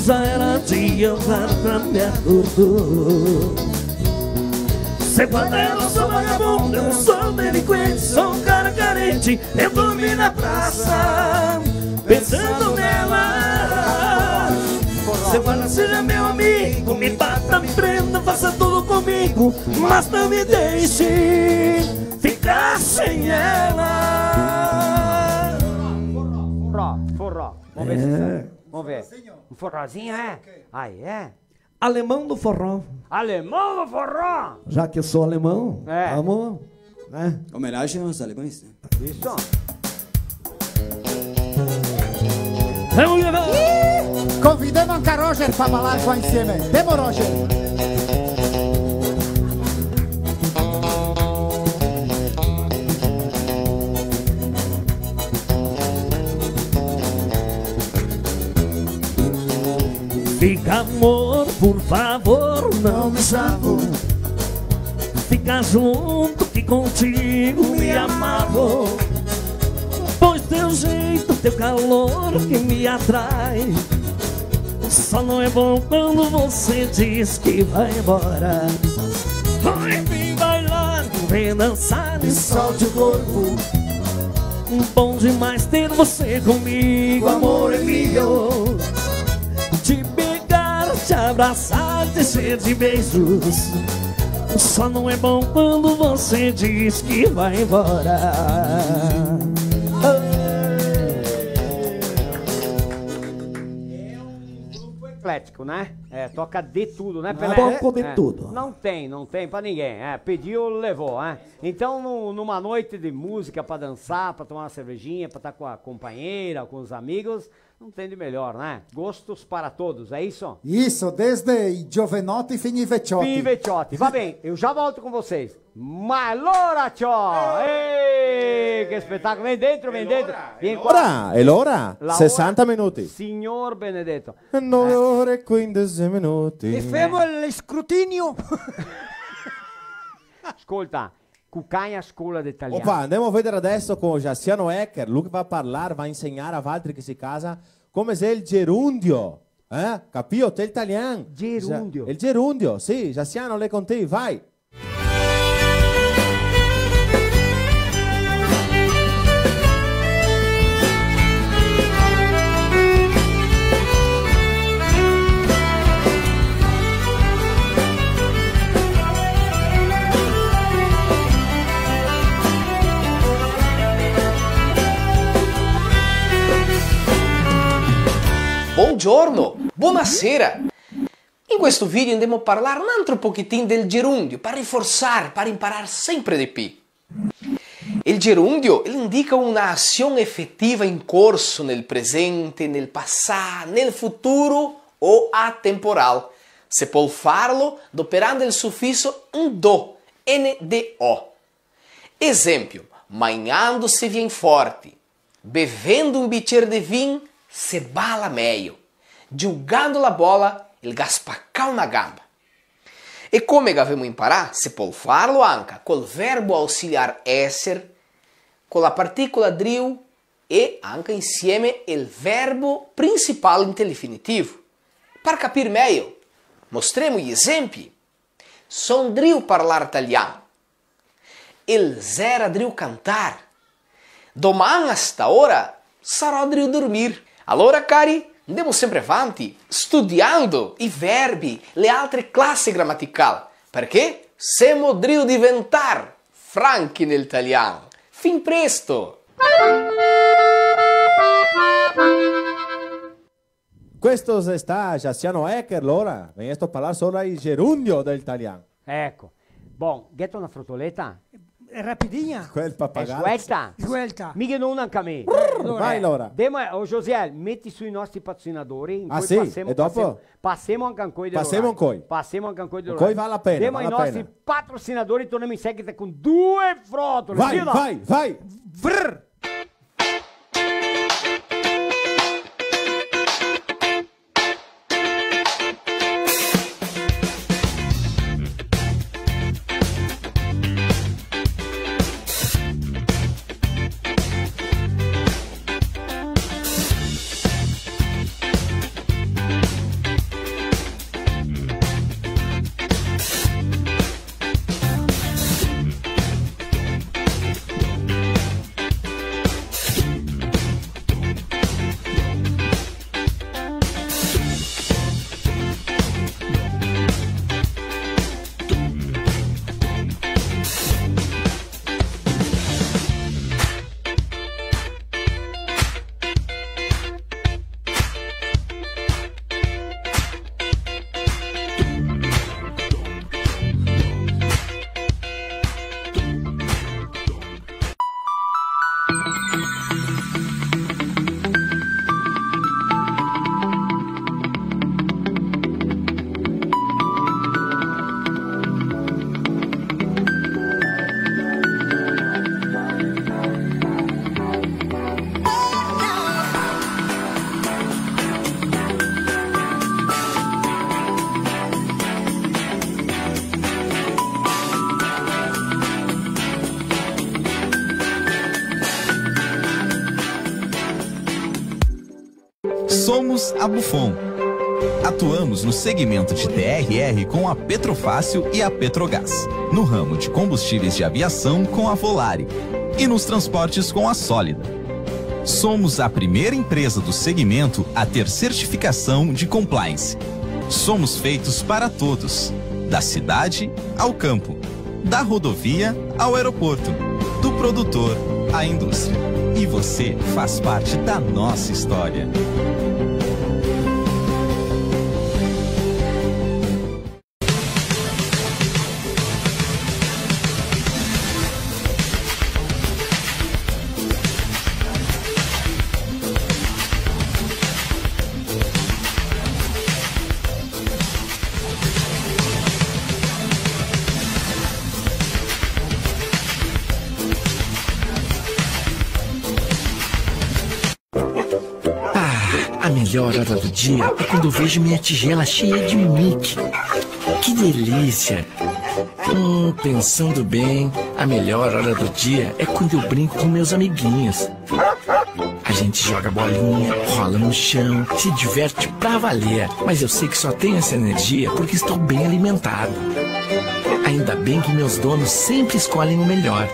já era Se eu guardo, eu sou vagabundo, eu sou delinquente, sou um cara carente, eu dormi na praça pensando nela. Se eu guardo, seja meu amigo, me bata, me prenda, faça tudo comigo, mas não me deixe ficar sem ela. Forró, forró. Vamos ver se sabe. Vamos ver. Um forrozinho, é? Ah, é? Alemão do forró. Alemão do forró! Já que eu sou alemão, é, vamos, né? Homenagem aos alemães, né? Isso. Vamos levar! Ih! Convidemo anca Roger pa balar qua insieme. Demo, Roger! Fica, amor, por favor, não me escapa. Fica junto que contigo me amava. Pois teu jeito, teu calor que me atrai. Só não é bom quando você diz que vai embora. Ai, vem bailar, vem dançar e solte o corpo. Bom demais ter você comigo, amor é meu. Te beijar, te abraçar, te encher de beijos. Só não é bom quando você diz que vai embora. Eclético, né? É, toca de tudo, né, Pelé? Um pouco de tudo. Não tem, não tem pra ninguém. É, pediu, levou, né? Então, nu-, numa noite de música pra dançar, pra tomar uma cervejinha, pra tá com a companheira, com os amigos, não tem de melhor, né? Gostos para todos, é isso? Isso, desde i giovenotti fin i veciotti. Fin i veciotti. Va ben, eu já volto com vocês. Ma alora ciò! Eh, che spettacolo! Vien dentro, vien dentro. Vien qua. Ora, e l'ora? La ora? Sesanta minuti. Signor benedeto. Un'ora e quindese minuti. E femo el scrutinio. Scolta, Cucagna Scola de Talian. Opa, andemo a vedere adeso co Jassiano Ecker, lu che va a parlar, va a insegnar a valtri che sì casa, come xe el gerundio, eh? Capìo? Te el talian. Gerundio. Ja-, el gerundio, sì, Jassiano, l'è con ti, vai. Bongiorno, bonasera. In questo video andemo a parlar un altro pochetin del gerundio, par rinforzar, par imparar sempre de pi. El gerundio, el indica una asion efetiva in corso, nel presente, nel pasà, nel futuro o atemporal. Se pol farlo doperando el sufiso ndo, N D O. Esempio, magnando se vien forte, bevendo un bicer de vin se bala mejo, giugando la bola el ga spacà una gamba. E come gavemo imparà, se pol farlo anca col verbo ausiliar esser, co la particola drio e anca insieme el verbo principal inte l'infinitivo. Par capir mejo, mostremo i esempi. Son drio parlar talian. El xera drio cantar. Doman a sta ora sarò drio dormir. Alora, cari, ndemo sempre avanti, studiando i verbi, le altre clase gramatical, parché semo drio diventar franchi nel talian. Fin presto! Questo xe stà Jassiano Ecker, lora, vegnesto a parlar sora i gerundio del talian. Eco. Bon, gheto na frotoleta? Rapidinha. Quel papagalo. Xe svelta? Svelta. Mi ghe n'ò una anca mi. Brrr, vai, lora. Demo, o Josiel, meti su i nostri patrocinadori, in cui sì? Pasemo, e dopo? Pasemo, pasemo anca ancoi de lora. Pasemo ancoi. Pasemo anca ancoi de lora. Ancoi vale la pena, vale la pena. Demo i nostri patrocinadori, tornemo in seguito con due frotole. Vai, sì o no? Vai, vai. Brrr. A Bufon. Atuamos no segmento de T R R com a Petrofácil e a Petrogás, no ramo de combustíveis de aviação com a Volare e nos transportes com a Sólida. Somos a primeira empresa do segmento a ter certificação de compliance. Somos feitos para todos, da cidade ao campo, da rodovia ao aeroporto, do produtor à indústria. E você faz parte da nossa história. Ah, a melhor hora do dia é quando eu vejo minha tigela cheia de Mickey. Que delícia! Hum, pensando bem, a melhor hora do dia é quando eu brinco com meus amiguinhos. A gente joga bolinha, rola no chão, se diverte pra valer. Mas eu sei que só tenho essa energia porque estou bem alimentado. Ainda bem que meus donos sempre escolhem o melhor.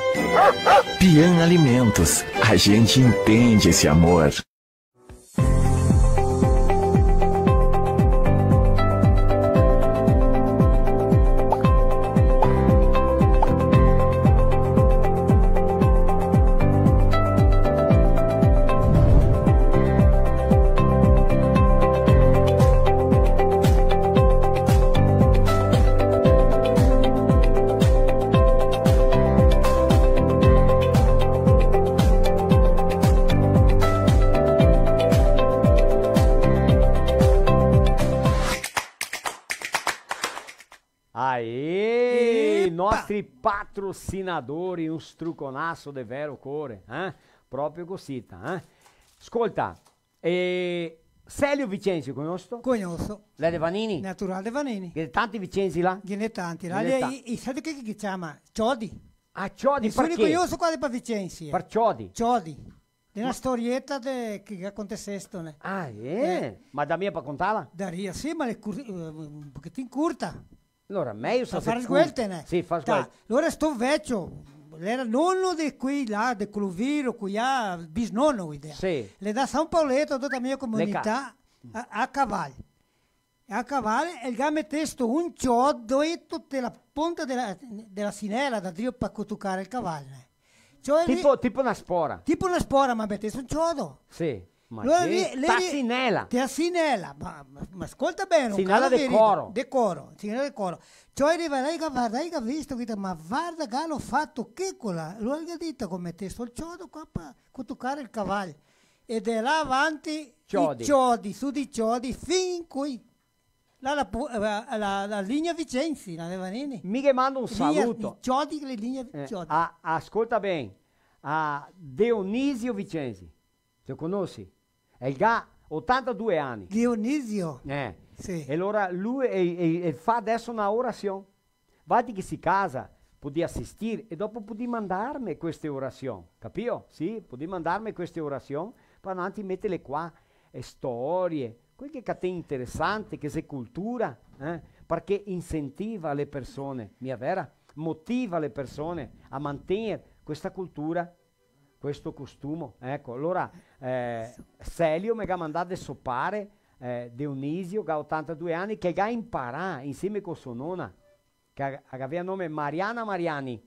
Pian Alimentos, a gente entende esse amor. Aê! Epa! I nostri patrocinadori, un struconaso de vero core, eh? Proprio cosita, eh? Scolta, eh, Celio Vicenzi, conosto? Conoso. L'è de Vanini? Natural de Vanini. Ghe n'è tanti Vicenzi là? Ghe n'è tanti. Là, ghe n'è ta- i, i, sa che, che i ciama? Ciodi. Ah, Ciodi, parché? Nesuni conoso qua de pa Vicenzi, eh. Par Ciodi? Ciodi. De na storieta de, che, che acontesesto, né? Ah, eh? Eh. Ma dà mia par contala? Daria, sì, ma l'è cur-, eh, un pochetin curta. Alora, mejo se... Fa sguelte, né? Sì, fa sguelte. Alora sto vecio, l'era nono de quei là, de Cloviro, quei là, bisnono, idea. Sì. L'è da San Paoleto, tota mia comunità, a, a caval. A caval, e el ga metesto un ciodo e tuta la ponta de la, de la sinela da drio pa cutucare el caval, né? Cioè, tipo, lì, tipo na spora. Tipo na spora, ma metesto un ciodo. Sì, ma alora che lì, lì, tasinela. Tasinela, ma, ma, ma scolta ben, sinela de coro. De coro, sinela de coro. Cioè, riva là, i ga vardà, i ga visto, i ga dito, "Ma varda, che galo fato che co la?" Alora i ga dito, "Come metesto el ciodo qua pa cutucare el caval." E de là avanti, ciodi. I ciodi, su di ciodi, fin qui. Là la pu-, eh, la, la linea Vicenzi, la de Vanini. Mi ghe mando un saluto. Linea, i ciodi, le linee, eh, ciodi. A, ascolta ben, a Dionisio Vicenzi, te conosi? El ga otantadue ani. Dionisio? Eh. Sì. E alora lu, e, e, e fa adeso na orasion. Vati che si casa, podì asistir e dopo podì mandarme queste orasion, capio? Sì, podì mandarme queste orasion, par noantri metele qua, e storie, quel che, che te interesante, che xe cultura, eh? Parché incentiva le persone, mia vera? Motiva le persone a mantener questa cultura, questo costumo. Eco, alora, eh, Celio me ga mandà de so pare, eh, Dionisio, che ga otantadue ani, che ga imparà insieme co so nona, che a, a gavea nome Mariana Mariani.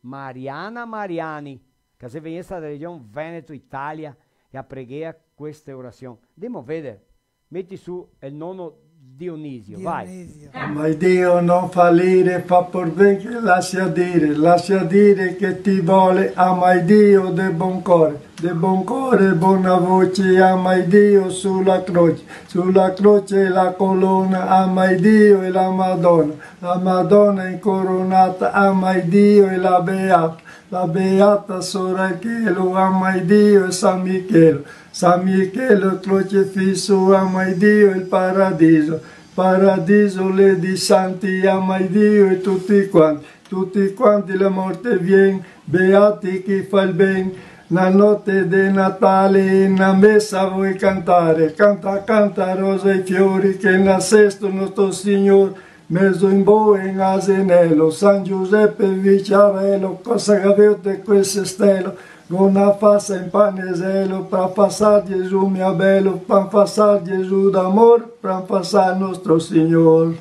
Mariana Mariani, che xe vegnesta da region Veneto, Italia, che a preghea queste orasion. Ndemo veder. Meti su el nono Dionisio, vai. Dionisio. Amai Dio, no falire, fa por ben che lasia dire, lasia dire che ti vole, amai Dio de bon core, de bon core, bona voce, amai Dio su la croce, su la croce la colona, amai Dio e la Madona, la Madona incoronata, amai Dio e la Beata, la Beata sora el cielo, amai Dio e San Michelo, San Michele crocefiso, amai Dio, el paradiso, paradiso l'è dei santi, amai Dio, e tuti quanti, tuti quanti la morte vien, beati chi fa el ben, Na note de Natale, na mesa voi cantare, canta, canta, rosa e fiori, che nasesto nostro Signor, mezo in boe, in asenelo, San Giusepe Viciarelo, cosa gaveo te queste stelo, go na fasa in paneselo, pra fasar Gesù mio belo, pra fasar Gesù d'amor, pra fasar nostro Signor.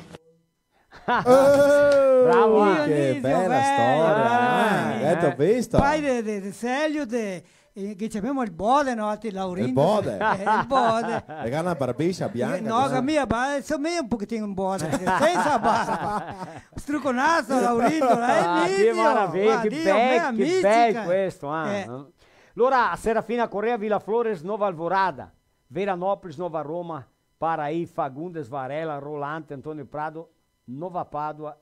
Bravo, ah. Che Dionisio, bela belo. storia, Ah, eh. Gheto visto? Pai de, de, de Celio, de, eh, che ciamemo el Bode, no? Altri Laurindo. El Bode. Eh, el Bode. E ga na barbicia bianca. No, Così. Che mia, ba-, somiglia un pochetin un Bode, senza barba. Struconaso, Laurindo, eh, Ah, che Emilio. maravilha, Ma che Dio, bel, me che amici, bel cara. Questo, ah. Eh. Allora, Serafina Corrêa, Vila Flores, Nova Alvorada, Veranópolis, Nova Roma, Paraí, Fagundes, Varela, Rolante, Antônio Prado, Nova Pádua,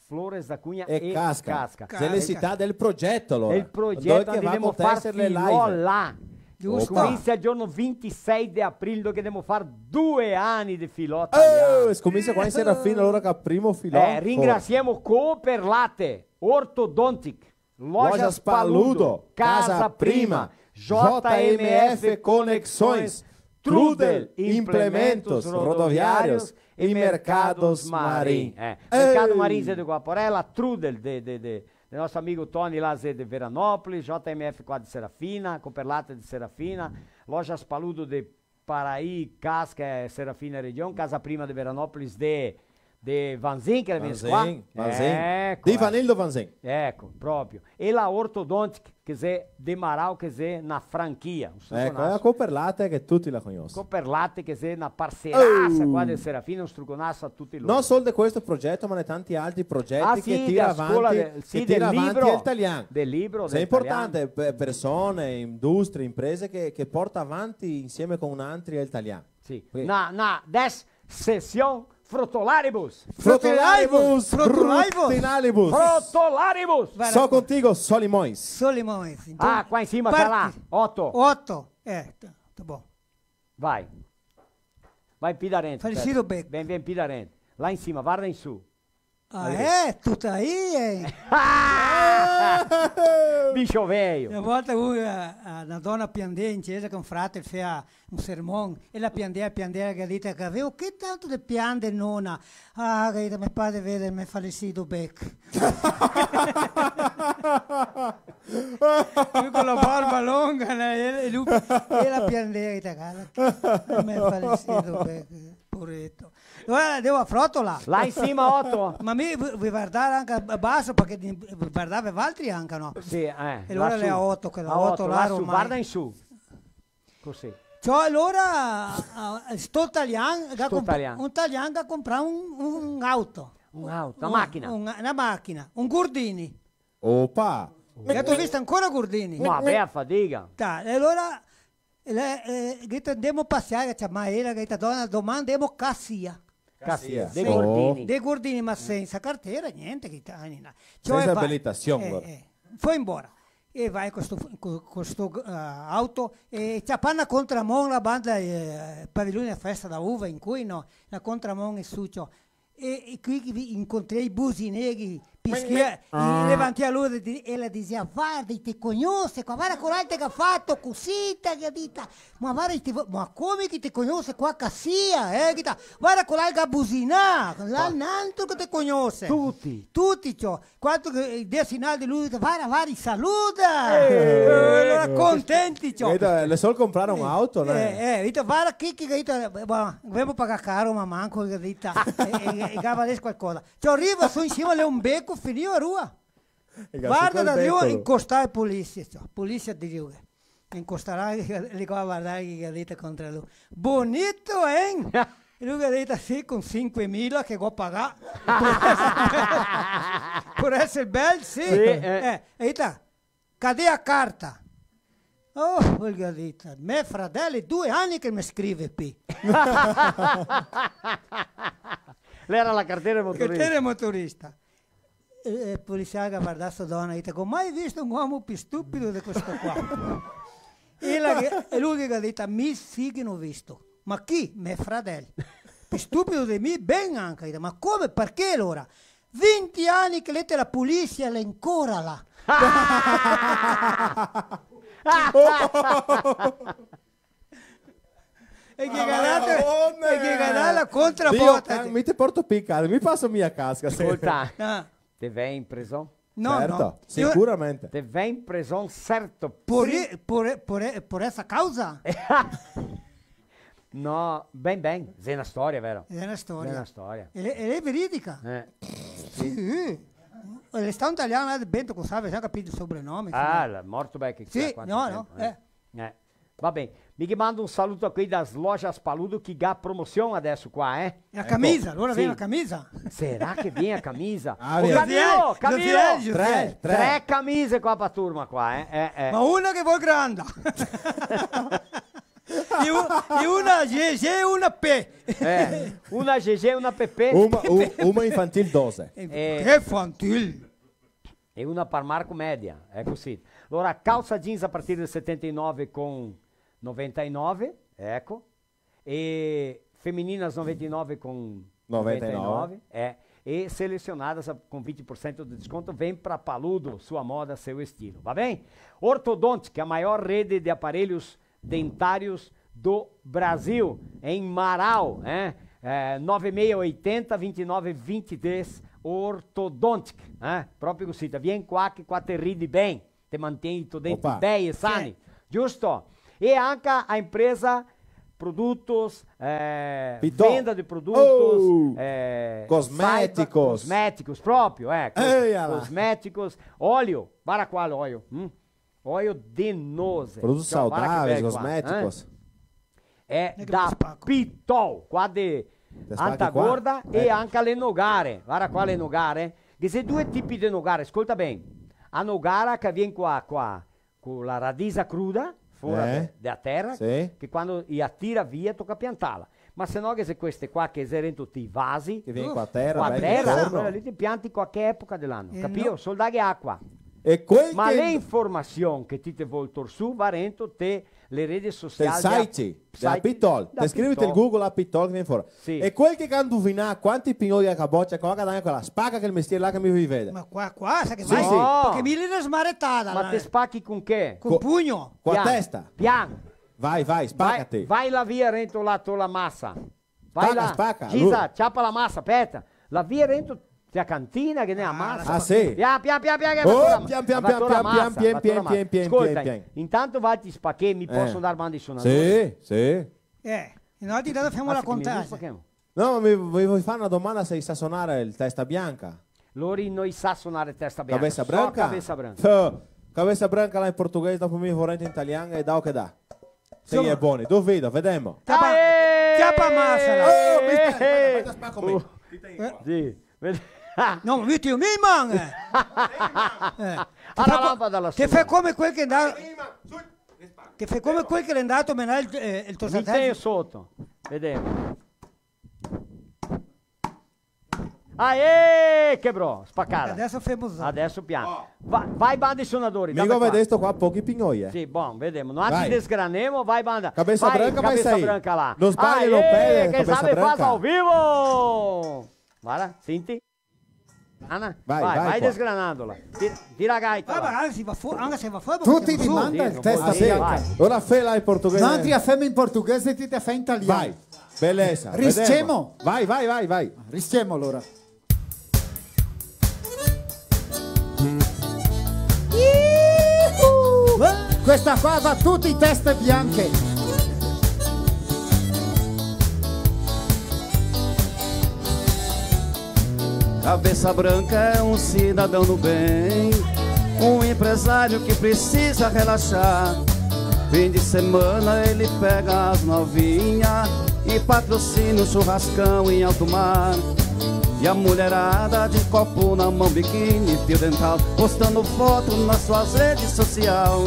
Flores da Cunha E e Casca. Casca. Xe le cità del progeto, allora. El progeto, Dove che andemo vamo a far esser le live. Filò là. Giusto. Scominsia el giorno vintisei de aprile, dove che andemo a far due ani de Filò Oh, Talian. scominsia qua in Serafina, allora che primo filò. Eh, ringrasiemo Cooperlate, Orthodontic, Lojas Lojas Paludo, Paludo, Casa Casa Prima, Prima, J M F Conexões, Trudel Implementos Rodoviários e Mercados Marin. Eh, Mercado Marin xe de Guaporé, la Trudel de, de, de, de nostro amigo Tony là xe de Veranópolis, J M F qua de Serafina, Cooperlate de Serafina, Lojas Paludo de Paraí, Casca, eh, Serafina Região, Casa Prima de Veranópolis de, de Vanzin, che l'è vegnù qua. Vanzin, Vanzin. Eco, Di eh. Vanildo Vanzin. Eco, proprio. E la Orthodontic, che xe de Marau, che xe na franchia. Un Eco, struconaso. La Cooperlate che tuti la conoso. Cooperlate, che xe na parcerasa qua de Serafina, un struconaso a tuti lori. No sol de questo progeto, ma de tanti altri progeti Ah, che sì, tira della scuola avanti, del, sì, che tira del avanti libro, el talian. Del libro, Xe importante, pe- persone, industrie, imprese che, che porta avanti insieme con altri el talian. Sì. Qui. Na, na, des session Frotolaribus. Frotolaribus, Frotolaribus. Frutinalibus. Frotolaribus. Vai So là. Contigo, Solimões. Solimões. Então, Ah, qua in sima, parti. Calà. Oto. Oto. Eh, tá, tá bom. Vai. Vai pi darente. Falecido Pepe. Beco. Vien, vien pi darente. Là in sima, varda in su. Ah, é? Tu tá aí, hein? Bicho veio. Una volta una, una dona piandea in chiesa che un frate fea un sermon e la piandea, piandea, che ga dito: "Che avevo che tanto de piande, nona?" "Ah", che ga dito, "me pare de veder me falecido Beco." Lui con la barba longa, né? E, e lui, e la piandea, che ga dito: "Che me falecido Beco, povereto." Alora, devo a frotola. Là in sima, Oto. Ma mi vi, vi vardare anca a baso, parché vi vardave valtri anca, no? Sì, eh. E alora Là su. le a Oto, che A Oto Oto, là là su, ormai. varda in su. Così. Ciò, alora, ah, sto talian, ga Sto compra- talian. Un talian ga comprà un, un auto. Un auto, na Un- machina. Un, na machina, un Gordini. Opa! Che tu visto ancora Gordini? Ma bea fadiga. Tá, e alora, le, eh, che andemo a paseare, ciama ela, che dona, doman andemo a Cacia. Cacia, de Sì. Gordini. De Gordini, ma sensa cartera, gnente, che italiani. Sensa abilitasion, Eh, guarda. Eh. Foi embora. E vai co sto, co, co sto, eh, auto e ciapa na contramon la banda, eh, pavilhão da festa da uva, in cui, no, na contramon e su, ciò. E, e qui che vi incontrei i busineri, pischia, e levantia lori e la dizia: "Varda, te cognose qua, varda quel che ga fato cusì, te ga dita, ma varda, te, ma come che te cognose qua, Cacia, eh, che ta, varda quel che ga businà, là n'altro che te cognose." Tuti. Tuti, ciò. Quanto che, eh, de sinal de luz, varda, varda, i saluda. Eh, alora contenti, ciò. Eita, le sol comprare un auto, né? Eh, eh, dito, varda chi, chi, dito, eh, bon, gavemo pagà caro, ma manco, che dita, e, e, e gaveva qualcosa. Ciò, riva su in sima, l'è un beco, finio a rua. Varda da Dio, incostà e polizia, ciò. Polizia de Dio. Incostarà, li qua vardar che ga dito contra lu. "Bonito, hein?" E lu ga dito: "Sì, con sinquemila che go pagà." Por esser bel, sì. Sì, eh. Eh, e dita: "Cadê a carta?" "Oh", el ga dito, "me fradel xe due ani che me scrive pi." L'era la cartera de motorista. Cartera de motorista. E, e el polisial ga vardà sta dona e ga dito: "Go mai visto un omo pi stupido de questo qua?" E la che, e lu che ga dito: "Mi sì che n'ho visto." "Ma chi?" "Me fradel." "Pi stupido de mi, ben anca." "Ma come? Parché alora?" "Vinti ani che l'è te la polisia, l'è ancora là." E che ga dato, e che ga dato la contrabota. Dio, mi te porto pi casa, mi paso mia casca, sì. Scolta, ah, te vè in preson? No, certo, no. Sicuramente. Te vè in preson, certo. Por, sì, por, por, por esa causa? No, ben, ben, xe na storia, vero? Xe na storia. Xe na storia. E l'è, e l'è veridica. Eh. Sì. Sì. L'è stà un talian là de Bento Gonçalves, ga capìo el sobrenome, ah, insoma. L'è morto, beh, che... Sì, qua no, no, tempo, eh. Eh. Va ben. Mi che mando un saluto a quei das Lojas Paludo che ga promosion adeso qua, eh. La camisa, alora vien la camisa. Sarà che vien la camisa? Ah, vien. Camilo, Camilo! Tre, tre. Tre camise qua pa turma qua, eh, eh, eh. Ma una che vol granda. E u-, e una G G e una P. Eh, una G G e una P P. Una, u-, una infantil dose. Eh. Che infantil? E una par Marco Media, eco sì. Alora, calça jeans a partir de setenta e nove com noventa e nove, eco. E femininas noventa e nove com noventa e nove, noventa e nove, é. E selecionadas a, com vinte por cento de desconto, vem pra Paludo, sua moda, seu estilo. Va ben? Orthodontic, a maior rede de aparelhos dentários do Brasil, em Marau, né? É, nove meia oitenta, vinte e nove, vinte e três, Orthodontic, né? Proprio cusì, te vien qua che qua te ridi ben, te mantien i to denti bei e sani, giusto? E anca a empresa produtos, eh, venda de produtos, eh, cosméticos. Cosméticos, proprio, eco. Eia là. Cosméticos, óleo, vara qua l'óleo, hum? Óleo de noze. Produtos saudáveis, cosméticos. Ciò, vara che bel qua, eh? Xe da Pitol, qua de Anta Gorda e anca le nogare. Vara qua le nogare. Ghe xe due tipi de nogare, scolta ben. A nogara che vien qua, qua, co la radisa cruda, fora de, de a tera, che quando i a tira via toca piantala. Ma se no ghe xe queste qua che xe rento ti vasi, che vien co a tera, co a tera, quela lì ti pianti qualche epoca de l'ano, capìo? Soldaghe acua. E quel... Ma le informasion che ti te vol tor su, va rento te le rede sosiali, te site de a Pitol, te scrivi tel Google a Pitol che vien fora. Sì. E quel che ga induvinà quanti pignoi che ga bocia, che ga dà quela spaca, quel mestier là che mi voi veder. Ma qua, qua, sa che... Sì, sì. Parché mi l'è na smaretada, là. Ma te spachi con che? Col pugno. Co a testa. Pian. Vai, vai, spacati. Vai, vai là via rento là, to la masa. Vai là. Spaca, spaca. Gisa, ciapa la masa, speta. Là via rento, te a cantina che ghe n'è a masa. Ah, sì? Pian, pian, pian, pian, che va tor la masa, va tor la masa. Scolta, intanto va ti spachi, mi poso ndar banda i sonadori? Sì, sì. Eh, e noi intanto femo la contagem. No, mi, mi voi far na domanda se i sa sonar el Testa Bianca. Lori no i sa sonar Testa Bianca. Cabeza Branca? So Cabeza Branca. Fo, Cabeza Branca là in portoghese, dopo mi vorento in italian e dao che dà. Se i è boni. Duvido, vedemo. Ciapa, ciapa masa, là. Oh, mi sta, aspeta, aspeta, spaco mi. Uh. Sì. No, ma mi ti, mi man, eh. Eh. Te fè co-, te fè come quel che l'è ndà, te fè come quel che l'è ndà a menar el, eh, el to... Mi te tien soto. Vedemo. Aê, quebrou, spacada. Adeso femo za. Adeso pian. Va, vai banda i sonadori, mi go vedesto qua pochi pignoi, eh. Sì, bon, vedemo. Noantri desgranemo, vai banda. Cabeza Branca vai sair. Cabeza Branca là. No sbagli, no perde, che Cabeza Branca. Aê, che sabe faz ao vivo. Vara, senti. Ana, vai, vai, vai qua. Desgranando là. Tira, tira a gaita là. Anca se va fora, anca se va fora, tuti i domanda el Testa Bianca. Vai. Ora fela in portoghese. Noantri a femo in portoghese, ti te fè in italian. Vai. Belesa, vedemo. Riscemo. Vai, vai, vai, vai. Riscemo, alora. Questa qua va a tuti i Teste Bianche. Cabeça Branca é um cidadão do bem, um empresário que precisa relaxar. Fim de semana ele pega as novinha e patrocina o churrascão em alto mar. E a mulherada de copo na mão, biquíni, fio dental, postando foto nas suas redes social.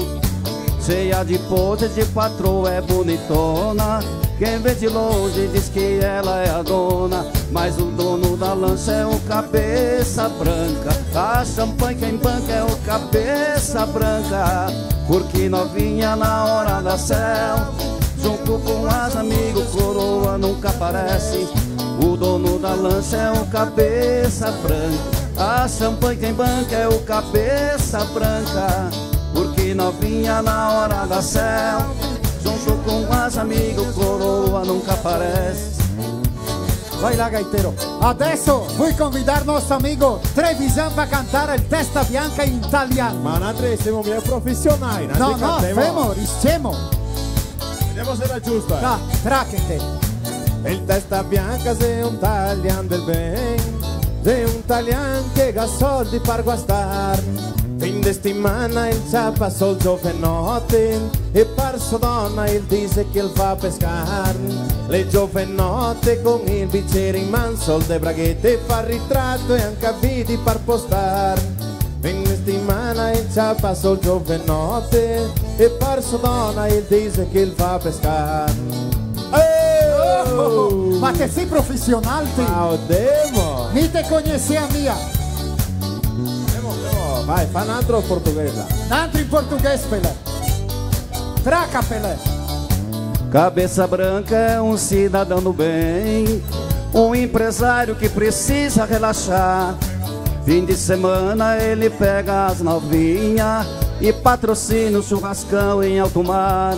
Cheia de pose, de patroa, é bonitona. Quem vê de longe diz que ela é a dona, mas o dono da lancha é o Cabeça Branca. A champanhe quem banca é o Cabeça Branca, porque novinha na hora da selfie, junto com as amigo, coroa nunca aparece. O dono da lancha é o Cabeça Branca. A champanhe tem banca é o cabeça branca, porque novinha na hora da selfie, junto com as amigas, coroa nunca aparece. Vai là, gaitero. Adeso vui convidar nostro amigo Trevisan par cantar el Testa Bianca in italian. Ma nantri semo mia profesionai, nantri... No, no, cantemo. Fermo, riscemo. Vedemo se xe la giusta, eh. Dai, trachete. El Testa Bianca xe un talian del ben, xe un talian che ga soldi par guastar. Fin de stimana el ciapa sol giovenote, e par so dona el dixe che el va pescar. Le giovenote con el bicer in man, sol de braghete, fa ritrato e anca vidi par postar. Fin de stimana el ciapa sol giovenote, e par so dona el dixe che el va pescar. Oh! Ma te si profesional, ti? Ma odemo! Mi te cognese mia. Odemo, odemo. Vai, fa n'antro portoghese. N'antro in portoghese, pele. Traca, pele. Cabeça Branca é um cidadão do bem, um empresário que precisa relaxar. Fim de semana ele pega as novinha e patrocina o churrascão em alto mar.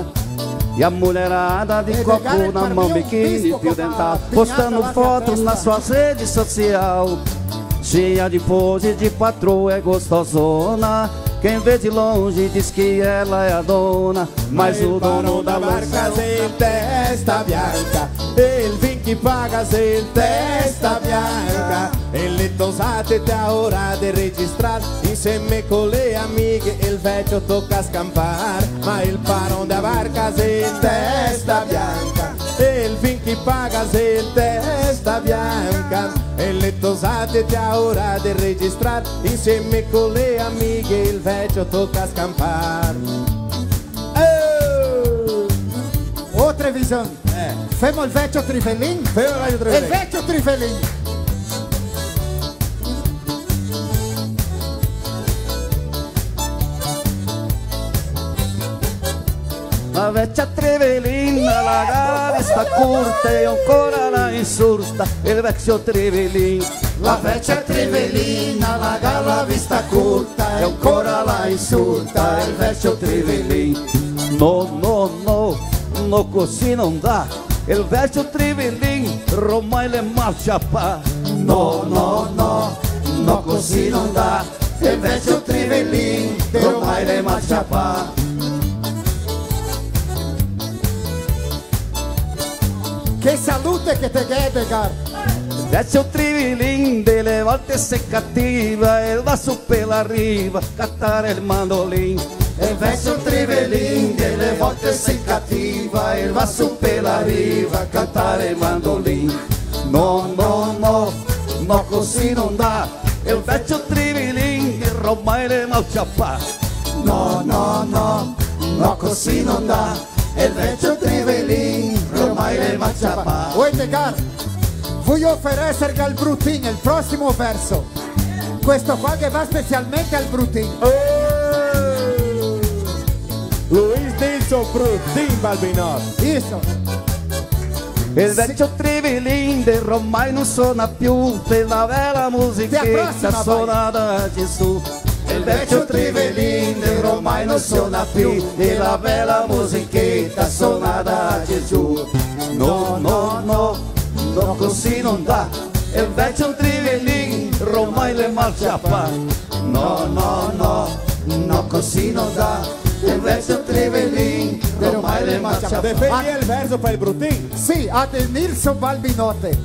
E a mulherada de copo na mão, biquíni, fio dental, postando foto na sua rede social. Cheia de pose de patroa, é gostosona. Quem vê de longe diz que ela é a dona, mas o dono da barca é o Testa Bianca. El vin che paga xe el Testa Bianca. E le tosate te a ora de registrar, insieme co le amighe el vecio toca scampar. Ma el paron da barca xe el Testa Bianca, e el vin che paga xe el Testa Bianca. E le tosate te a ora de registrar, insieme co le amighe el vecio toca scampar. Oh! Ô, Trevisan, eh, femo el vecio Trivelin? Femo el vecio Trivelin. El vecio Trivelin. La vecia Trivelina, la ga la vista curta e ancora la insulta el vecio Trivelin. La vecia Trivelina, la ga la vista curta e ancora la insulta el vecio Trivelin. No, no, no, no, così non dà. El vecio Trivelin ormai l'è mal ciapà. No, no, no, no, così non dà. El vecio Trivelin ormai l'è mal ciapà. Che salute che te ghè, Edgar! Vecio Trivelin de le volte se cativa, el va su pe la riva, catar el mandolin. El vecio Trivelin de le volte se cativa, el va su pe la riva, catar el mandolin. No, no, no, no, così non dà. El vecio Trivelin ormai l'è mal ciapà. No, no, no, no, così non dà. El vecio Trivelin ormai l'è mal ciapà. Oi, Edgar, voio ofereserghe al Brutin el prosimo verso. Questo qua che va specialmente al Brutin. Oh! Luis Nilsson, Brutin Balbinot. Isso. El vecio Trivelin de ormai no sona più, pe la bela musicheta sonada a Gesù. El vecio Trivelin de ormai no sona più, pe la bela musicheta sonada a Gesù. No, no, no, no, così non dà. El vecio Trivelin ormai l'è mal ciapà. No, no, no, no, così non dà. El vecio Trivelin ormai l'è mal ciapà. Defendi el verso par el Brutin. Sì, a te Nilsson Balbinote.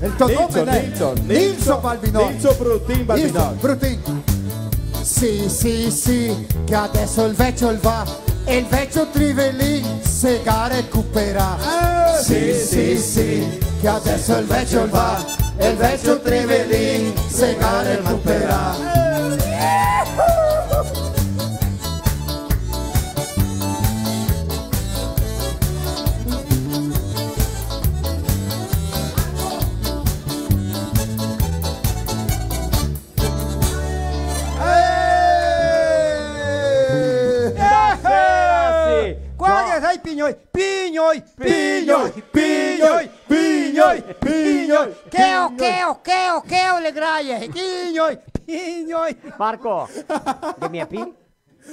El to nome l'è Nilsson, Nilsson, Nilsson Balbinote. Nilsson Brutin Balbinote. Isso, Brutin. Sì, sì, sì, che adeso el vecio el va, el vecio Trivelin se ga recuperà. Eh! Sì, sì, sì, che adeso el vecio el va, el vecio Trivelin se ga recuperà. Eh! Stasera sì! Qua che sai, pignoi, pignoi, pignoi, pignoi, pignoi, pignoi. Cheo, cheo, cheo, cheo, le graie, pignoi. Signor. Marco, che mi api?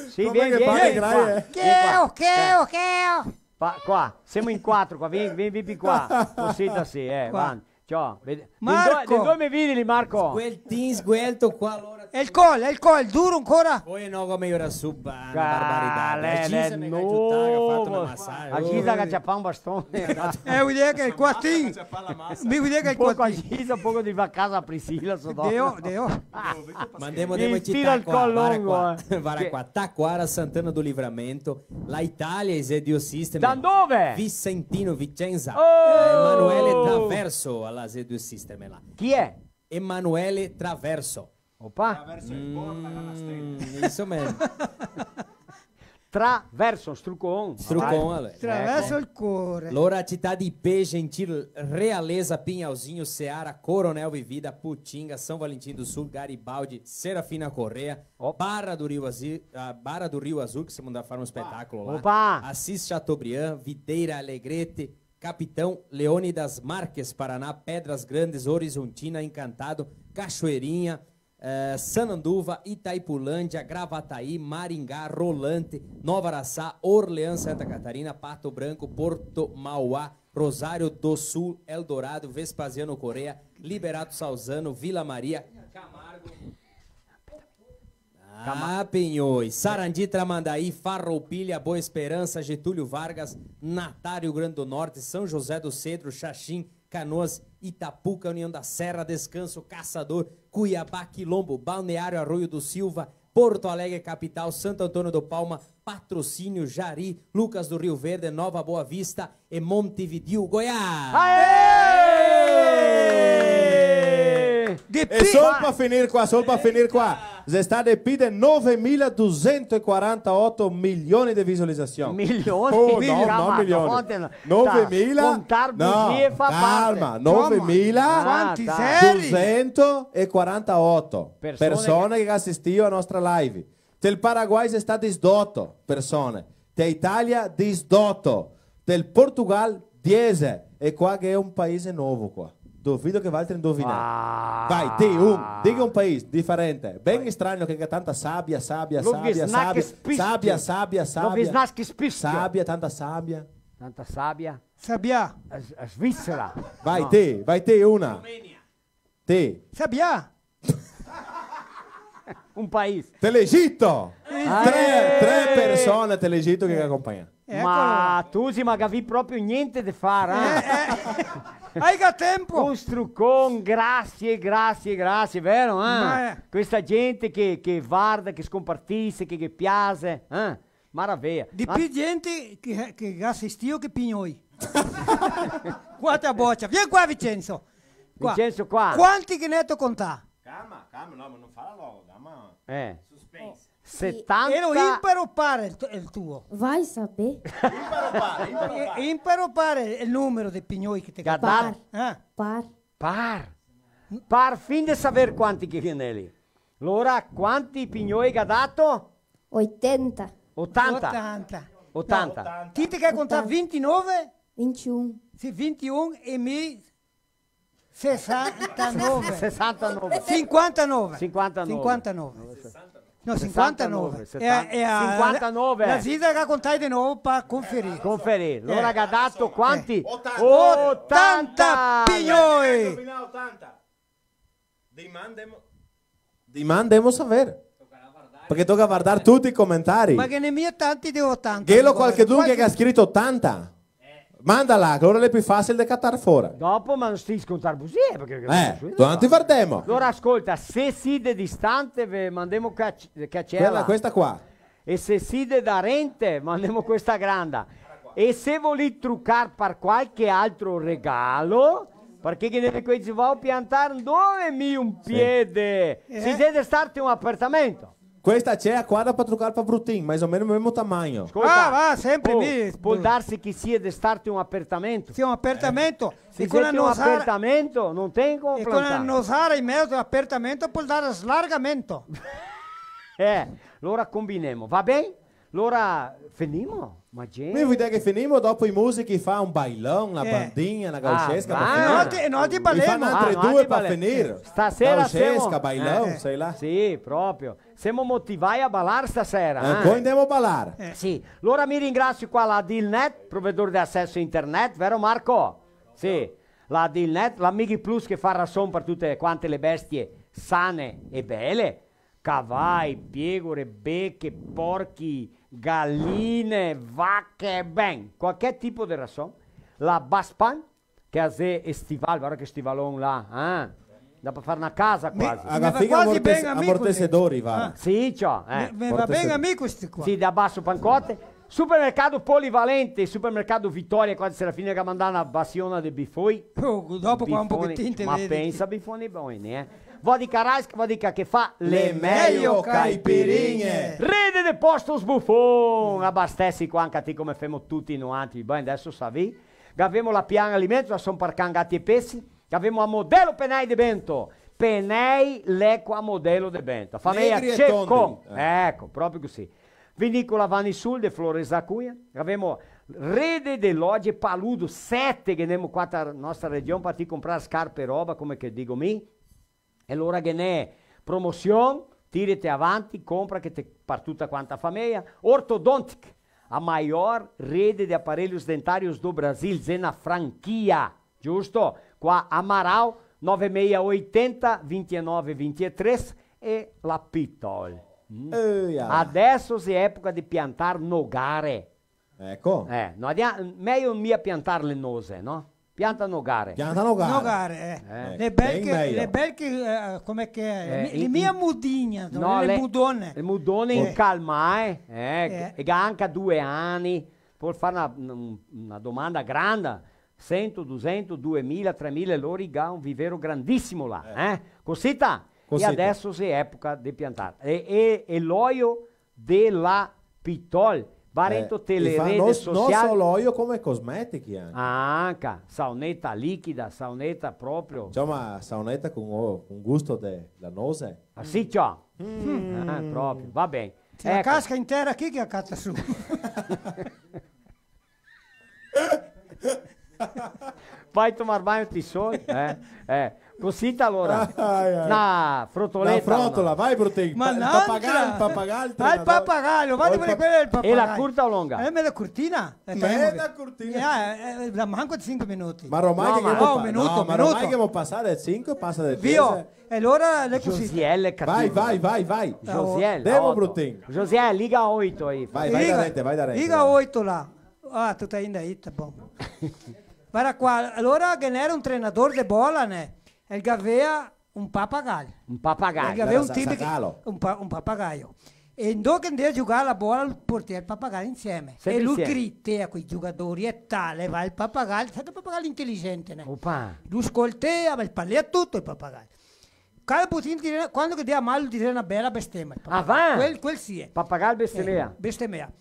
Sì, come vien, che vien, fa, vien che qua. Grazie. Vien qua. Cheo, cheo, cheo. Qua, qua, semo in quatro qua, vien, vien, vien qua. Cosita sì, eh, qua. Avanti. Ciò, ved-, Marco! De dove, de dove me vedi, Marco? Sgueltin, sguelto qua, alora. E el col, e el col, duro ancora? Poi no, come ora su, ba-, na barbaridade. Dale, la Gisa me ga aiutà, che ga fato na massagia. La Gisa che ciapa un baston. Eh, vol dir che el quatin. Mi vol dir che el quatin. Un poco la Gisa, un poco de far caso a Priscila, so dopo. Deo, deo. Mandemo, demo in cità qua, varda qua, eh. Varda qua, Taquara, Santana do Livramento, la Italia, i xe Dio System. Da dove? Vicentino, Vicenza. Oh! Eh, Emanuele Traverso, la xe Dio System, là. Chi xe? Emanuele Traverso. Opa. Traverso el Borla, la stela. Mm, insoma. Traverso, strucon. Strucon, alora. Traverso el core. Lora, cità de Ipê, Gentil, Realeza, Pinhalzinho, Seara, Coronel Vivida, Putinga, São Valentim do Sul, Garibaldi, Serafina Corrêa, Barra do Rio Azul, ah, Barra do Rio Azul, che semo ndà a far un spetacolo là. Opa! Assis Chateaubriand, Videira, Alegrete, Capitão, Leônidas Marques, Paraná, Pedras Grandes, Horizontina, Encantado, Cachoeirinha, eh, Sananduva, Itaipulândia, Gravataí, Maringá, Rolante, Nova Araçá, Orleans, Santa Catarina, Pato Branco, Porto Mauá, Rosário do Sul, Eldorado, Vespasiano Corrêa, Liberato Salzano, Vila Maria, Camargo. Ah, Pinhões, Sarandi, Tramandaí, Farroupilha, Boa Esperança, Getúlio Vargas, Natal, Rio Grande do Norte, São José do Cedro, Xaxim, Canoas, Itapuca, União da Serra, Descanso, Caçador, Cuiabá, Quilombo, Balneário Arroio do Silva, Porto Alegre, capital, Santo Antônio do Palma, Patrocínio, Jari, Lucas do Rio Verde, Nova Boa Vista e Montevideo, Goiás. Aê! De pi- E sol pa finir qua, sol pa finir qua. Xe stà de pi de nove mila dusentoquarantaoto milioni de visualizasion. Milioni? Oh, no, no, milioni. Madonna, nove mila? Tá, contar bugie fa parte. No, calma, nove mila... Quanti seri? Dusentoquarantaoto persone che ga asistìo a nostra live. Del Paraguay xe stà disdoto persone. De Italia disdoto. Del Portugal diese. E qua ghe xe un paese novo qua. Dovido che valtri indovinè. Ah. Vai, ti, un, dighe un paese diferente. Ben strano che ghe xe tanta sabia, sabia, sabia, sabia, sabia, sabia, sabia. Sabia, tanta sabia. Tanta sabia. Sabia. A S-, a Svizzera. Vai, ti, vai, ti, una. Ti. Sabia. Un paese. Te l'Egito! Ah, tre, eh, tre persone te l'Egito che ga conpagnà. Eco. Ma tu sì, ma gavì proprio gnente de far, eh? Eh, eh. Aiga tempo. Un strucon, grasie, grasie, grasie, vero, eh? Ma, eh. Questa gente che, che varda, che scompartise, che, che piase, eh? Maraveia. De pi gente che, che ga asistìo che Pignoi. Quanta bocia. Vien qua, Vicenzo. Qua. Vicenzo, qua. Quanti che ne te go contà? Calma, calma, no, ma no fala logo, dama. Eh. Suspense. Setanta. Ero imparo par el tu-, el tuo. Vai saber. Imparo par, imparo par. Eh, imparo par el numero de Pignoi che te ga contà. Par. Eh? Par. Par. Par fin de saver quanti che ghe n'è lì. Lora, quanti Pignoi ga dato? Oitenta. Otanta. Otanta. Otanta. Ti te ga contà vintinove? Vintiun. Sì, vintiun e mi sesantanove. Sesantanove. Sinquantanove. Sinquantanove. Sinquantanove. No, sinquantanove. Sinquantanove, setanta. E a, e a, sinquantanove. La, la Zita ga contà de novo par conferir. Conferir. Eh. Lora ga dato quanti? Eh. Otanta. Otanta. Otanta Pignoi. Otanta. Dimandemo, dimandemo saver. Parché toca vardar tuti i comentari. Ma ghe n'è mia tanti de otanta. Ghelo qualchedun che ga scrito otanta? Manda là, che alora l'è pì fasil de catar fora. Dopo, ma no sti scontar busie, parché... Eh, dopo ti vardemo. Alora, scolta, se site distante, ve mandemo ca-, cacela. Quela, questa qua. E se site darente, mandemo questa granda. E se volì trucar par qualche altro regalo, parché ghe n'è de quei che vol piantar dove mi un piede. Eh. Se site de starte un apartamento. Questa xe a quadra par trucar par Brutin, mais o meno el memo tamagno. Scolta, ah, va, sempre lì. Pol darse che sia de starte un apartamento. Sì, un apartamento. Se site un apartamento, no te go plantà. E con la nosara in mezo de apartamento pol dar slargamento. Eh, alora combinemo, va ben? Alora, finimo? Ma gente. Mi voio dir che finimo, dopo i musichi fa un bailon, na bandinha, na gauchesca, par finir. Noti, noti balemo. I fa n'altre due par finir. Stasera gauchesca, semo, bailon, eh, sei là. Sì, proprio. Semo motivai a balar stasera, eh? Ancora ndemo a balar. Eh. Sì. Alora mi ringrasio qua la Dilnet, provedor de aceso a internet, vero Marco? Sì. La Dilnet, la Migplus che fa rason par tute quante le bestie sane e bele. Cavai, piegore, beche, porchi, galine, vache, ben, qualche tipo de rason. La Baspan, che a xe estival, varda che stivalon là, eh? Dà par far na casa quasi. A ga fin amortece-, amortecedori, varda. Ah. Sì, ciò, eh. Me, me va ben a mi questi qua. Sì, da Basso Pancote. Supermercado Polivalente, Supermercado Vitória, qua de Serafina, che ga mandà na basiona de bifoi. Oh, dopo qua un pochetin te vedi. Ma pensa, bifoni boni, eh. Vodka Raiska, vodka che fa le mejo caipirinhe. Rede de Postos Buffon, abastesi qua anca ti come femo tuti noantri. Ben, deso savì. Gavemo la Pian Alimentos, rason par can, gati e pesi. Gavemo a Modelo Penei de Bento. Penei l'è qua Modelo de Bento. Fameja Cecon. Negri e tondi. Eh. Eco, proprio cusì. Vinicola Vanisul de Flores da Cunha. Gavemo rede de loje Paludo, sete che ghe n'emo qua ta nostra region, par ti comprar scarpe e roba, come che digo mi. E alora ghe n'è promosion, tirete avanti, compra che te par tuta quanta fameja. Orthodontic, a maior rede de aparelhos dentários do Brasil, xe na franquia, giusto? Qua Amaral, nove meia oitenta, vinte e nove, vinte e três, e la Pitol. Mm. Eh, ja. Adeso xe epoca de piantar nogare. Eco. Eh, no adia-, mejo mia piantar le nose, no? Pianta nogare. Pianta nogare. Nogare, eh. Eh. Le bel che, le bel che, eh, come che xe? Eh, le mia mudine, no, le mudone. Le mudone in calma, eh. Eh, e ga anca due ani. Pol far na, na, na domanda granda. Sento, dusento, duemila, tremila, lori ga un vivero grandisimo là, eh. Cosita. Cosita. E adeso xe epoca de piantar. E, e, e l'oio de la Pitol. Va rento te le rede social. Eh, i fa no, no solo oio, come cosmetici anca. Ah, anca, saoneta liquida, saoneta proprio. Insoma, saoneta con o-, con gusto de la nose. Ah, sì, ciò. Mm. Ah, proprio, va ben. Se la casca in tera, chi che la cata su? Vai tomar banho ti sol, eh? Eh, cosita alora. Ai, ai. Na frotoleta, na frotola, vai, Brutin. Ma el papagal, el papagal, el papagal. Ah, el papagal, varda quel del papagal. E la curta o longa? Eh, meda curtina. Eh, meda curtina. Eh, eh, la manco de sinque minuti. Ma ormai che... No, ma un minuto, no, ma ormai che ghemo pasà de sinque, pasa de trese. Vio, e alora l'è cusì. Josiel, cativo. Vai, vai, vai, vai. Josiel, demo, Brutin. Josiel, liga oito aí. Vai, vai darente, vai darente. Liga oito là. Ah, tuta inda ita, bon. Varda qua, alora ghe n'era un trenador de bola, né? El gavea un papagal. Un papagal. El gavea un tipo che, un pa-, un papagaio. E ndove che ndea giugar la bola, lu portea el papagal insieme. Sempre insieme. E lu gritea coi giugadori, e tal, e va el papagal, sa che papagal inteligente, né? Opa. Lu scoltea, ma el parlea tuto el papagal. Cada putin, quando che dea mal, dizea na bela bestema. Ah, va? Quel, quel sì, eh. Papagal bestemea. Eh, bestemea.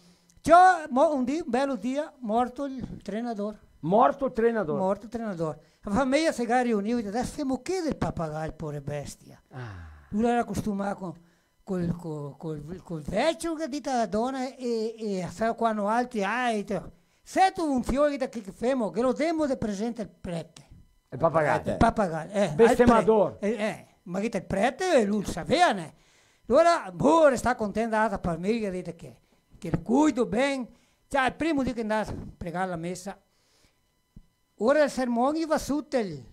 Ciò, mo-, un dì, un bel dì, morto el trenador. Morto el trenador? Morto el trenador. La fameja se ga riunìo, e dise: "Deso femo che del papagal, pore bestia?" Ah. Lu l'era costumà co-, col, co-, col, col vecio, che dita la dona, e, e sa qua noaltri, ah, e te-, "Seto un fiol, che, che femo? Che lo demo de presente al prete." El papagal. El papagal, eh, al pre-, bestemador. Eh, eh, ma che el prete, eh, lu savea, né? Alora, boh, resta contenta la fameja, dite che, che lo cuido ben. Ciò, el primo dì che ndà a pregar la mesa, ora del sermon i va su tel...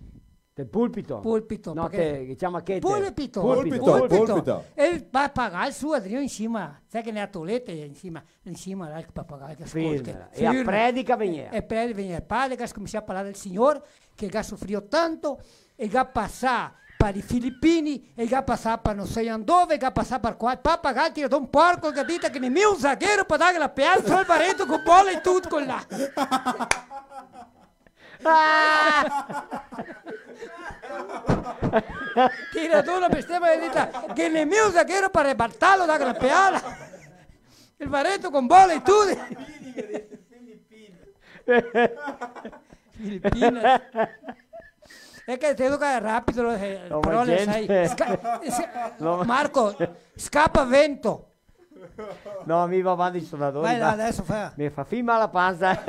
Del pulpito? Pulpito, no, parché te, che ciama che te? Pulpito. Pulpito, pulpito. Pulpito. E el papagal su, drio in sima, sa che n'è a toleta in sima, in sima là el papagal che scolta. Firme. E a predica vegnea. E predica vegnea. El pare che scominsia a parlar del Signor, che ga sofrio tanto, e ga pasà par i Filipini, e ga pasà par no so ndove, e ga pasà par qua. El papagal tira do un porco, che ga dito che n'è mia un zaghero par darghe la peada, el bareto co bola e tuto là. Ah! Tira do na bestema e dita che n'è mia un zaghero par rebatarlo, darghe la peada. El bareto co bola e tuto. Filipinas. Xe che te toca rapido, eh, no, ma parole, gente, sai. Sca-, se-, no, ma Marco, scapa vento. No, mi va avanti i sonadori, va. Vai là, adeso fa. Me fa fin mal la pansa.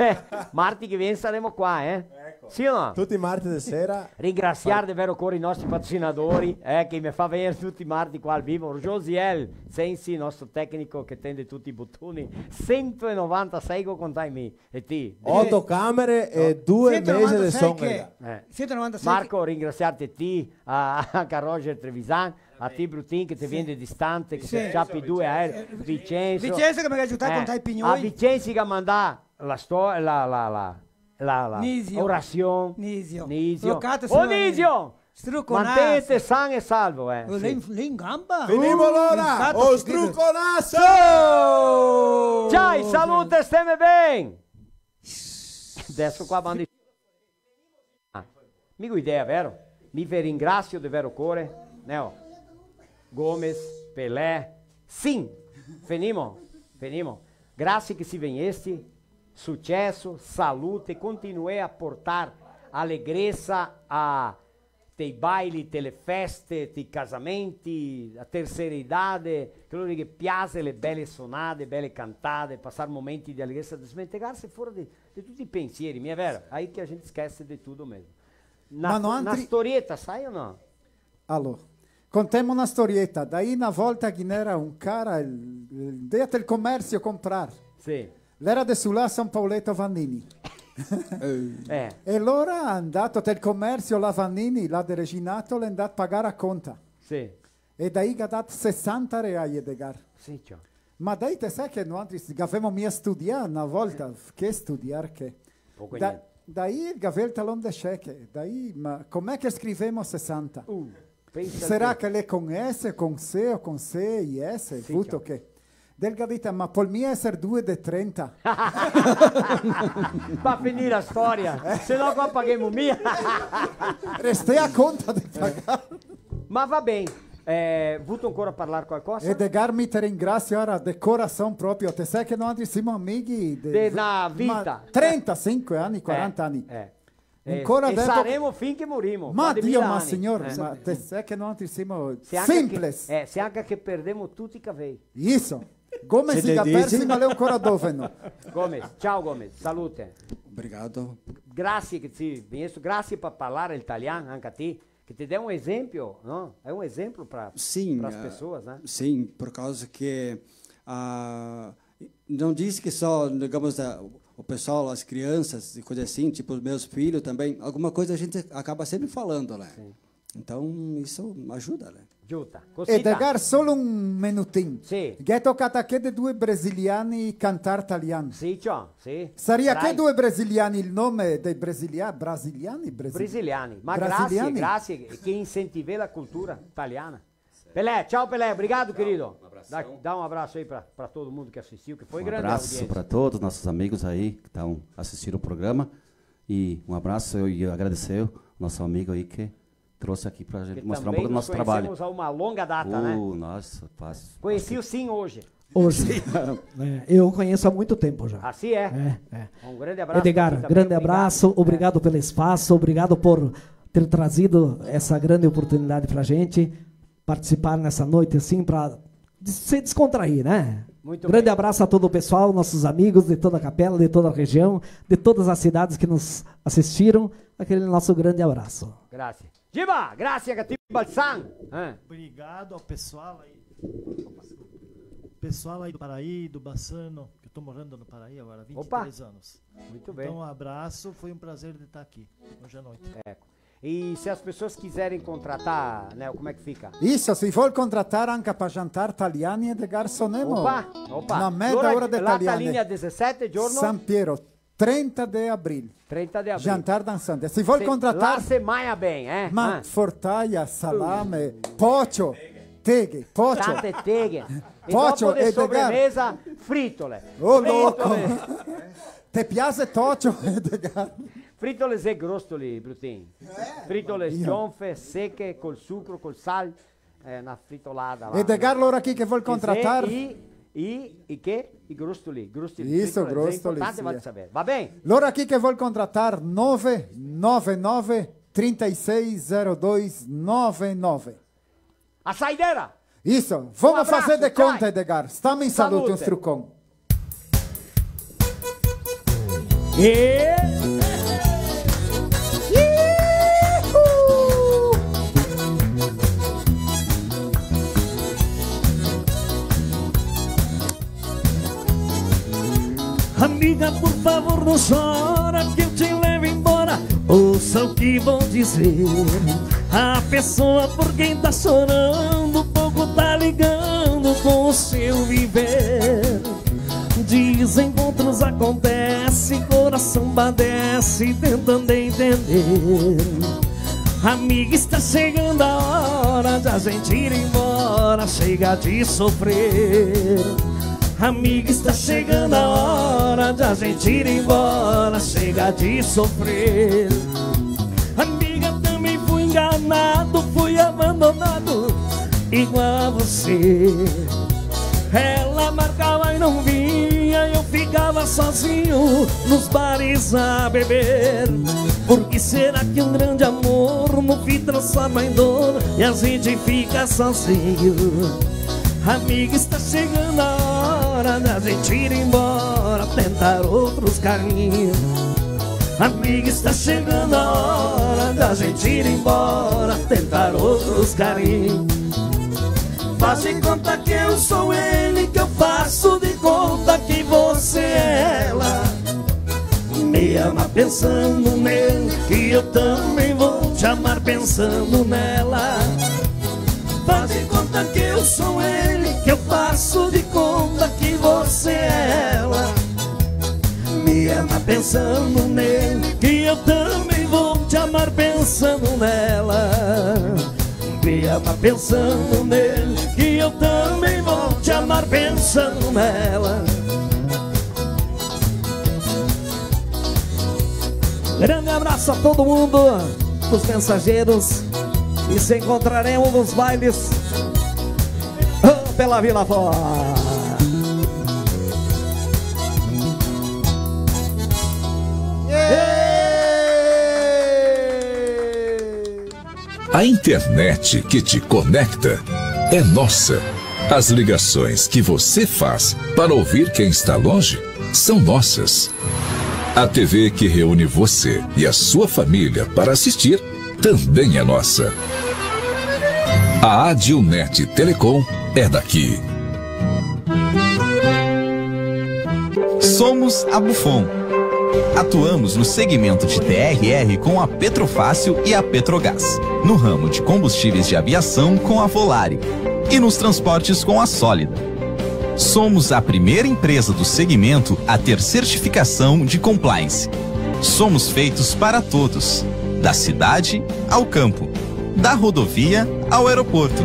Marti che vien saremo qua, eh? Eco. Sì o no? Tuti i marti de sera. Ringrasiar de vero core i nostri patrosinadori, eh, che me fa vegner tuti i marti qua al vivo. Josiel Sensi, nostro tecnico che tende tuti i botoni. Sento e novantasei go contai mi. E ti? Oto camere e due mese de sonda. Sento novantasei che, eh. Sento novantasei che... Marco, ringrasiarte ti, a, anca a Roger Trevisan, a ti Brutin che te vien de distante, che te ciapi due aerei, eh, Vicenzo. Vicenzo che me ga aiutà a contar i pignoi. A Vicenzo che ga mandà la sto-, la, la, la, la, la Nisio. Orasion. Nisio. Nisio. Lo cata, signor Nisio! Struconaso. Mantegnete san e salvo, eh. Sì. L'è in, l'è in gamba. Finimo alora, o struconaso! Ciao, salute, steme ben! Adeso qua bandi. Ah, mi go idea, vero? Mi ve ringrasio de vero core, Neo, Gomes, Pelé, sin! Fenimo? Fenimo. Grasie che si vegnesti, suceso, salute, continuè a portar alegresa a te i baili, te le feste, te i casamenti, a terceira idade, che lori ghe piase le bele sonade, bele cantade, pasar momenti de alegresa, desmentegarse fora de, de tuti i pensieri, mia vero? Aí que a gente esquece de tudo mesmo. Na, ma no, na storieta, sai o no? Alora, contemo na storieta. Daí na volta che ghe n'era un cara, el, el, ndea tel comersio comprar. Sì. L'era de su là San Paoleto Vannini. Eh. E alora l'è ndà tel comersio là Vannini, là de Reginato, l'è ndà pagar a conta. Sì. E daí ga dat sesanta reai, Edgar. Sì, ciò. Ma daí te sa che noantri s-, gavemo mia studià na volta, che studiar che? Poco e gnente. Daí el gavea el talon de cheque, daí, ma come che scrivemo sesanta? Uh, pensa te. Sarà che l'è con S, con C o con C I S, sì, vuto ciò. Che? Del ga dita, ma pol mia eser due de trenta? Fa finir la storia, se no qua paghemo mia. Restea a conta de pagar. Ma va ben, eh, vuto ancora parlar qualcosa? Edgar, mi te ringrasio, ora, de corason proprio, te sa che noantri semo amighi de, de na vita. Ma trentasinque ani, eh, quaranta ani. Eh. Eh, ancora e saremo fin che morimo, ma Dio, ma signor, ma te sa che noantri semo simples. Se anca che, eh, se anca che perdemo tuti i cavei. Isso. Gomes i ga persi, ma l'è ancora doveno. Gomes, ciao Gomes, salute. Obrigado. Grasie che te si vegnesto, grasie par parlar el talian, anca a ti, che te dè un esempio, no? L'è un esempio pra, sì, pra as, eh, pessoas, né? Sim, por causa que, ah, não diz que só, digamos, a, o pessoal, as crianças, e coisa assim, tipo os meus filhos também, alguma coisa a gente acaba sempre falando, né? Sim. Então, isso ajuda, né? Giuta. Cosita. Edgar, solo un minutin. Sì. Ghe toca a te che de due brasiliani cantar talian. Sì, ciò, sì. Saria che due brasiliani el nome dei brasilia-, brasiliani? Brasi-, brasiliani. Ma grasie, grasie che incentivé la cultura taliana. Pelé, ciao Pelé, obrigado, querido. Dá, dá um abraço aí pra, pra todo mundo que assistiu, que foi grande a audiência. Um abraço pra todos nossos amigos aí que tão assistindo o programa. E um abraço e agradecer o nosso amigo aí que trouxe aqui pra gente mostrar um pouco do nosso trabalho. Que também nos conhecemos há uma longa data, né? Uh, nossa, faz bastante. Conheci-o sim hoje. Hoje. Sim. É, eu conheço há muito tempo já. Assim é? É, é. Um grande abraço pra ti também. Edgar, grande abraço, obrigado pelo espaço, obrigado por ter trazido essa grande oportunidade pra gente participar nessa noite, assim, pra des-, se descontrair, né? Muito bem. Grande abraço a todo o pessoal, nossos amigos de toda a Capela, de toda a região, de todas as cidades que nos assistiram, aquele nosso grande abraço. Grazie. Giba, grazie, Catibalsan. Eh. Obrigado ao pessoal aí. Pessoal aí do Paraí, do Bassano, que eu tô morando no Paraí agora há vinte e três anos. Opa! Muito bem. Então, um abraço, foi um prazer de estar aqui hoje à noite. Eco. E se as pessoas quiserem contratar, né, como é que fica? Isso, se vol contratar anca par jantar taliani e de garsonemo. Opa, opa. Na meda ora de taliani. Alora, la linea dezesete, giorno? San Piero, trenta de abril. Trenta de abril. Jantar dançante. Se vol contratar... La se magna ben, eh? Ma fortaia, salame, pocio, teghe, pocio. Tante teghe. Pocio, e dopo de sobremesa, fritole. Oh, loco. Fritole. Te piase tocio, Edgar? Fritole xe grostoli, Brutin. Eh, fritole scionfe, seche, col sucro, col sal, eh, na fritolada là. Edgar, lora chi che vol contratar? I, i, i che? I grostoli, grostoli. Isso, fritole, xe grostoli, importante, sì, vale saver. Va ben? Lora chi che vol contratar, nove nove nove, trinta e seis zero dois nove nove. A saidera! Isso, vamos fazer de conta, Edgar. Stame in salute, un strucon. E... Amiga, por favor, não chora que eu te levo embora. Ouça o que vou dizer. A pessoa por quem tá chorando pouco tá ligando com o seu viver. Desencontros acontecem, coração padece tentando entender. Amiga, está chegando a hora da gente ir embora, chega de sofrer. Amiga, está chegando a hora da gente ir embora, chega de sofrer. Amiga, também fui enganado, fui abandonado igual a você. Ela marcava e não vinha, eu ficava sozinho nos bares a beber. Por que será que um grande amor no fim transforma em dor e a gente fica sozinho? Amiga, está chegando a hora da gente ir embora, tentar outros caminhos. Amiga, está chegando a hora da gente ir embora, tentar outros caminhos. Faz de conta que eu sou ele, que eu faço de conta que você é ela. Me ama pensando nele, que eu também vou te amar pensando nela. Faz de conta que eu sou ele, que eu faço de conta que você é ela. Me ama pensando nele, que eu também vou te amar pensando nela. Me ama pensando nele, que eu também vou te amar pensando nela. Grande abraço a todo mundo, os mensageiros, e se encontraremos nos bailes, ah, pela Vila Fora. A internet que te conecta é nossa. As ligações que você faz para ouvir quem está longe são nossas. A T V que reúne você e a sua família para assistir também é nossa. A Adilnet Telecom é daqui. Somos a Bufon. Atuamos no segmento de T R R com a Petrofácil e a Petrogás, no ramo de combustíveis de aviação com a Volare e nos transportes com a Sólida. Somos a primeira empresa do segmento a ter certificação de compliance. Somos feitos para todos, da cidade ao campo, da rodovia ao aeroporto,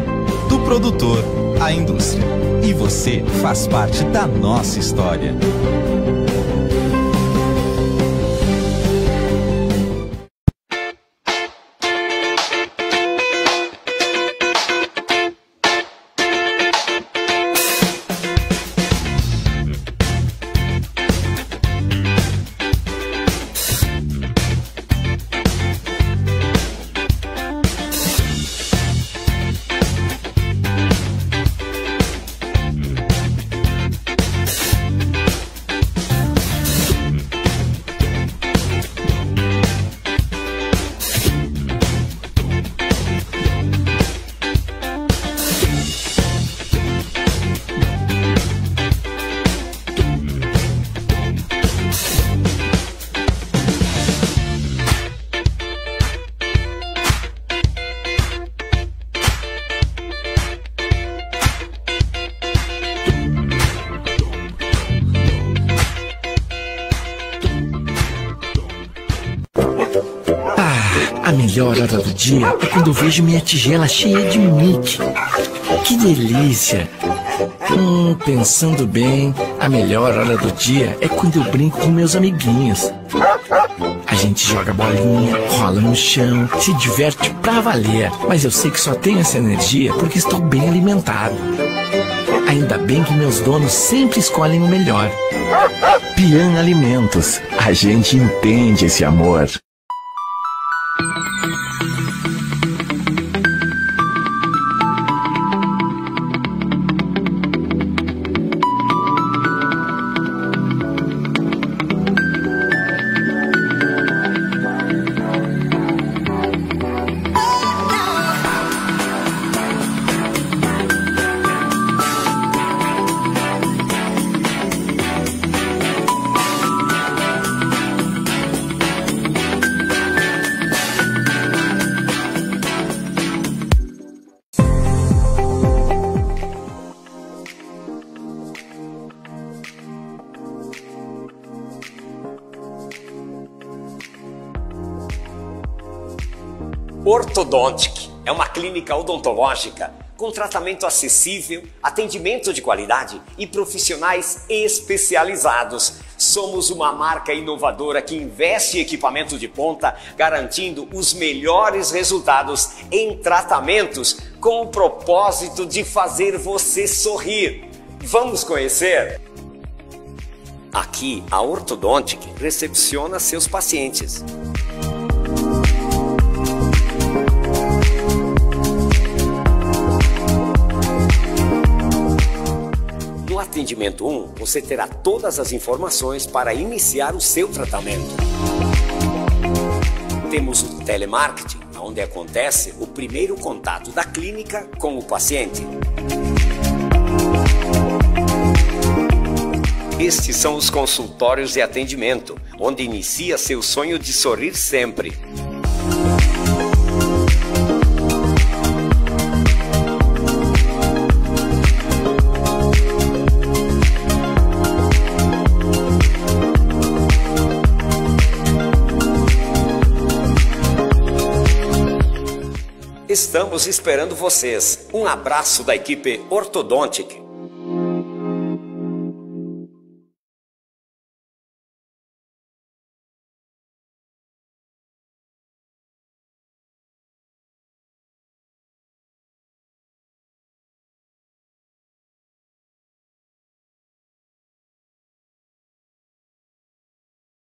do produtor à indústria. E você faz parte da nossa história. Ah, a melhor hora do dia é quando eu vejo minha tigela cheia de Mickey. Que delícia! Hum, pensando bem, a melhor hora do dia é quando eu brinco com meus amiguinhos. A gente joga bolinha, rola no chão, se diverte pra valer. Mas eu sei que só tenho essa energia porque estou bem alimentado. Ainda bem que meus donos sempre escolhem o melhor. Pian Alimentos, a gente entende esse amor. Orthodontic é uma clínica odontológica com tratamento acessível, atendimento de qualidade e profissionais especializados. Somos uma marca inovadora que investe em equipamento de ponta, garantindo os melhores resultados em tratamentos, com o propósito de fazer você sorrir. Vamos conhecer? Aqui, a Orthodontic recepciona seus pacientes. No atendimento um, você terá todas as informações para iniciar o seu tratamento. Temos o telemarketing, onde acontece o primeiro contato da clínica com o paciente. Estes são os consultórios de atendimento, onde inicia seu sonho de sorrir sempre. Estamos esperando vocês. Um abraço da equipe Orthodontic.